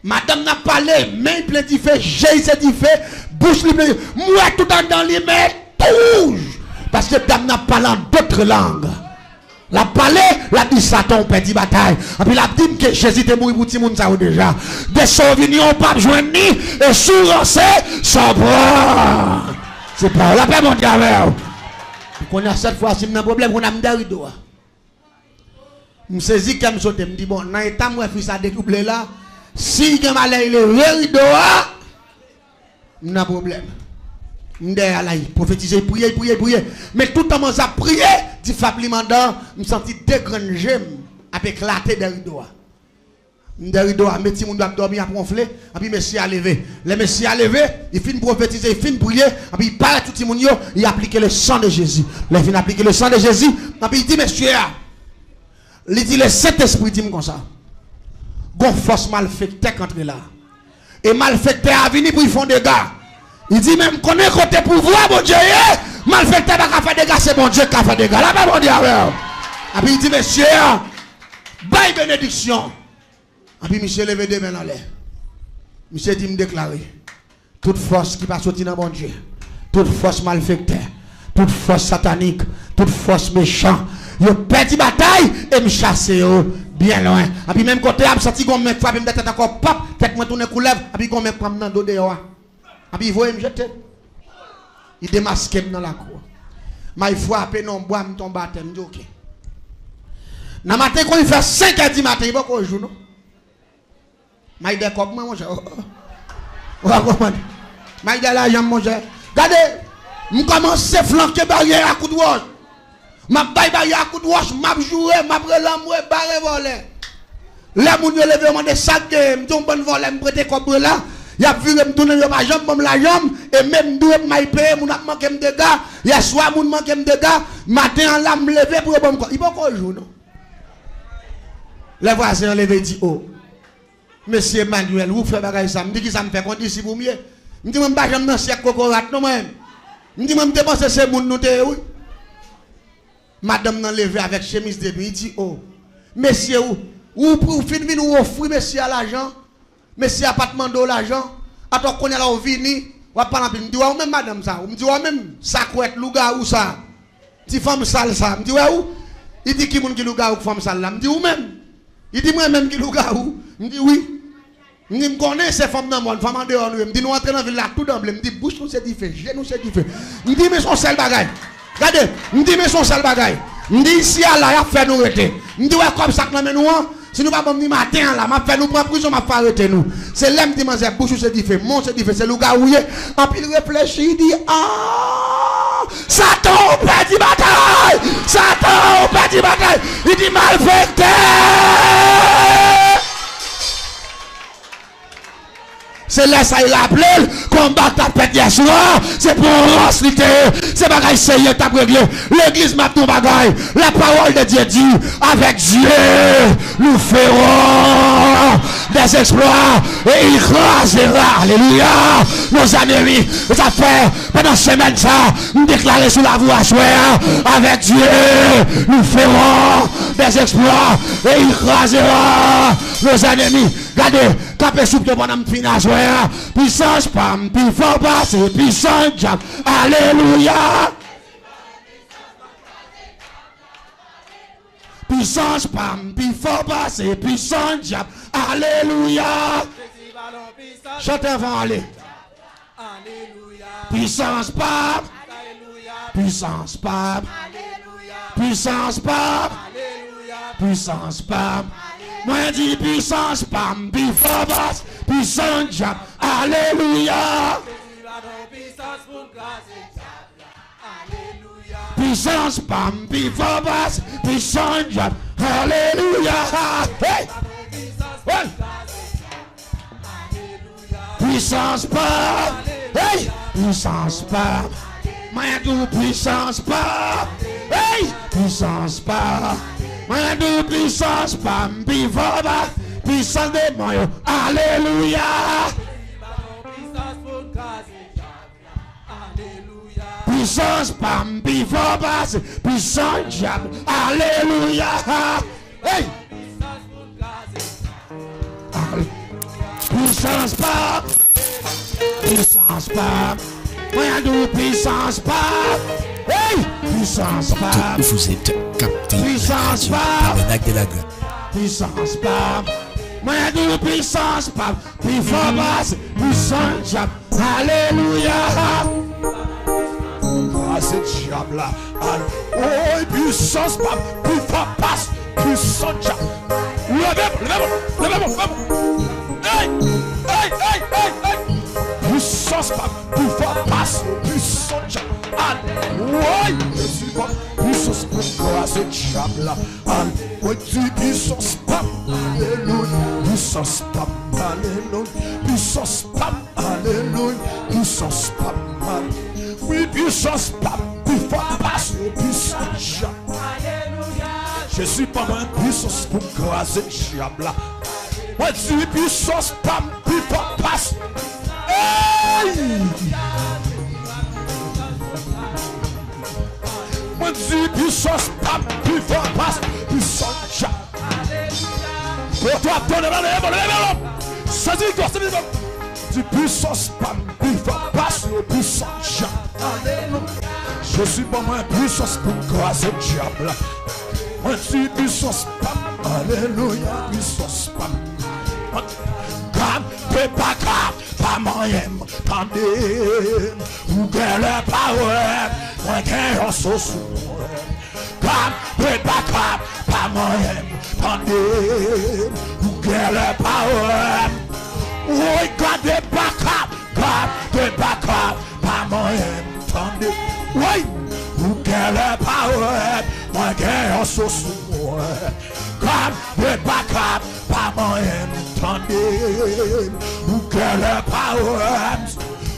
Madanm nan ap pale, men l plen dife, je l se dife, bouch li plen dife. M wè tout anndan li, men tou wouj. Paske dam nan ap pale an dòt lang. L ap pale, l ap di, "Satan, ou pèdi batay." Epi l ap di m ke Jezi te mouri pou timoun sa yo deja. Desouvni w p ap jwenn ni, e si w ranse, sa w pran, se pa w. Lapè Bondye avè w. Kounye a, sèt fwa si m nan pwoblèm, kounye a m dèyè rido a. M sezi, kè m sote. M di, "Bon, nan eta m wè fi sa detwouble la, si l gen malè, l leve rido a, m nan pwoblèm." M dèyè a la, l pwofetize, l priye, l priye, l priye. Men toutan manzè ap priye, dife ap limen anndan, m santi de grenn je m ap eklate dèyè rido a. M dèyè rido a, men timoun yo ap dòmi, ap wonfle, epi mesye a leve. Lè mesye a leve, li fin pwofetize, li fin priye, epi li parèt sou timoun yo, li aplike le sang de Jésus. Lè li fin aplike le sang de Jésus, epi li di mesye a, li di, "Lesentespri di m konsa, gon fòs malfektè k antre la. E malfektè a vini pou l fè yon dega." Li di, "Men m konnen kote pouvwa Bondye ye, malfektè pa ka fè dega, se Bondye k ka fè dega." Lapè Bondye avè w. Epi li di mesye a, "Bay benediksyon." Epi misye leve de men l anlè. Misye di, "M deklare, tout fòs ki pa soti nan Bondye, tout fòs malfektè, tout fòs satanik, tout fòs mechan, yo pèdi batay e m chase yo byen lwen." Epi menm kote a, m santi gon men k frape m nan tèt ankò, pap, tèt mwen tounen koulèv, epi gon men k pran m nan do deyò a. Epi li voye m jete. Li demaske m nan lakou a. M al frape nan yon bwa, m tonbe atè, m di, "Oke." Nan maten, kon li fè senk è di maten, li poko jou, non. M al dèyè kòb mwen, monchè. Oh, oh. Ou pa konprann? M al dèyè lajan m, monchè. Gade, m kòmanse flanke baryè a kout wòch. M ap bay baryè a kout wòch, m ap joure, m ap rele anmwe, bare vòlè. Lè moun yo leve, yo mande sa k genyen, m di yon bann vòlè m prete kòb mwen la, Y ap vire m tounen, yo pa janm ban m lajan m, e menm dwe m may peye, moun ap manke m dega. Yèswa, moun manke m dega, maten an la, m leve pou yo ban m kòb. Li poko jou, non. Lè vwazen an leve, di, o, mesye Emmanuel, ou fè bagay sa. M di, kisa m fè, kondisip ou m ye? M di, mwen, m pa janm nan syèk kokorat, non, mwen. M di, mwen, m te panse se moun nou te ye, wi. Madanm nan leve avèk chemiz de nwi, li di, o, mesye, ou, ou, ou fin vin, ou ofri mesye a lajan. Mesye a pa t mande w lajan. Atò kounye a la ou vini, w ap pale anpil. M di, wè ou menm madanm sa, m di, wè ou menm sakwèt lougawou sa, ti fanm sal sa. M di, wè ou? Li di, ki moun ki lougawou k fanm sal la? M di, ou menm. Li di, mwen menm ki lougawou? M di, wi. M di, m konnen se fanm nan mòn, fanm andeyò nou ye. M di, nou antre nan vil la tou danble. M di, bouch nou se dife, je nou se dife. M di, men se yon sèl bagay. Gade, m di, men se yon sèl bagay. M di, isi a la, y ap fè nou rete. M di, wè kòb sa k nan men nou an, si nou pa ban m ni maten an la, m ap fè nou pran prizon, m ap fè arete nou. Se lè m di manzè, bouch ou se dife, men w se dife, se lougawou w ye. Anpil reflechi, li di, a, Satan, ou pèdi batay! Satan, ou pèdi batay! Li di, malfektè! Se lè sa l raple l, konba k t ap fèt yèswa, se pou yon rans li te ye, se bagay serye k t ap regle. Legliz, m ap di yon bagay, la parole de Dieu dit, avec Dieu, nous ferons des exploits, et il crasera, alléluia, nos ennemis. Sa fè, pandan semèn sa, m deklare sou lavi w aswè a, avec Dieu, nous ferons des exploits, et il crasera nos ennemis. Gade, kanpe sou pye pandan m fini aswè a. Pisans pa m pi fò pase pisans dyab. Alelouya. Pisans pa m pi fò pase pisans dyab. Alelouya. Chante anvan ale. Alelouya. Pisans pa m. Alelouya. Pisans pa m. Alelouya. Pisans pa m. Alelouya. Pisans pa m. Mwen di pisans pa m pi fò pase pisans dyab. Alelouya. Jezi ba nou pisans pou n kraze dyab la. Alelouya. Pisans pa m pi fò pase pisans dyab. Alelouya. Hey! Hey! Pisans pa m. Hey! Pisans pa m. Mwen di w pisans pa m. Hey! Pisans pa m. Mwen di w pisans pa m pi fò pase pisans demon yo. Alelouya. Pisans pa m pi fò pase pisans dyab. Alelouya. Hey! Ale-, pisans pa m. Pisans pa m. Mwen di w pisans pa m. Hey! Pisans pa m. Tout vous êtes capté la radio Tabernacle de la Grâce. Pisans pa m. Mwen di w pisans pa m pi fò pase pisans dyab. Alelouya. Kraze dyab la. Al-, oy, pisans pa m pi fò pase pisans dyab. Leve, leve, leve, leve. Hey, hey, hey, hey, hey. Pisans pa m pi fò pase pisans dyab. Al-, oy, Jezi pa m pisans pou kraze dyab la. Al-, oy, di pisans pa m. Alelouya. Pisans pa m. Alelouya. Pisans pa m. Alelouya. Pisans pa m. Wi, pisans pa m pi fò pase pisans dyab. Jezi ban mwen pisans pou m kraze dyab la. Mwen di pisans pa m pi fò pase. Hey! Mwen di pisans pa m pi fò pase pisans dyab. Poto ap tonnen, leve, leve, leve, leve. Sezi vikwa, sezi vikwa. Di pisans pa m pi fò pase yo pisans dyab. Alelouya. Jezi ban mwen pisans pou m kraze dyab la. Mwen di pisans pa m. Alelouya, pisans pa m. Gade baka pa manyen m, tande. Ou genlè pa wè m, mwen gen yon so sou mwen. Gade baka pa manyen m, tande. Ou genlè pa wè m. Woy, gade baka, gade baka pa manyen m, tande. Woy, ou genlè pa wè m, mwen gen yon so sou mwen. Gade baka pa manyen m, tande. Ou Ou gen lè pa wè m.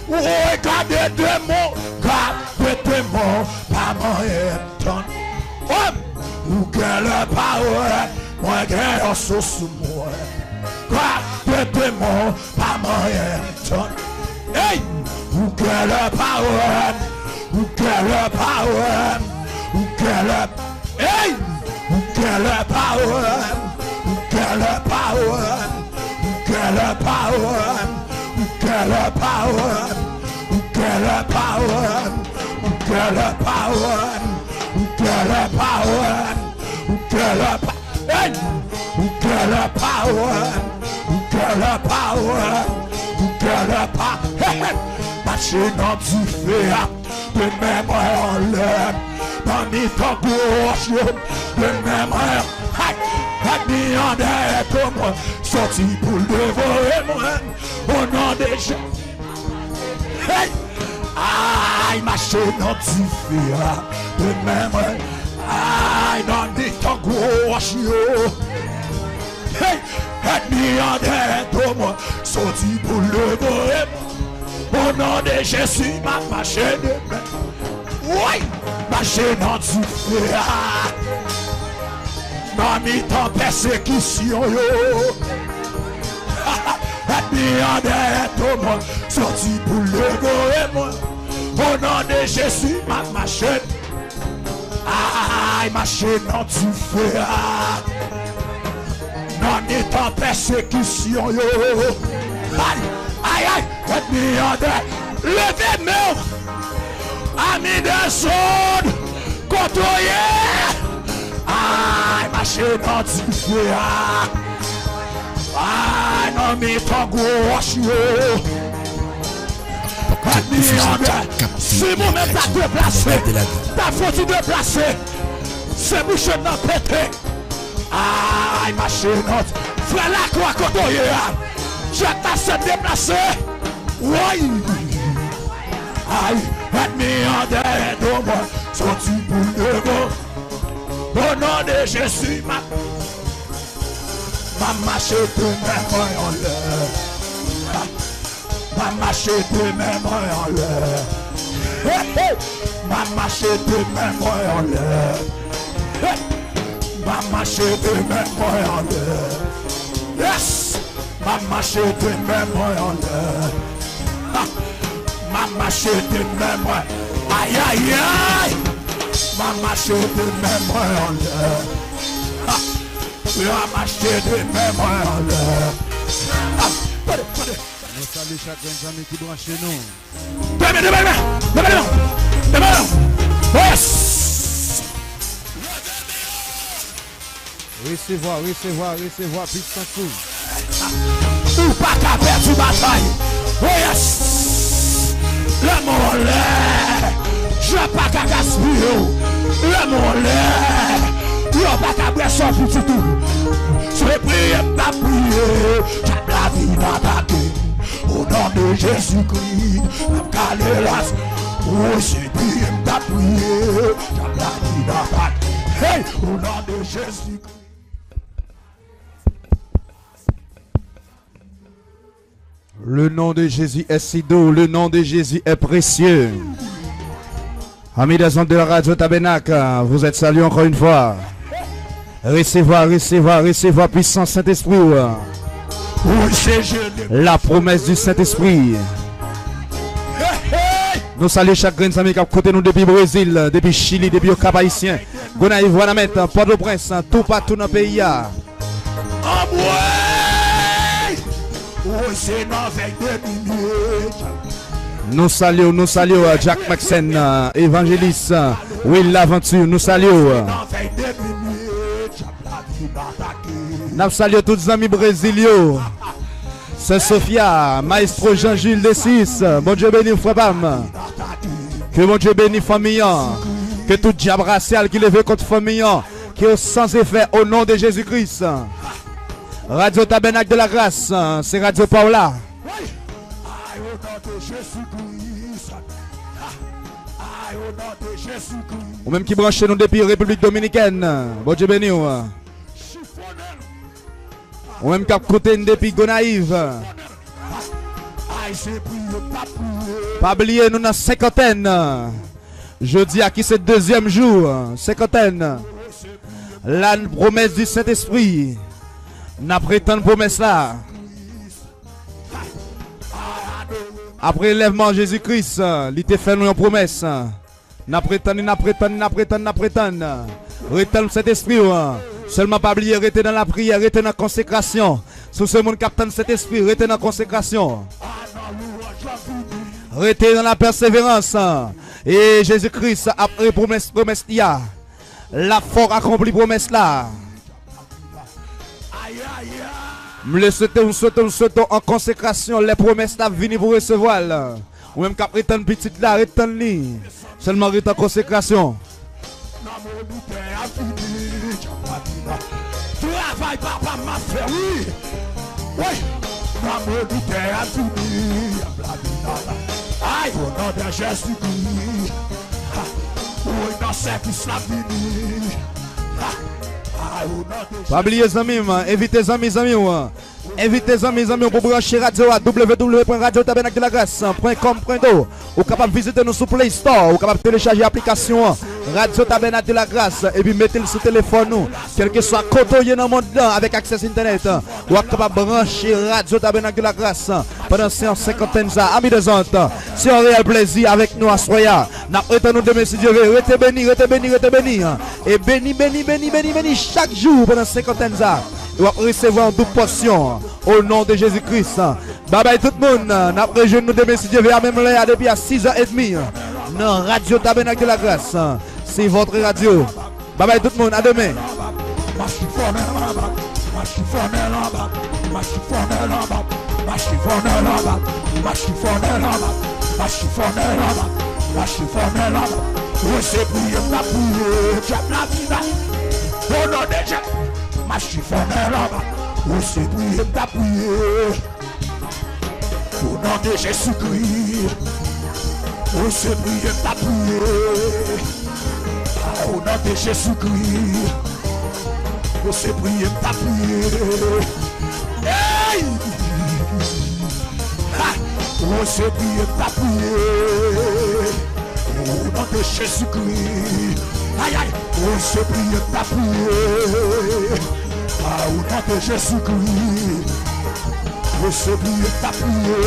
Woy, gade demon, gade demon, pa manyen m tann. Ou gen lè pa wè m, mwen gen yon sou sou mwen. Gade demon, pa manyen m tann. Ey! Ou gen lè pa wè m, ou gen lè pa wè m, ou gen lè Ey! Ou gen lè pa wè m, ou gen lè pa wè m, ou gen lè pa wè m, ou gen lè pa wè m, ou gen lè pa wè m, ou gen lè pa wè m, ou gen lè pa wè m, ou gen lè pa, ey! Ou gen lè pa wè m, ou gen lè pa wè m, ou gen lè pa, hey, hey, mache nan dife a. De men mwen anlè, nan mitan gwo wòch yo. De men mwen, hay, ènmi an dèyè do mwen, soti pou l devore mwen. O non de Jezi. Hey! Ay, mache nan dife a. De men mwen, ay, nan mitan gwo wòch yo. Hey! Ènmi an dèyè do mwen, soti pou l devore mwen. O non de Jezi, m ap mache de men. Woy! Mache nan dife a. Nan mitan pèsekisyon yo. Ènmi an dèyè do mwen, soti pou l devore mwen. O non de Jezi, m ap mache. Ay, mache nan dife a. Nan mitan pèsekisyon yo. Ay, ay, ay, ènmi an dèyè. Leve men w. Ami dezòd, kote w ye? Ay, mache nan dife a. Ay, nan mitan gwo wòch yo. Ènmi an dèyè. Si mwen menm ta deplase, ta foti deplase. Se bouch nan pete. Ay, mache nan. Frè Lakwa, kote w ye a? Jèt la se deplase. Woy! Ay, ènmi an dèyè do mwen, soti pou l devore. O non de Jezi, m ap, m ap mache de men mwen anlè. M ap mache de men mwen anlè. Hey, hey. M ap mache de men mwen anlè. Hey. M ap mache de men mwen anlè. Yes. M ap mache de men mwen anlè. Ha. M ap mache de men mwen. Ay, ay, ay. M ap mache de men mwen anlè. Ha. M ap mache de men mwen anlè. Ha. Tande, tande. Nou salye chak grenn zanmi ki branche nou. Demen, demen, demen, demen, demen, demen. Yes! Resevwa, resevwa, resevwa pisans ou. Ou pa ka pèdi batay. Oh yes! Lè mwen anlè, je pa ka gaspiye w. Lè mwen anlè, yo pa ka bwè san pitit ou. Se priye m t ap priye, dyab la vin atake m. O non de Jezikri, m ap kale las. Woy, se priye m t ap priye, dyab la vin atake. Hey, o non de Jezikri. Le nom de Jésus est si doux, le nom de Jésus est précieux. Amis des ondes de la radio Tabernacle, vous êtes salués encore une fois. Resevwa, resevwa, resevwa pisans Sentespri w. Woy, se je de La promesse du Saint-Esprit. Hey, hey! Nou salye chak grenn zanmi k ap koute nou depi Brezil, depi Chili, depi Okap Ayisyen, Gonayiv, Wanament, Pòtoprens, toupatou nan peyi a. Anmwey! Woy, se nan vèy de minit. Nou salye w, nou salye w, Jack Maxen, Evanjelis, Will Laventure, nou salye w. Nan vèy de minit. N ap salye tout zanmi Brezil yo. Sè Sofia, Maestro Jean Jules Decis, Bondye beni w, frè pa m. Ke Bondye beni fanmi an. Ke tout dyab rasyal ki leve kont fanmi an, ke yo san efè, o non de Jezi Kris. Radyo Tabènak de la Gras, se radyo pa w la. Ou menm ki branche nou depi Repiblik Dominikèn, Bondye beni w. Ou menm k ap koute n depi Gonayiv, Pa bliye, nou nan senkantèn. Jodi a ki se dezyèm jou senkantèn. La pwomès di Sentespri. N ap retann pwomès la. Apre enlèvman Jezi Kris, li te fè nou yon pwomès. N ap retann li, n ap retann li, n ap retann, n ap retann. Retann Sentespri w. Sèlman pa bliye, rete nan lapriyè, rete nan konsekrasyon. Si w se moun k ap tann Sentespri, rete nan konsekrasyon. Rete nan lapèseverans. E Jezi Kris ap pwomès, pwomès li a. L ap fè w akonpli pwomès la. M vle swete w, m swete w, m swete w an konsekrasyon, lè pwomès la ap vini pou w resevwa l. Ou menm k ap ret tann pitit la, ret tann li. Sèlman ret an konsekrasyon. Travay papa m ap fè, wi. Wi. Nan monitè a vini, ap la vin ala. Ay, o non de Jezi Kri. Ha. Wi, nan sèvis la vini. Ha. Ay, o non de Pa bliye zanmi m, envite zanmi zanmi w. Envite zanmi zanmi w pou branche radyo a, w w w pwen radyo tabènak de la gras pwen kòm pwen do. Ou kapab vizite nou sou Play Store, ou kapab telechaje aplikasyon an, Radyo Tabènak de la Gras, epi mete l sou telefòn ou, kèlkeswa kote w ye nan mond lan avèk aksè entènèt. W ap kapab branche Radyo Tabènak de la Gras pandan se yon senkantèn sa. Ami de zòt, se yon reyèl plezi avèk nou aswè a. N ap retann nou demen si Dye vle. Rete beni, rete beni, rete beni. E beni, beni, beni, beni, beni chak jou pandan senkantèn sa. E w ap resevwa yon doub pòsyon o non de Jezi Kris. Babay tout moun, n ap rejwenn nou demen si Dye vle a menm lè a depi a sis è edmi nan Radyo Tabènak de la Gras. C'est votre radio. Babay tout moun, a demen. Ou se priye m ap priye, dyab la vin. O non de Jezi. Machifonè laba. Ou se priye m ap priye. O non de Jezi Kri. Ou se priye m ap priye. O non de Jezi Kri. Ou se priye m ap priye. Hey! Ha! Ou se priye m ap priye. O non de Jezi Kri. Ay, ay. Ou se priye m ap priye. A, o non de Jezi Kri. Ou se priye m ap priye.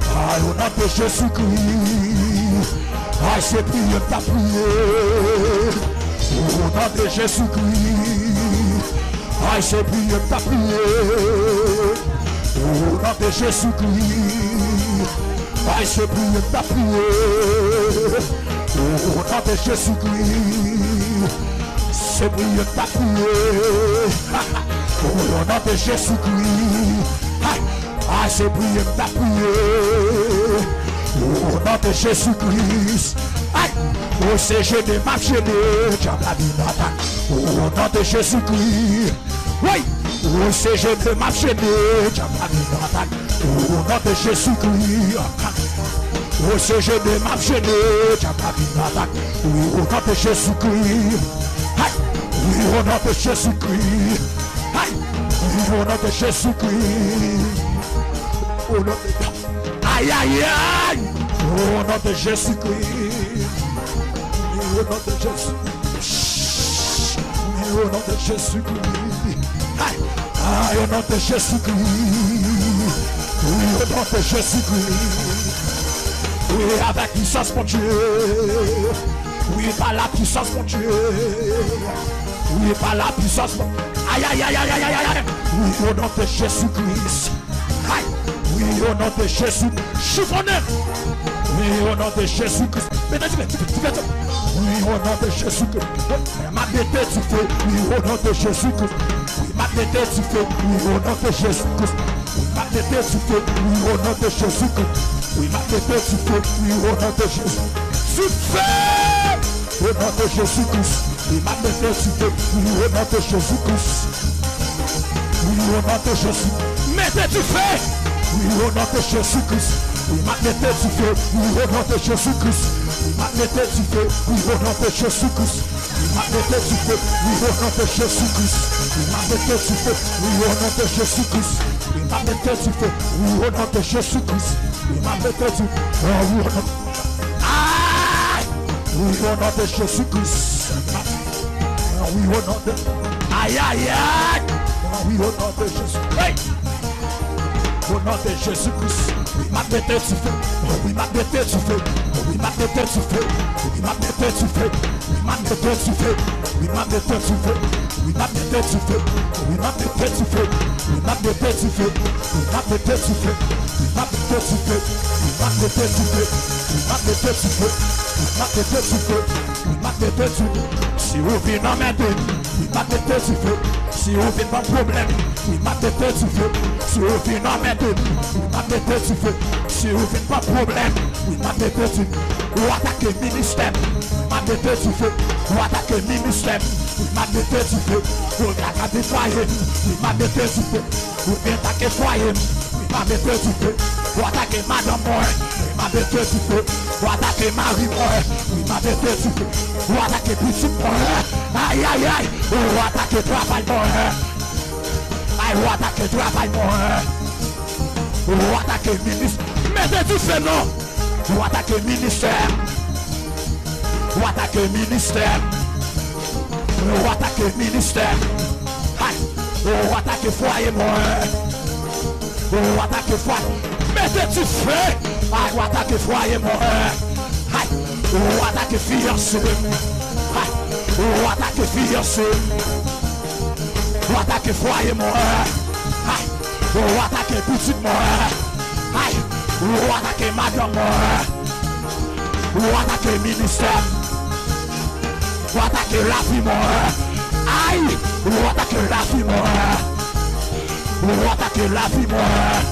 A, o non de Jezi Kri. Ay, se priye m ap priye. O non de Jezi Kri. Ay, se priye m ap priye. O non de Jezi Kri. Ay, se priye m ap priye. O non de Jezi Kri. Se priye m ap priye. O non de Jezi Kri. Ay, ay, se priye m ap priye. O non de Jezi Kris. Ay, o se jene m ap jene, dyab la vin atak. O non de Jezi Kri. Woy! Ou se jene m ap jene, dyab la vin atak. O non de Jezi Kri. Ou se jene m ap jene, dyab la vin atak. Wi, o non de Jezi Kri. Hay! Wi, o non de Jezi Kri. Hay! Wi, o non de Jezi Kri. O non de Ay, ay, ay! O non de Jezi Kri. O non de Jezi. O non de Jezi Kri. Ay, ay, o non de Jezi Kri. Wi, o non de Jezi Kri. Wi, avèk pisans Bondye. Wi, pa la pisans Bondye. Wi, pa la pisans Bondye. Ay, ay, ay, ay, ay, ay, ay, ay. Wi, o non de Jezi Kris. Ay! Wi, o non de Jezi, chifonnen! Wi, o non de Jezi Kris. Mete dife, dife, dife, dife. Wi, o non de Jezi Kris. Wi, m ap mete dife. Wi, o non de Jezi Kris. Wi, m ap mete dife. Wi, o non de Jezi Kris. Wi, m ap mete dife. Wi, o non de Jezi Kris. Wi, m ap mete dife. Wi, o non de Jezi. Dife! O non de Jezi Kris. Wi, m ap mete dife. Wi, o non de Jezi Kris. Wi, o non de Jezi. Mete dife. Wi, o non de Jezi Kris. Wi, m ap mete dife. Wi, o non de Jezi Kris. Wi, m ap mete dife. Wi, o non de Jezi Kris. Wi, m M ap mete dife, wi, o non de Jezi Kris. Wi, m ap mete dife, wi, o non de Jezi Kris. Wi, m ap mete dife, wi, o non de Jezi Kris. Wi, m ap mete dife, wi, o non. Ay! Wi, o non de Jezi Kris. Wi, o non de. Ay, ay, ay! Wi, o non de Jezi. Hey! O non de Jezi Kris, wi, m ap mete dife. Wi, m ap mete dife. Wi, m ap mete dife. Wi, m ap mete dife. Wi, m ap mete dife. Wi, m ap mete dife. Wi, m ap mete dife. Wi, m ap mete dife. Wi, m ap mete dife. Wi, m ap mete dife. Wi, m ap mete dife. Wi, m ap mete dife. Wi, m ap mete dife. Wi, m ap mete dife. Wi, m ap mete dife. Si ou vin anmède m, wi, m ap mete dife. Si ou vin ban m pwoblèm, wi, m ap mete dife. Si ou vin anmède m, wi, m ap mete dife. Si ou vin ban m pwoblèm, wi, m ap mete dife. Ou atake ministè m, wi, m ap mete dife. Ou atake ministè m, wi, m ap mete dife. Ou atake fwaye m, wi, m ap mete dife. Ou vin atake fwaye m, wi, m ap mete dife. Ou atake madanm mwen, wi, m ap mete dife. Ou atake mari mwen, wi, m ap mete dife. Ou atake pitit mwen, ay, ay, ay. Ou atake travay mwen, ay, ou atake travay mwen. Ou atake minis, mete dife non. Ou atake ministè m. Ou atake ministè m. Ou atake ministè m. Ay, ou atake fwaye mwen. Ou atake fwaye. Mete dife. Ay, ou atake fwaye mwen. Ay, ou atake fiyanse m. Ay, ou atake fiyanse m. Ou atake fwaye mwen. Ay, ou atake pitit mwen. Ay, ou atake madanm mwen. Ou atake ministè m. Ou atake lavi mwen. Ay, ou atake lavi mwen. Ou atake lavi mwen.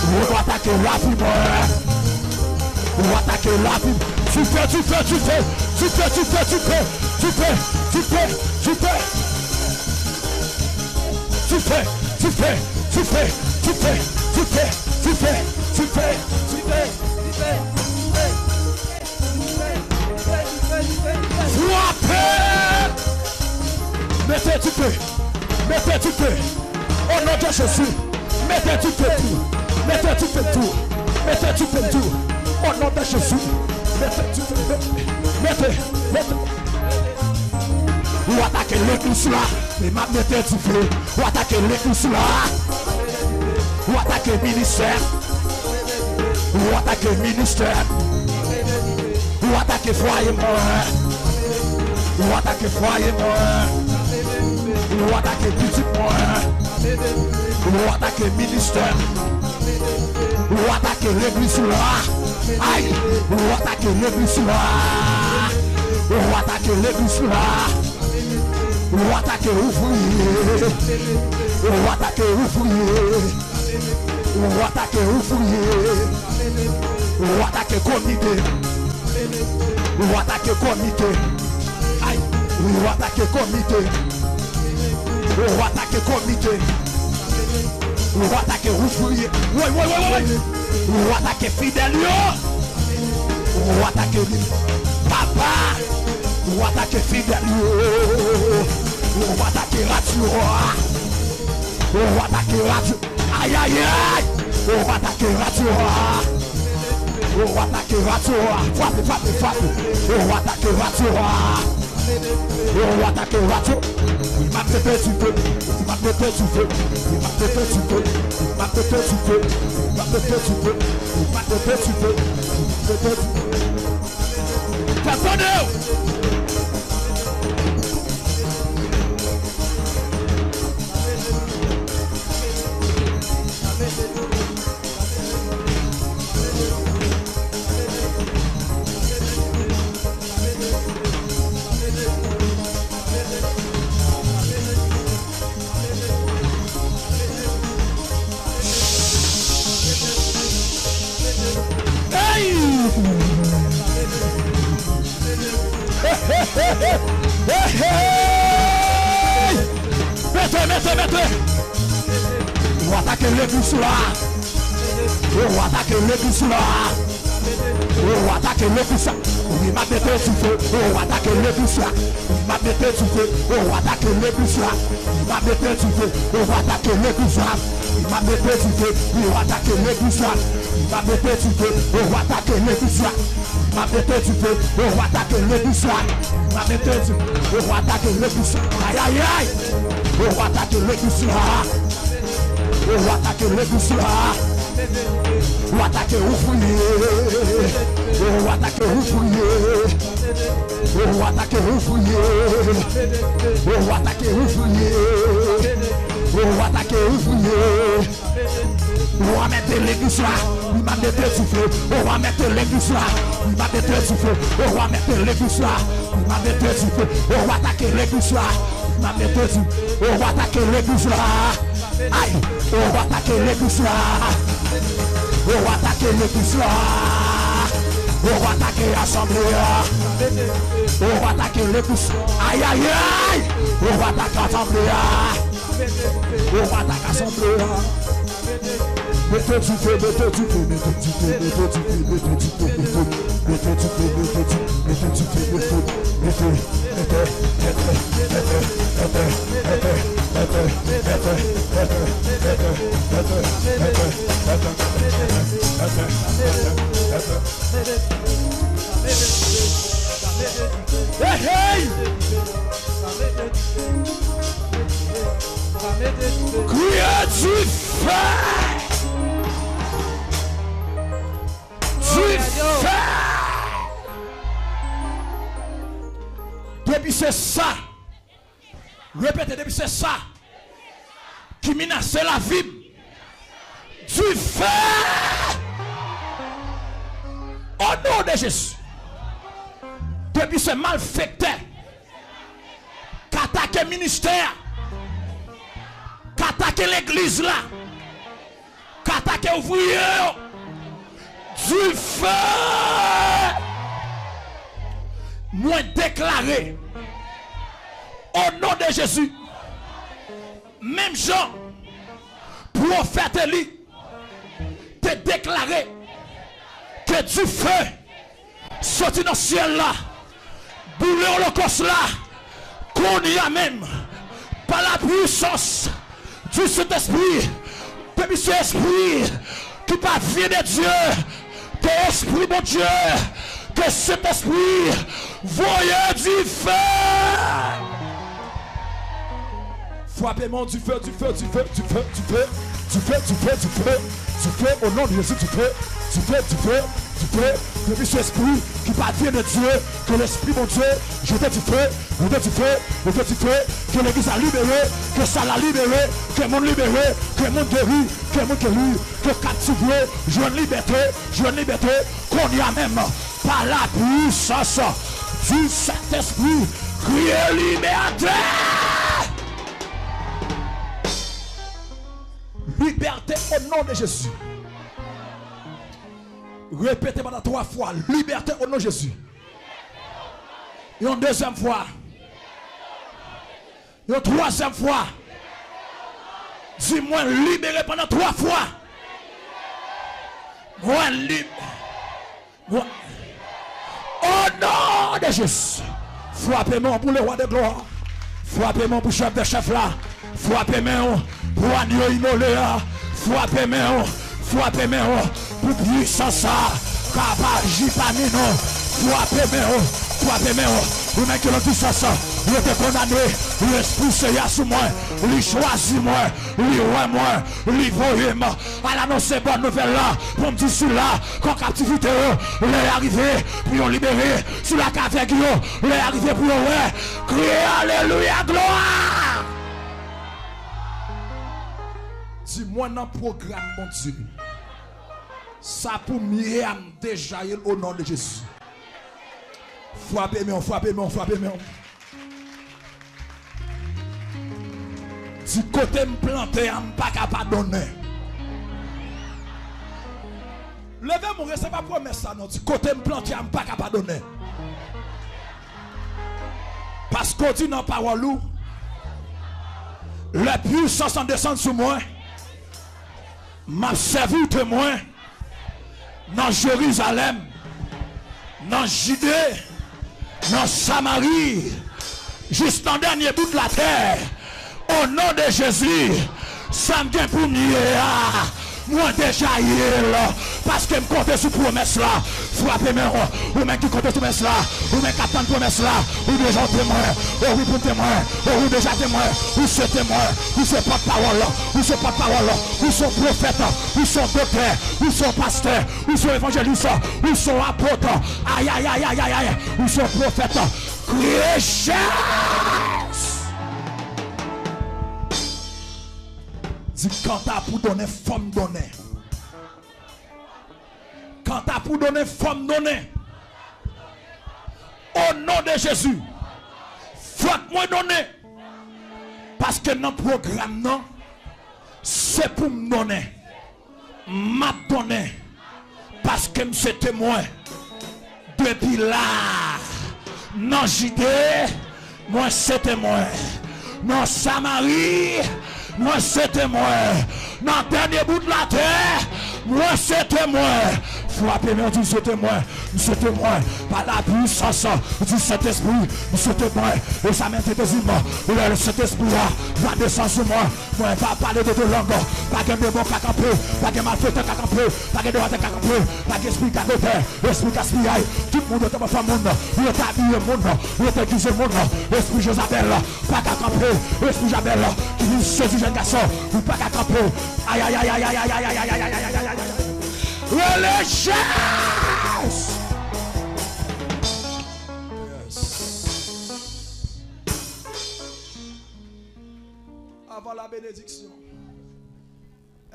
Ou atake lavi mwen. Ou atake lavi m. Dife, dife, dife. Dife, dife, dife. Dife, dife, dife. Dife, dife, dife, dife, dife, dife, dife, dife, dife, dife, dife, dife, dife, dife, dife, dife, dife. Frape! Mete dife! Mete dife! O non de Jezi! Mete dife tou! Mete dife tou! Mete dife tou! O non de Jezi! Mete dife! Mete! Mete! Ou atake legliz la, men m ap mete dife. Ou atake legliz la. Ou atake ministè. Ou atake ministè. Ou atake fwaye mwen. Ou atake fwaye mwen. Ou atake pitit mwen. Ou atake ministè. Ou atake legliz la. Ay, ou atake legliz la. Ou atake legliz la. Ou atake ouvriye. Ou atake ouvriye. Ou atake ouvriye. Ou atake komite. Ou atake komite. Ay, ou atake komite. Ou atake komite. Ou atake ouvriye. Woy, woy, woy, woy, woy. Ou atake fidèl yo. Ou atake li. Papa. Ou atake fidèl yo. Ou atake radyo a. Ou atake radyo. Ay, ay, ay. Ou atake radyo a. Ou atake radyo a. Frape, frape, frape. Ou atake radyo a. Ou atake radyo. Wi, m ap mete dife. Wi, m ap mete dife. Wi, m ap mete dife. Wi, m ap mete dife. Wi, m ap mete dife. Wi, m ap mete dife. Wi, m ap mete dife. Fè tande w! Hey! Hey, hey, hey, hey, hey! Mete, mete, mete! Ou atake legliz la! Ou atake legliz la! Ou atake legliz la! Wi, M ap mete dife, ou atake legliz la. M ap mete dife, ou atake legliz la. M ap mete dife, ou atake legliz la. M ap mete dife, ou atake legliz la. M ap mete dife, ou atake legliz la. M ap mete dife, ou atake legliz la. M ap mete dife, ou atake legliz la. Ayayay! Ou atake legliz la. Ou atake legliz la. Ou atake ouvriye. Ou atake ouvriye. Ou atake ouvriye. Ou atake ouvriye. Ou atake ouvriye. Ou a mete legliz la. Ou a mete dife. Ou a mete legliz la. Ou a mete dife. Ou a mete legliz la. Ou a mete dife. Ou atake legliz la. Ou a mete dife. Ou atake legliz la. Ay, ou atake legliz la. Ou atake legliz la. Ou atake asanble a. Ou atake legliz. Ayayay. Ou atake asanble a. Ou atake asanble a. Mete dife, mete dife, mete dife, mete dife, mete dife, mete dife, mete dife, mete dife, mete dife, mete. Hey, hey! Kriye dife! Dife! Depi se sa, repete, depi se sa ki menase lavi m, dife! O non de Jezi! Depi se malfektè k atake ministè a, k atake legliz la, k atake ouvriye yo, dife! Mwen deklare, o non de Jezi, menm jan pwofèt Eli te deklare ke dife soti nan syèl la, boule olokòs la, kounye a menm, pa la pwisans di Sentespri, depi se espri ki pa vyen de Dye, ke espri Bondye, ke Sentespri voye dife. Frape men w, dife, dife, dife, o non de Jezi, dife, dife, dife, dife, depi se espri ki pa vyen de Dye, ke Lespri Bondye jete dife, jete dife, jete dife, ke legliz la libere, ke sal la libere, ke moun libere, ke moun geri, ke moun geri, ke kaptif yo jwenn libète, jwenn libète, kounye a menm, pa la pwisans di Sentespri, kriye libète! Libète o non de Jezi. Repete pandan twa fwa, libète o non Jezi. Yon dezyèm fwa. Yon twazyèm fwa. Di mwen libere pandan twa fwa. Mwen lib-, mwen, o non de Jezi. Frape men w pou le wa de glwa. Frape men w pou chèf de chèf la. Frape men w pou anyo imole a. Frape men w. Frape men w pou pwisans sa k ap aji pami nou. Frape men w. Frape men w. Ou menm ki nan pwisans sa, yo te kondane. Lespri Seyè a sou mwen. Li chwazi mwen. Li wè mwen. Li voye m al anonse bòn nouvèl la pou m di sila k an kaptivite yo, lè a rive pou yo libere. Sila k avèg yo, lè a rive pou yo wè. Kriye alelouya, glwa! Di mwen nan pwogram Bondye. Sa pou m ye a m deja ye l o non de Jezi. Frape men w, frape men w, frape men w. Di kote m plante a, m pa ka padonnen. Leve men w, resevwa pwomès sa non. Di kote m plante a, m pa ka padonnen. Paske w di nan pawòl ou, lè pwisans lan desann sou mwen, m ap sèvi temwen nan Jerizalèm, Nan Jide, nan Samari, jis nan dènye bout latè. O non de Jezi, sa m gen pou m ye a, mwen deja ye l, paske m konte sou pwomès la. Frape men w, ou menm ki konte sou pwomès la, ou menm k ap tann pwomès la, ou deja w temwen. O wi, pou m temwen. O, ou deja temwen. Ou se temwen. Ou se pòtpawòl. Ou se pòtpawòl. Ou se yon pwofèt. Ou se yon doktè. Ou se yon pastè. Ou se yon evanjelis. Ou se yon apot. Ay, ay, ay, ay, ay, ay. Ou se yon pwofèt. Kreyes! Di, kanta pou donnen, fò m donnen. Kanta pou donnen, fò m donnen. O non de Jezi, fòk mwen donnen. Paske nan pwogram nan, se pou m donnen. M ap donnen. Paske m se temwen. Depi la, nan Jide, mwen se temwen. Nan Samari, mwen se temwen. Nan dènye bout latè, mwen se temwen. Frape men w, di, m se temwen. M se temwen. Pa la pwisans di Sentespri, m se temwen. E sa menm te di m, lè Sentespri a va desann sou mwen, mwen va pale de de lang. Pa gen demon ka kanpe, pa gen malfektè ka kanpe, pa gen devwatè ka kanpe, pa gen espri gagotè, espri gaspiyay. Tout moun yo te pafè moun, yo te abiye moun, yo te ekize moun. Espri Jezabèl pa ka kanpe, espri Jezabèl ki vin sezi jèn gason, ou pa ka kanpe. Ay, ay, ay, ay. Rele Jezi! Yes. Avant la bénédiction.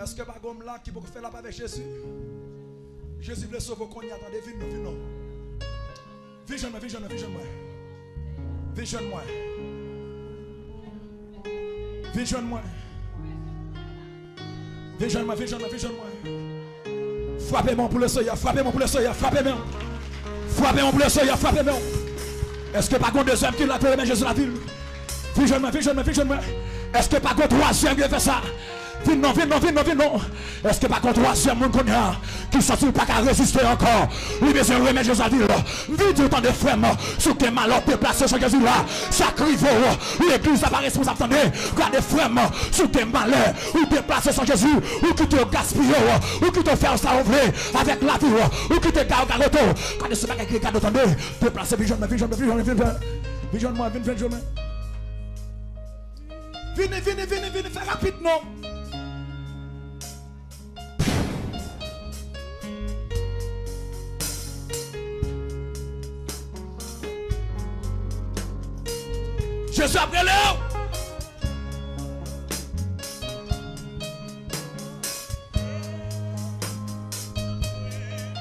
Èske pa gon m la ki poko fè lap avèk Jezi? Jezi vle sove w kounye a, tande, vin non, vin non. Vin jwenn mwen, vin jwenn mwen, vin jwenn mwen. Vin jwenn mwen. Vin jwenn mwen. Vin jwenn mwen, vin jwenn mwen, vin jwenn mwen. Frape men w pou le Seyè, frape men w pou le Seyè, frape men w. Frape men w pou le Seyè, frape men w. Èske pa gon dezyèm ki la ki vle remèt Jezi lavi l? Vin jwenn mwen, vin jwenn mwen, vin jwenn mwen. Èske pa gon twazyèm ki vle fè sa? Vin non, vin non, vin non, vin non. Èske pa gon twazyèm moun kounye a ki santi l pa ka reziste ankò? Li bezwen remèt Jezi lavi l. M vin di w, tande, frè m, si w gen malè w deplase san Jezi la, sa k rive w, legliz la pa responsab, tande. Gade, frè m, si w gen malè ou deplase san Jezi, ou kite yo gaspiye w, ou kite yo fè w sa w vle avèk lavi w, ou kite yo gawote w. Gade, se bagay ki gade w, tande. Deplase, vin jwenn mwen, vin jwenn mwen, vin jwenn mwen, vin jwenn mwen. Vin jwenn mwen, vin, vin jwenn mwen. Vini, vini, vini, vini, fè rapid non. Jezi ap rele w.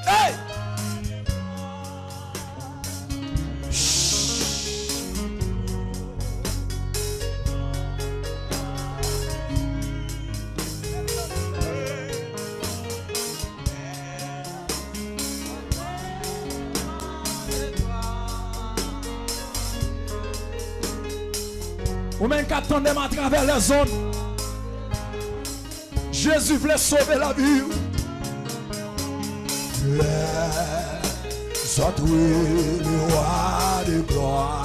Hey! Ou menm k ap tande m atravè lèzonn, Jezi vle sove lavi w. Lèzòt rele wa de glwa.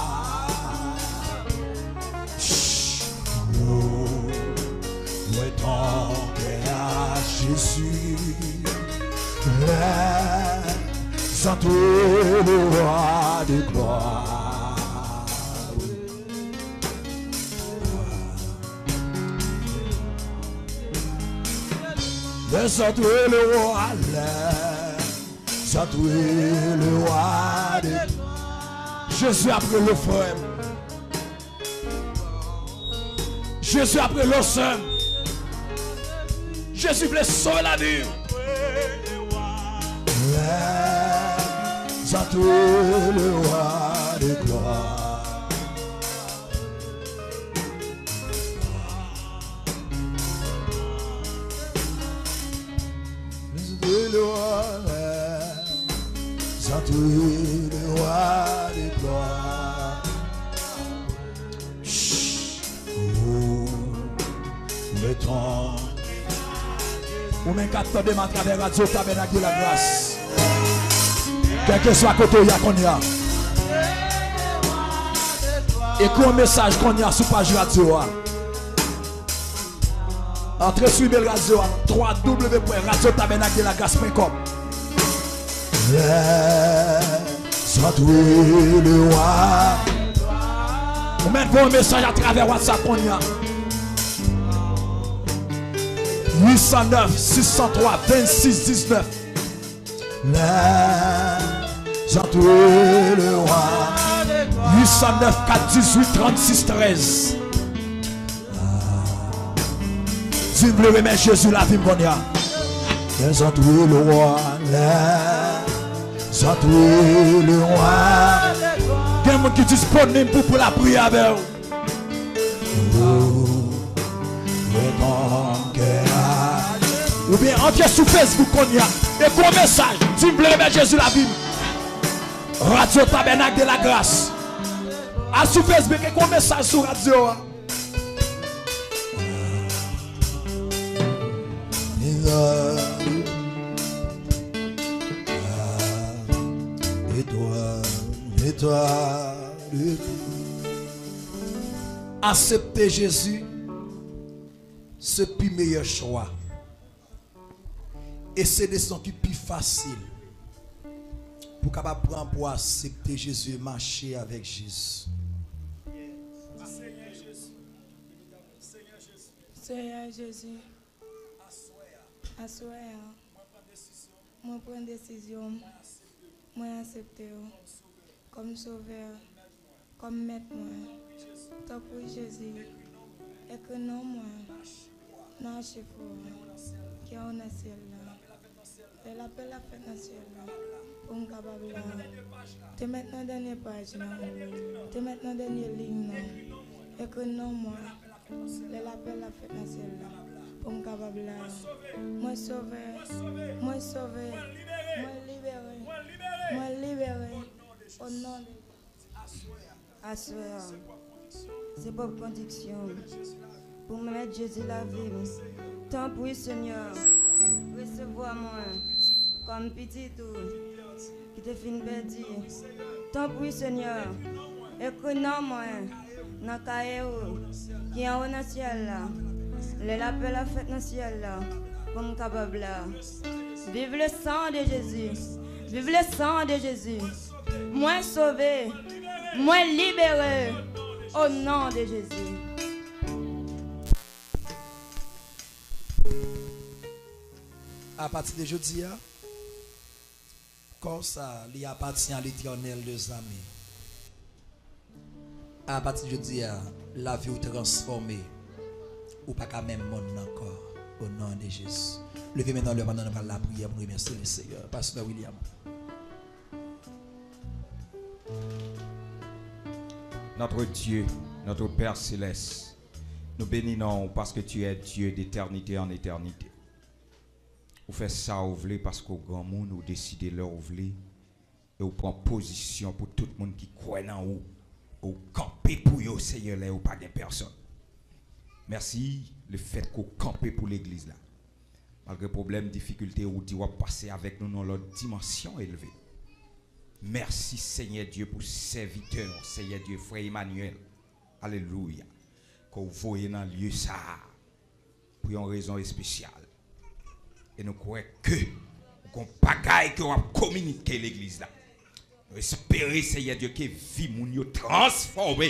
Ch, o, mwen tanke a Jezi. Lèzòt rele wa de glwa. Lèzòt rele wa, lèzòt rele wa de. Jezi ap rele w, frè m. Jezi ap rele w, sè m. Jezi vle sove lavi w. Lèzòt rele wa de glwa. Zantri le roi, zantri le roi de glwa. Ou menm k ap tande m atravè radyo Tabènak de la Gras. Kèlkeswa kote w ye a kounye a, ekri yon mesaj kounye a sou paj radyo a. Antre sou imèl radyo a, twa w w w pwen radyo tabènak de la gras pwen kòm. Lèzantre le wa. Ou mèt voye yon mesaj atravè WhatsApp kounye a. Uit san nèf, sis san twa, vennsis diznèf. Lèzantre le wa. Uit san nèf, kat dizuit, trannsis trèz. Si w vle remèt Jezi lavi m kounye a. Lèzantre le wa, lèzantre le wa. Gen moun ki disponib pou, pou lapriyè avè w. Ouvre ton cœur. Oubyen antre sou Facebook kounye a. Ekri yon mesaj. Di m vle remèt Jezi lavi m. Radyo Tabènak de la Gras. Al sou Facebook, ekri yon mesaj sou radyo a. Aksepte Jezi, se pi meyè chwa. E se desizyon ki pi fasil pou w kapab pran pou w aksepte Jezi e mache avèk Jezi. Senyè Jezi, aswè a, mwen pran desizyon, mwen aksepte w kòm Sovè, kòm Mèt mwen. Tanpri Jezi, ekri non mwen nan achif ou a ki anwo nan syèl la. Lè lapèl ap fèt nan syèl la, pou m kapab la. Te mèt nan dènye paj la. Te mèt nan dènye liy nan. Ekri non mwen. Lè lapèl ap fèt nan syèl la, pou m kapab la. Mwen sove. Mwen sove. Mwen libere. Mwen libere. O non de Jezi. Aswè a, se pwòp kondiksyon m pou m remèt Jezi lavi m. Tanpri, Senyè, resevwa mwen kòm pitit ou ki te fin pèdi. Tanpri, Senyè, ekri non mwen nan kaye ou ki anwo nan syèl la. Lè lapèl ap fèt nan syèl la, pou m kapab la. Vive le sang de Jésus! Vive le sang de Jésus! Mwen sove, mwen libere, o non de Jezi. Apati de jodi a, kò sa, li apatyen a Letènèl dèzame. Apati de jodi a, lavi w transfòme. Ou pa ka menm moun nan ankò, o non de Jezi. Leve men nan lè pandan nou pral lapriyè pou nou remèsye Lesenyè. Pastè William. Notre Dieu, notre Père céleste, nou beni non w paske tu es Dieu d'éternité en éternité. Ou fè sa ou vle paske ou granmoun, ou deside lè ou vle, e ou pran pozisyon pou tout moun ki kwè nan ou, e ou kanpe pou yo, Senyè, lè yo pa gen pèsòn. Mèsi lefètke ou kanpe pou legliz la. Malgre pwoblèm, difikilte, ou di w ap pase avèk nou nan lòt dimansyon elve. Mèsi, Senyè Dye, pou sèvitè w, Senyè Dye, frè Emmanuel. Alelouya. Ke w voye nan lye sa a pou yon rezon espesyal. E nou kwè ke w gon bagay ke w ap kominike legliz la. Nou espere, Senyè Dye, ke vi moun yo transfòme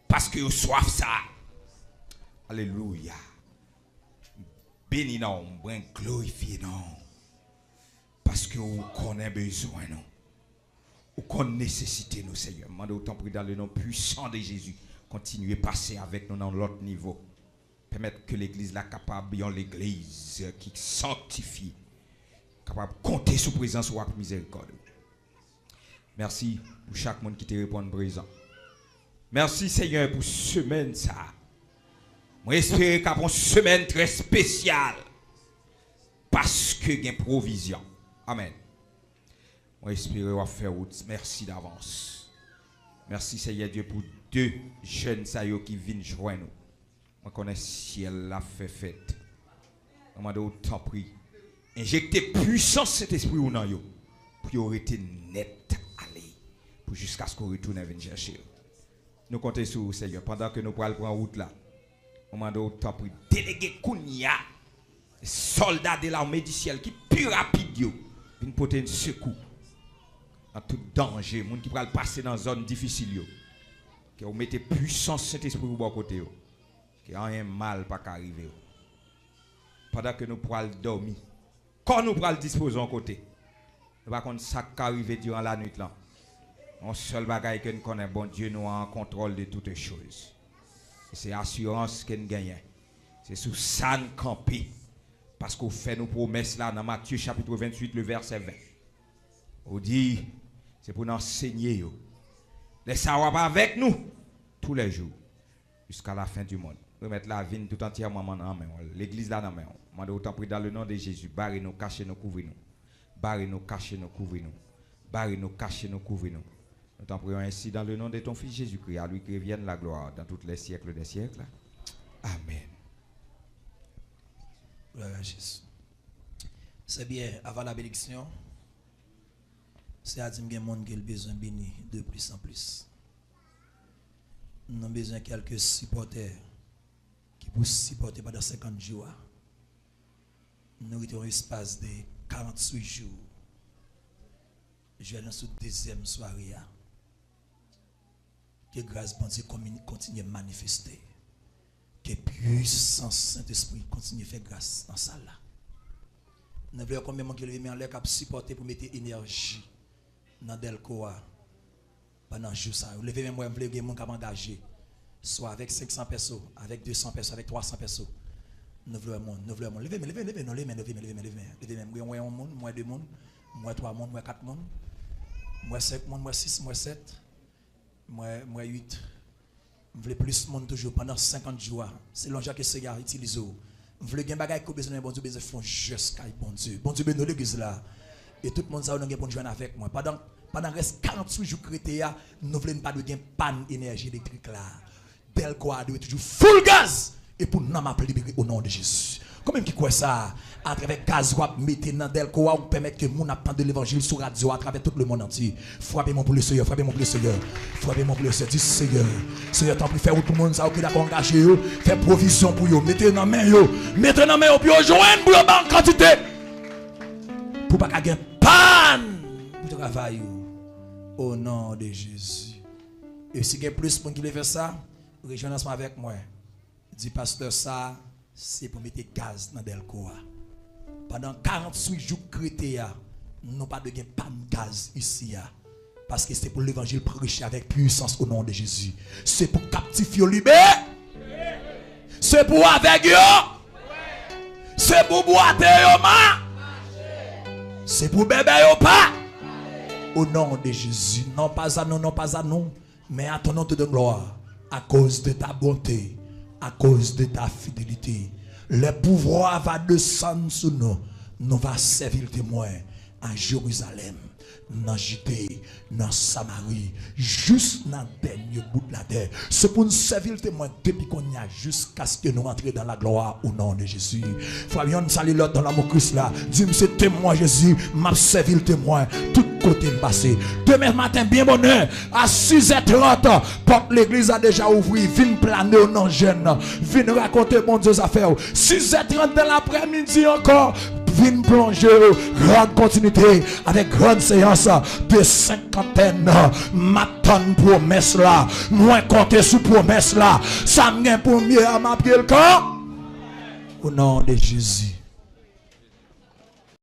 paske yo swaf sa. Alelouya. Beni non w, mwen glorifye non w. Paske ou konnen bezwen nou. Ou konn nesesite nou, Senyè. M mande w, tanpri, dans le nom puissant de Jésus, kontinye pase avèk nou nan lòt nivo. Pèmèt ke legliz la kapab yon legliz ki sanktifye, kapab konte sou prezans ou ak mizerikòd ou. Mèsi pou chak moun ki te reponn prezan. Mèsi, Senyè, pou semèn sa a. Mwen espere k ap yon semèn trè espesyal, paske gen pwovizyon. Amèn. Mwen espere w ap fè wout. Mèsi davans. Mèsi, Senyè Dye, pou de jèn sa yo ki vin jwenn ou. Mwen konnen syèl la fè fèt. Mwen mande w, tanpri, enjekte pwisans Sentespri w nan yo. pou yo rete nèt ale, pou jiskaske w retounen vin chèche yo. Nou konte sou ou, Senyè, pandan ke nou pral pran wout la. Mwen mande w, tanpri, delege kounye a sòlda de lame di syèl ki pi rapid yo vin pote n sekou nan tout danje, moun ki pral pase nan zòn difisil yo. Ke w mete pwisans Sentespri ou bò kote yo. Ke anyen mal pa ka rive yo. Pandan ke nou pral dòmi, kò nou pral dispoze yon kote. Nou pa konn sa k ka rive diran lanwit lan. Yon sèl bagay ke n konnen, Bondye nou an kontwòl de toutes choses. E se asirans ke n genyen. Se sou sa n kanpe. Paske w fè nou pwomès la nan Matye chapit venntuit, le vèsè ven. Ou di, se pou n ansenye yo. Lè sa a w ap avèk nou toulèjou. Jusqu'à la fin du monde. Remèt lavi n tout antyèman nan men w. Legliz la nan men w. Mande w tanpri, dans le nom de Jésus, bare nou, kache nou, kouvri nou. Bare nou, kache nou, kouvri nou. Bare nou, kache nou, kouvri nou. Nous t'en prions ainsi dans le nom de ton Fils Jésus-Christ, à lui qui revienne la gloire dans tous les siècles des siècles. Amen. Glwa a Jezi. Se byen, avan la benediksyon, se a di m gen moun ke l bezwen beni de plis an plis. Nou bezwen kèlke sipòtè ki pou sipòte pandan senkant jou a. Nou rete yon espas de karanntuit jou. Jodi a nou sou dezyèm sware a. Ke gras Bondye konmi-, kontinye manifeste. Ke pwisans Sentespri kontinye fè gras nan sal la. Nou vle wè konbyen moun ki leve men anlè k ap sipòte pou mete enèji nan Dèlko a pandan jou sa yo. Leve men m wè, m vle gen moun k ap angaje. Swa avèk senk san pèso, avèk de san pèso, avèk twa san pèso. Nou vle wè moun, nou vle wè moun. Leve men, leve men, leve men, leve men, leve men, leve men, leve men. M gen, m wè yon moun, m wè de moun, m wè twa moun, m wè kat moun, m wè senk moun, m wè sis, m wè sèt, m wè, m wè uit. M vle plis moun toujou pandan senkant jou a. Selon jan ke Seyè a itilize w. M vle gen bagay ke w bezwen nan men Bondye, w bezwen fè yon jès kay Bondye. Bondye beni w legliz la. E tout moun sa yo nou gen pou n jwenn avèk mwen. Pandan, pandan rès karanntuit jou k rete a, nou vle n pa dwe gen pàn enèji elektrik la. Dèlko a dwe toujou full gaz. E pou nanm ap libere o non de Jezi. Konbyen ki kwè sa? Atravè gaz w ap mete nan Dèlko a, ou pèmèt ke moun ap tande levanjil sou radyo atravè tout lemonn antye. Frape men pou le Seyè, frape men pou le Seyè, frape men pou le Seyè. Di, Seyè, Seyè, tanpri, fè wout pou moun sa yo ki dakò angaje yo. Fè pwovizyon pou yo. Mete nan men yo. Mete nan men yo pou yo jwenn, pou yo ba yon kantite. Pou pa ka gen pàn pou travay yo. O non de Jezi. E si gen plis moun ki vle fè sa, rejwenn ansanm avèk mwen. Di, pastè, sa se pou mete gaz nan Dèlko a. Pandan karanntuit jou k rete a, nou pa dwe gen pàn gaz isi a. Paske se pou levanjil preche avèk pwisans o non de Jezi. Se pou kaptif yo libere. Se pou avèg yo. Se pou bwate yo ma. Se pou bèbè yo pa. O non de Jezi. Non pas à nous, non pas à nous. Mais à ton nom te donne gloire, à cause de ta bonté, à cause de ta fidélité. Le pouvoir va descendre sur nous. Nou va sèvi l temwen a Jerizalèm, nan Jide, nan Samari, jis nan dènye bout latè. Se pou n sèvi l temwen depi kounye a jiskaske nou rantre dans la gloire au nom de Jésus. Frè m, yonn salye lòt nan lanmou Kris la. Di m, se temwen Jezi, m ap sèvi l temwen tout kote m pase. Demen maten, byen bonè, a sizè trant, pòt legliz la deja ouvri. Vin plane w nan jèn. Vin rakonte Bondye zafè w. Sizè trant de laprèmidi ankò, vin plonje w. Gran kontinite avèk gran seyans de senkantèn. M ap tann pwomès la. Mwen konte sou pwomès la. Sa m gen pou m ye a, m ap ye l kan. O non de Jezi.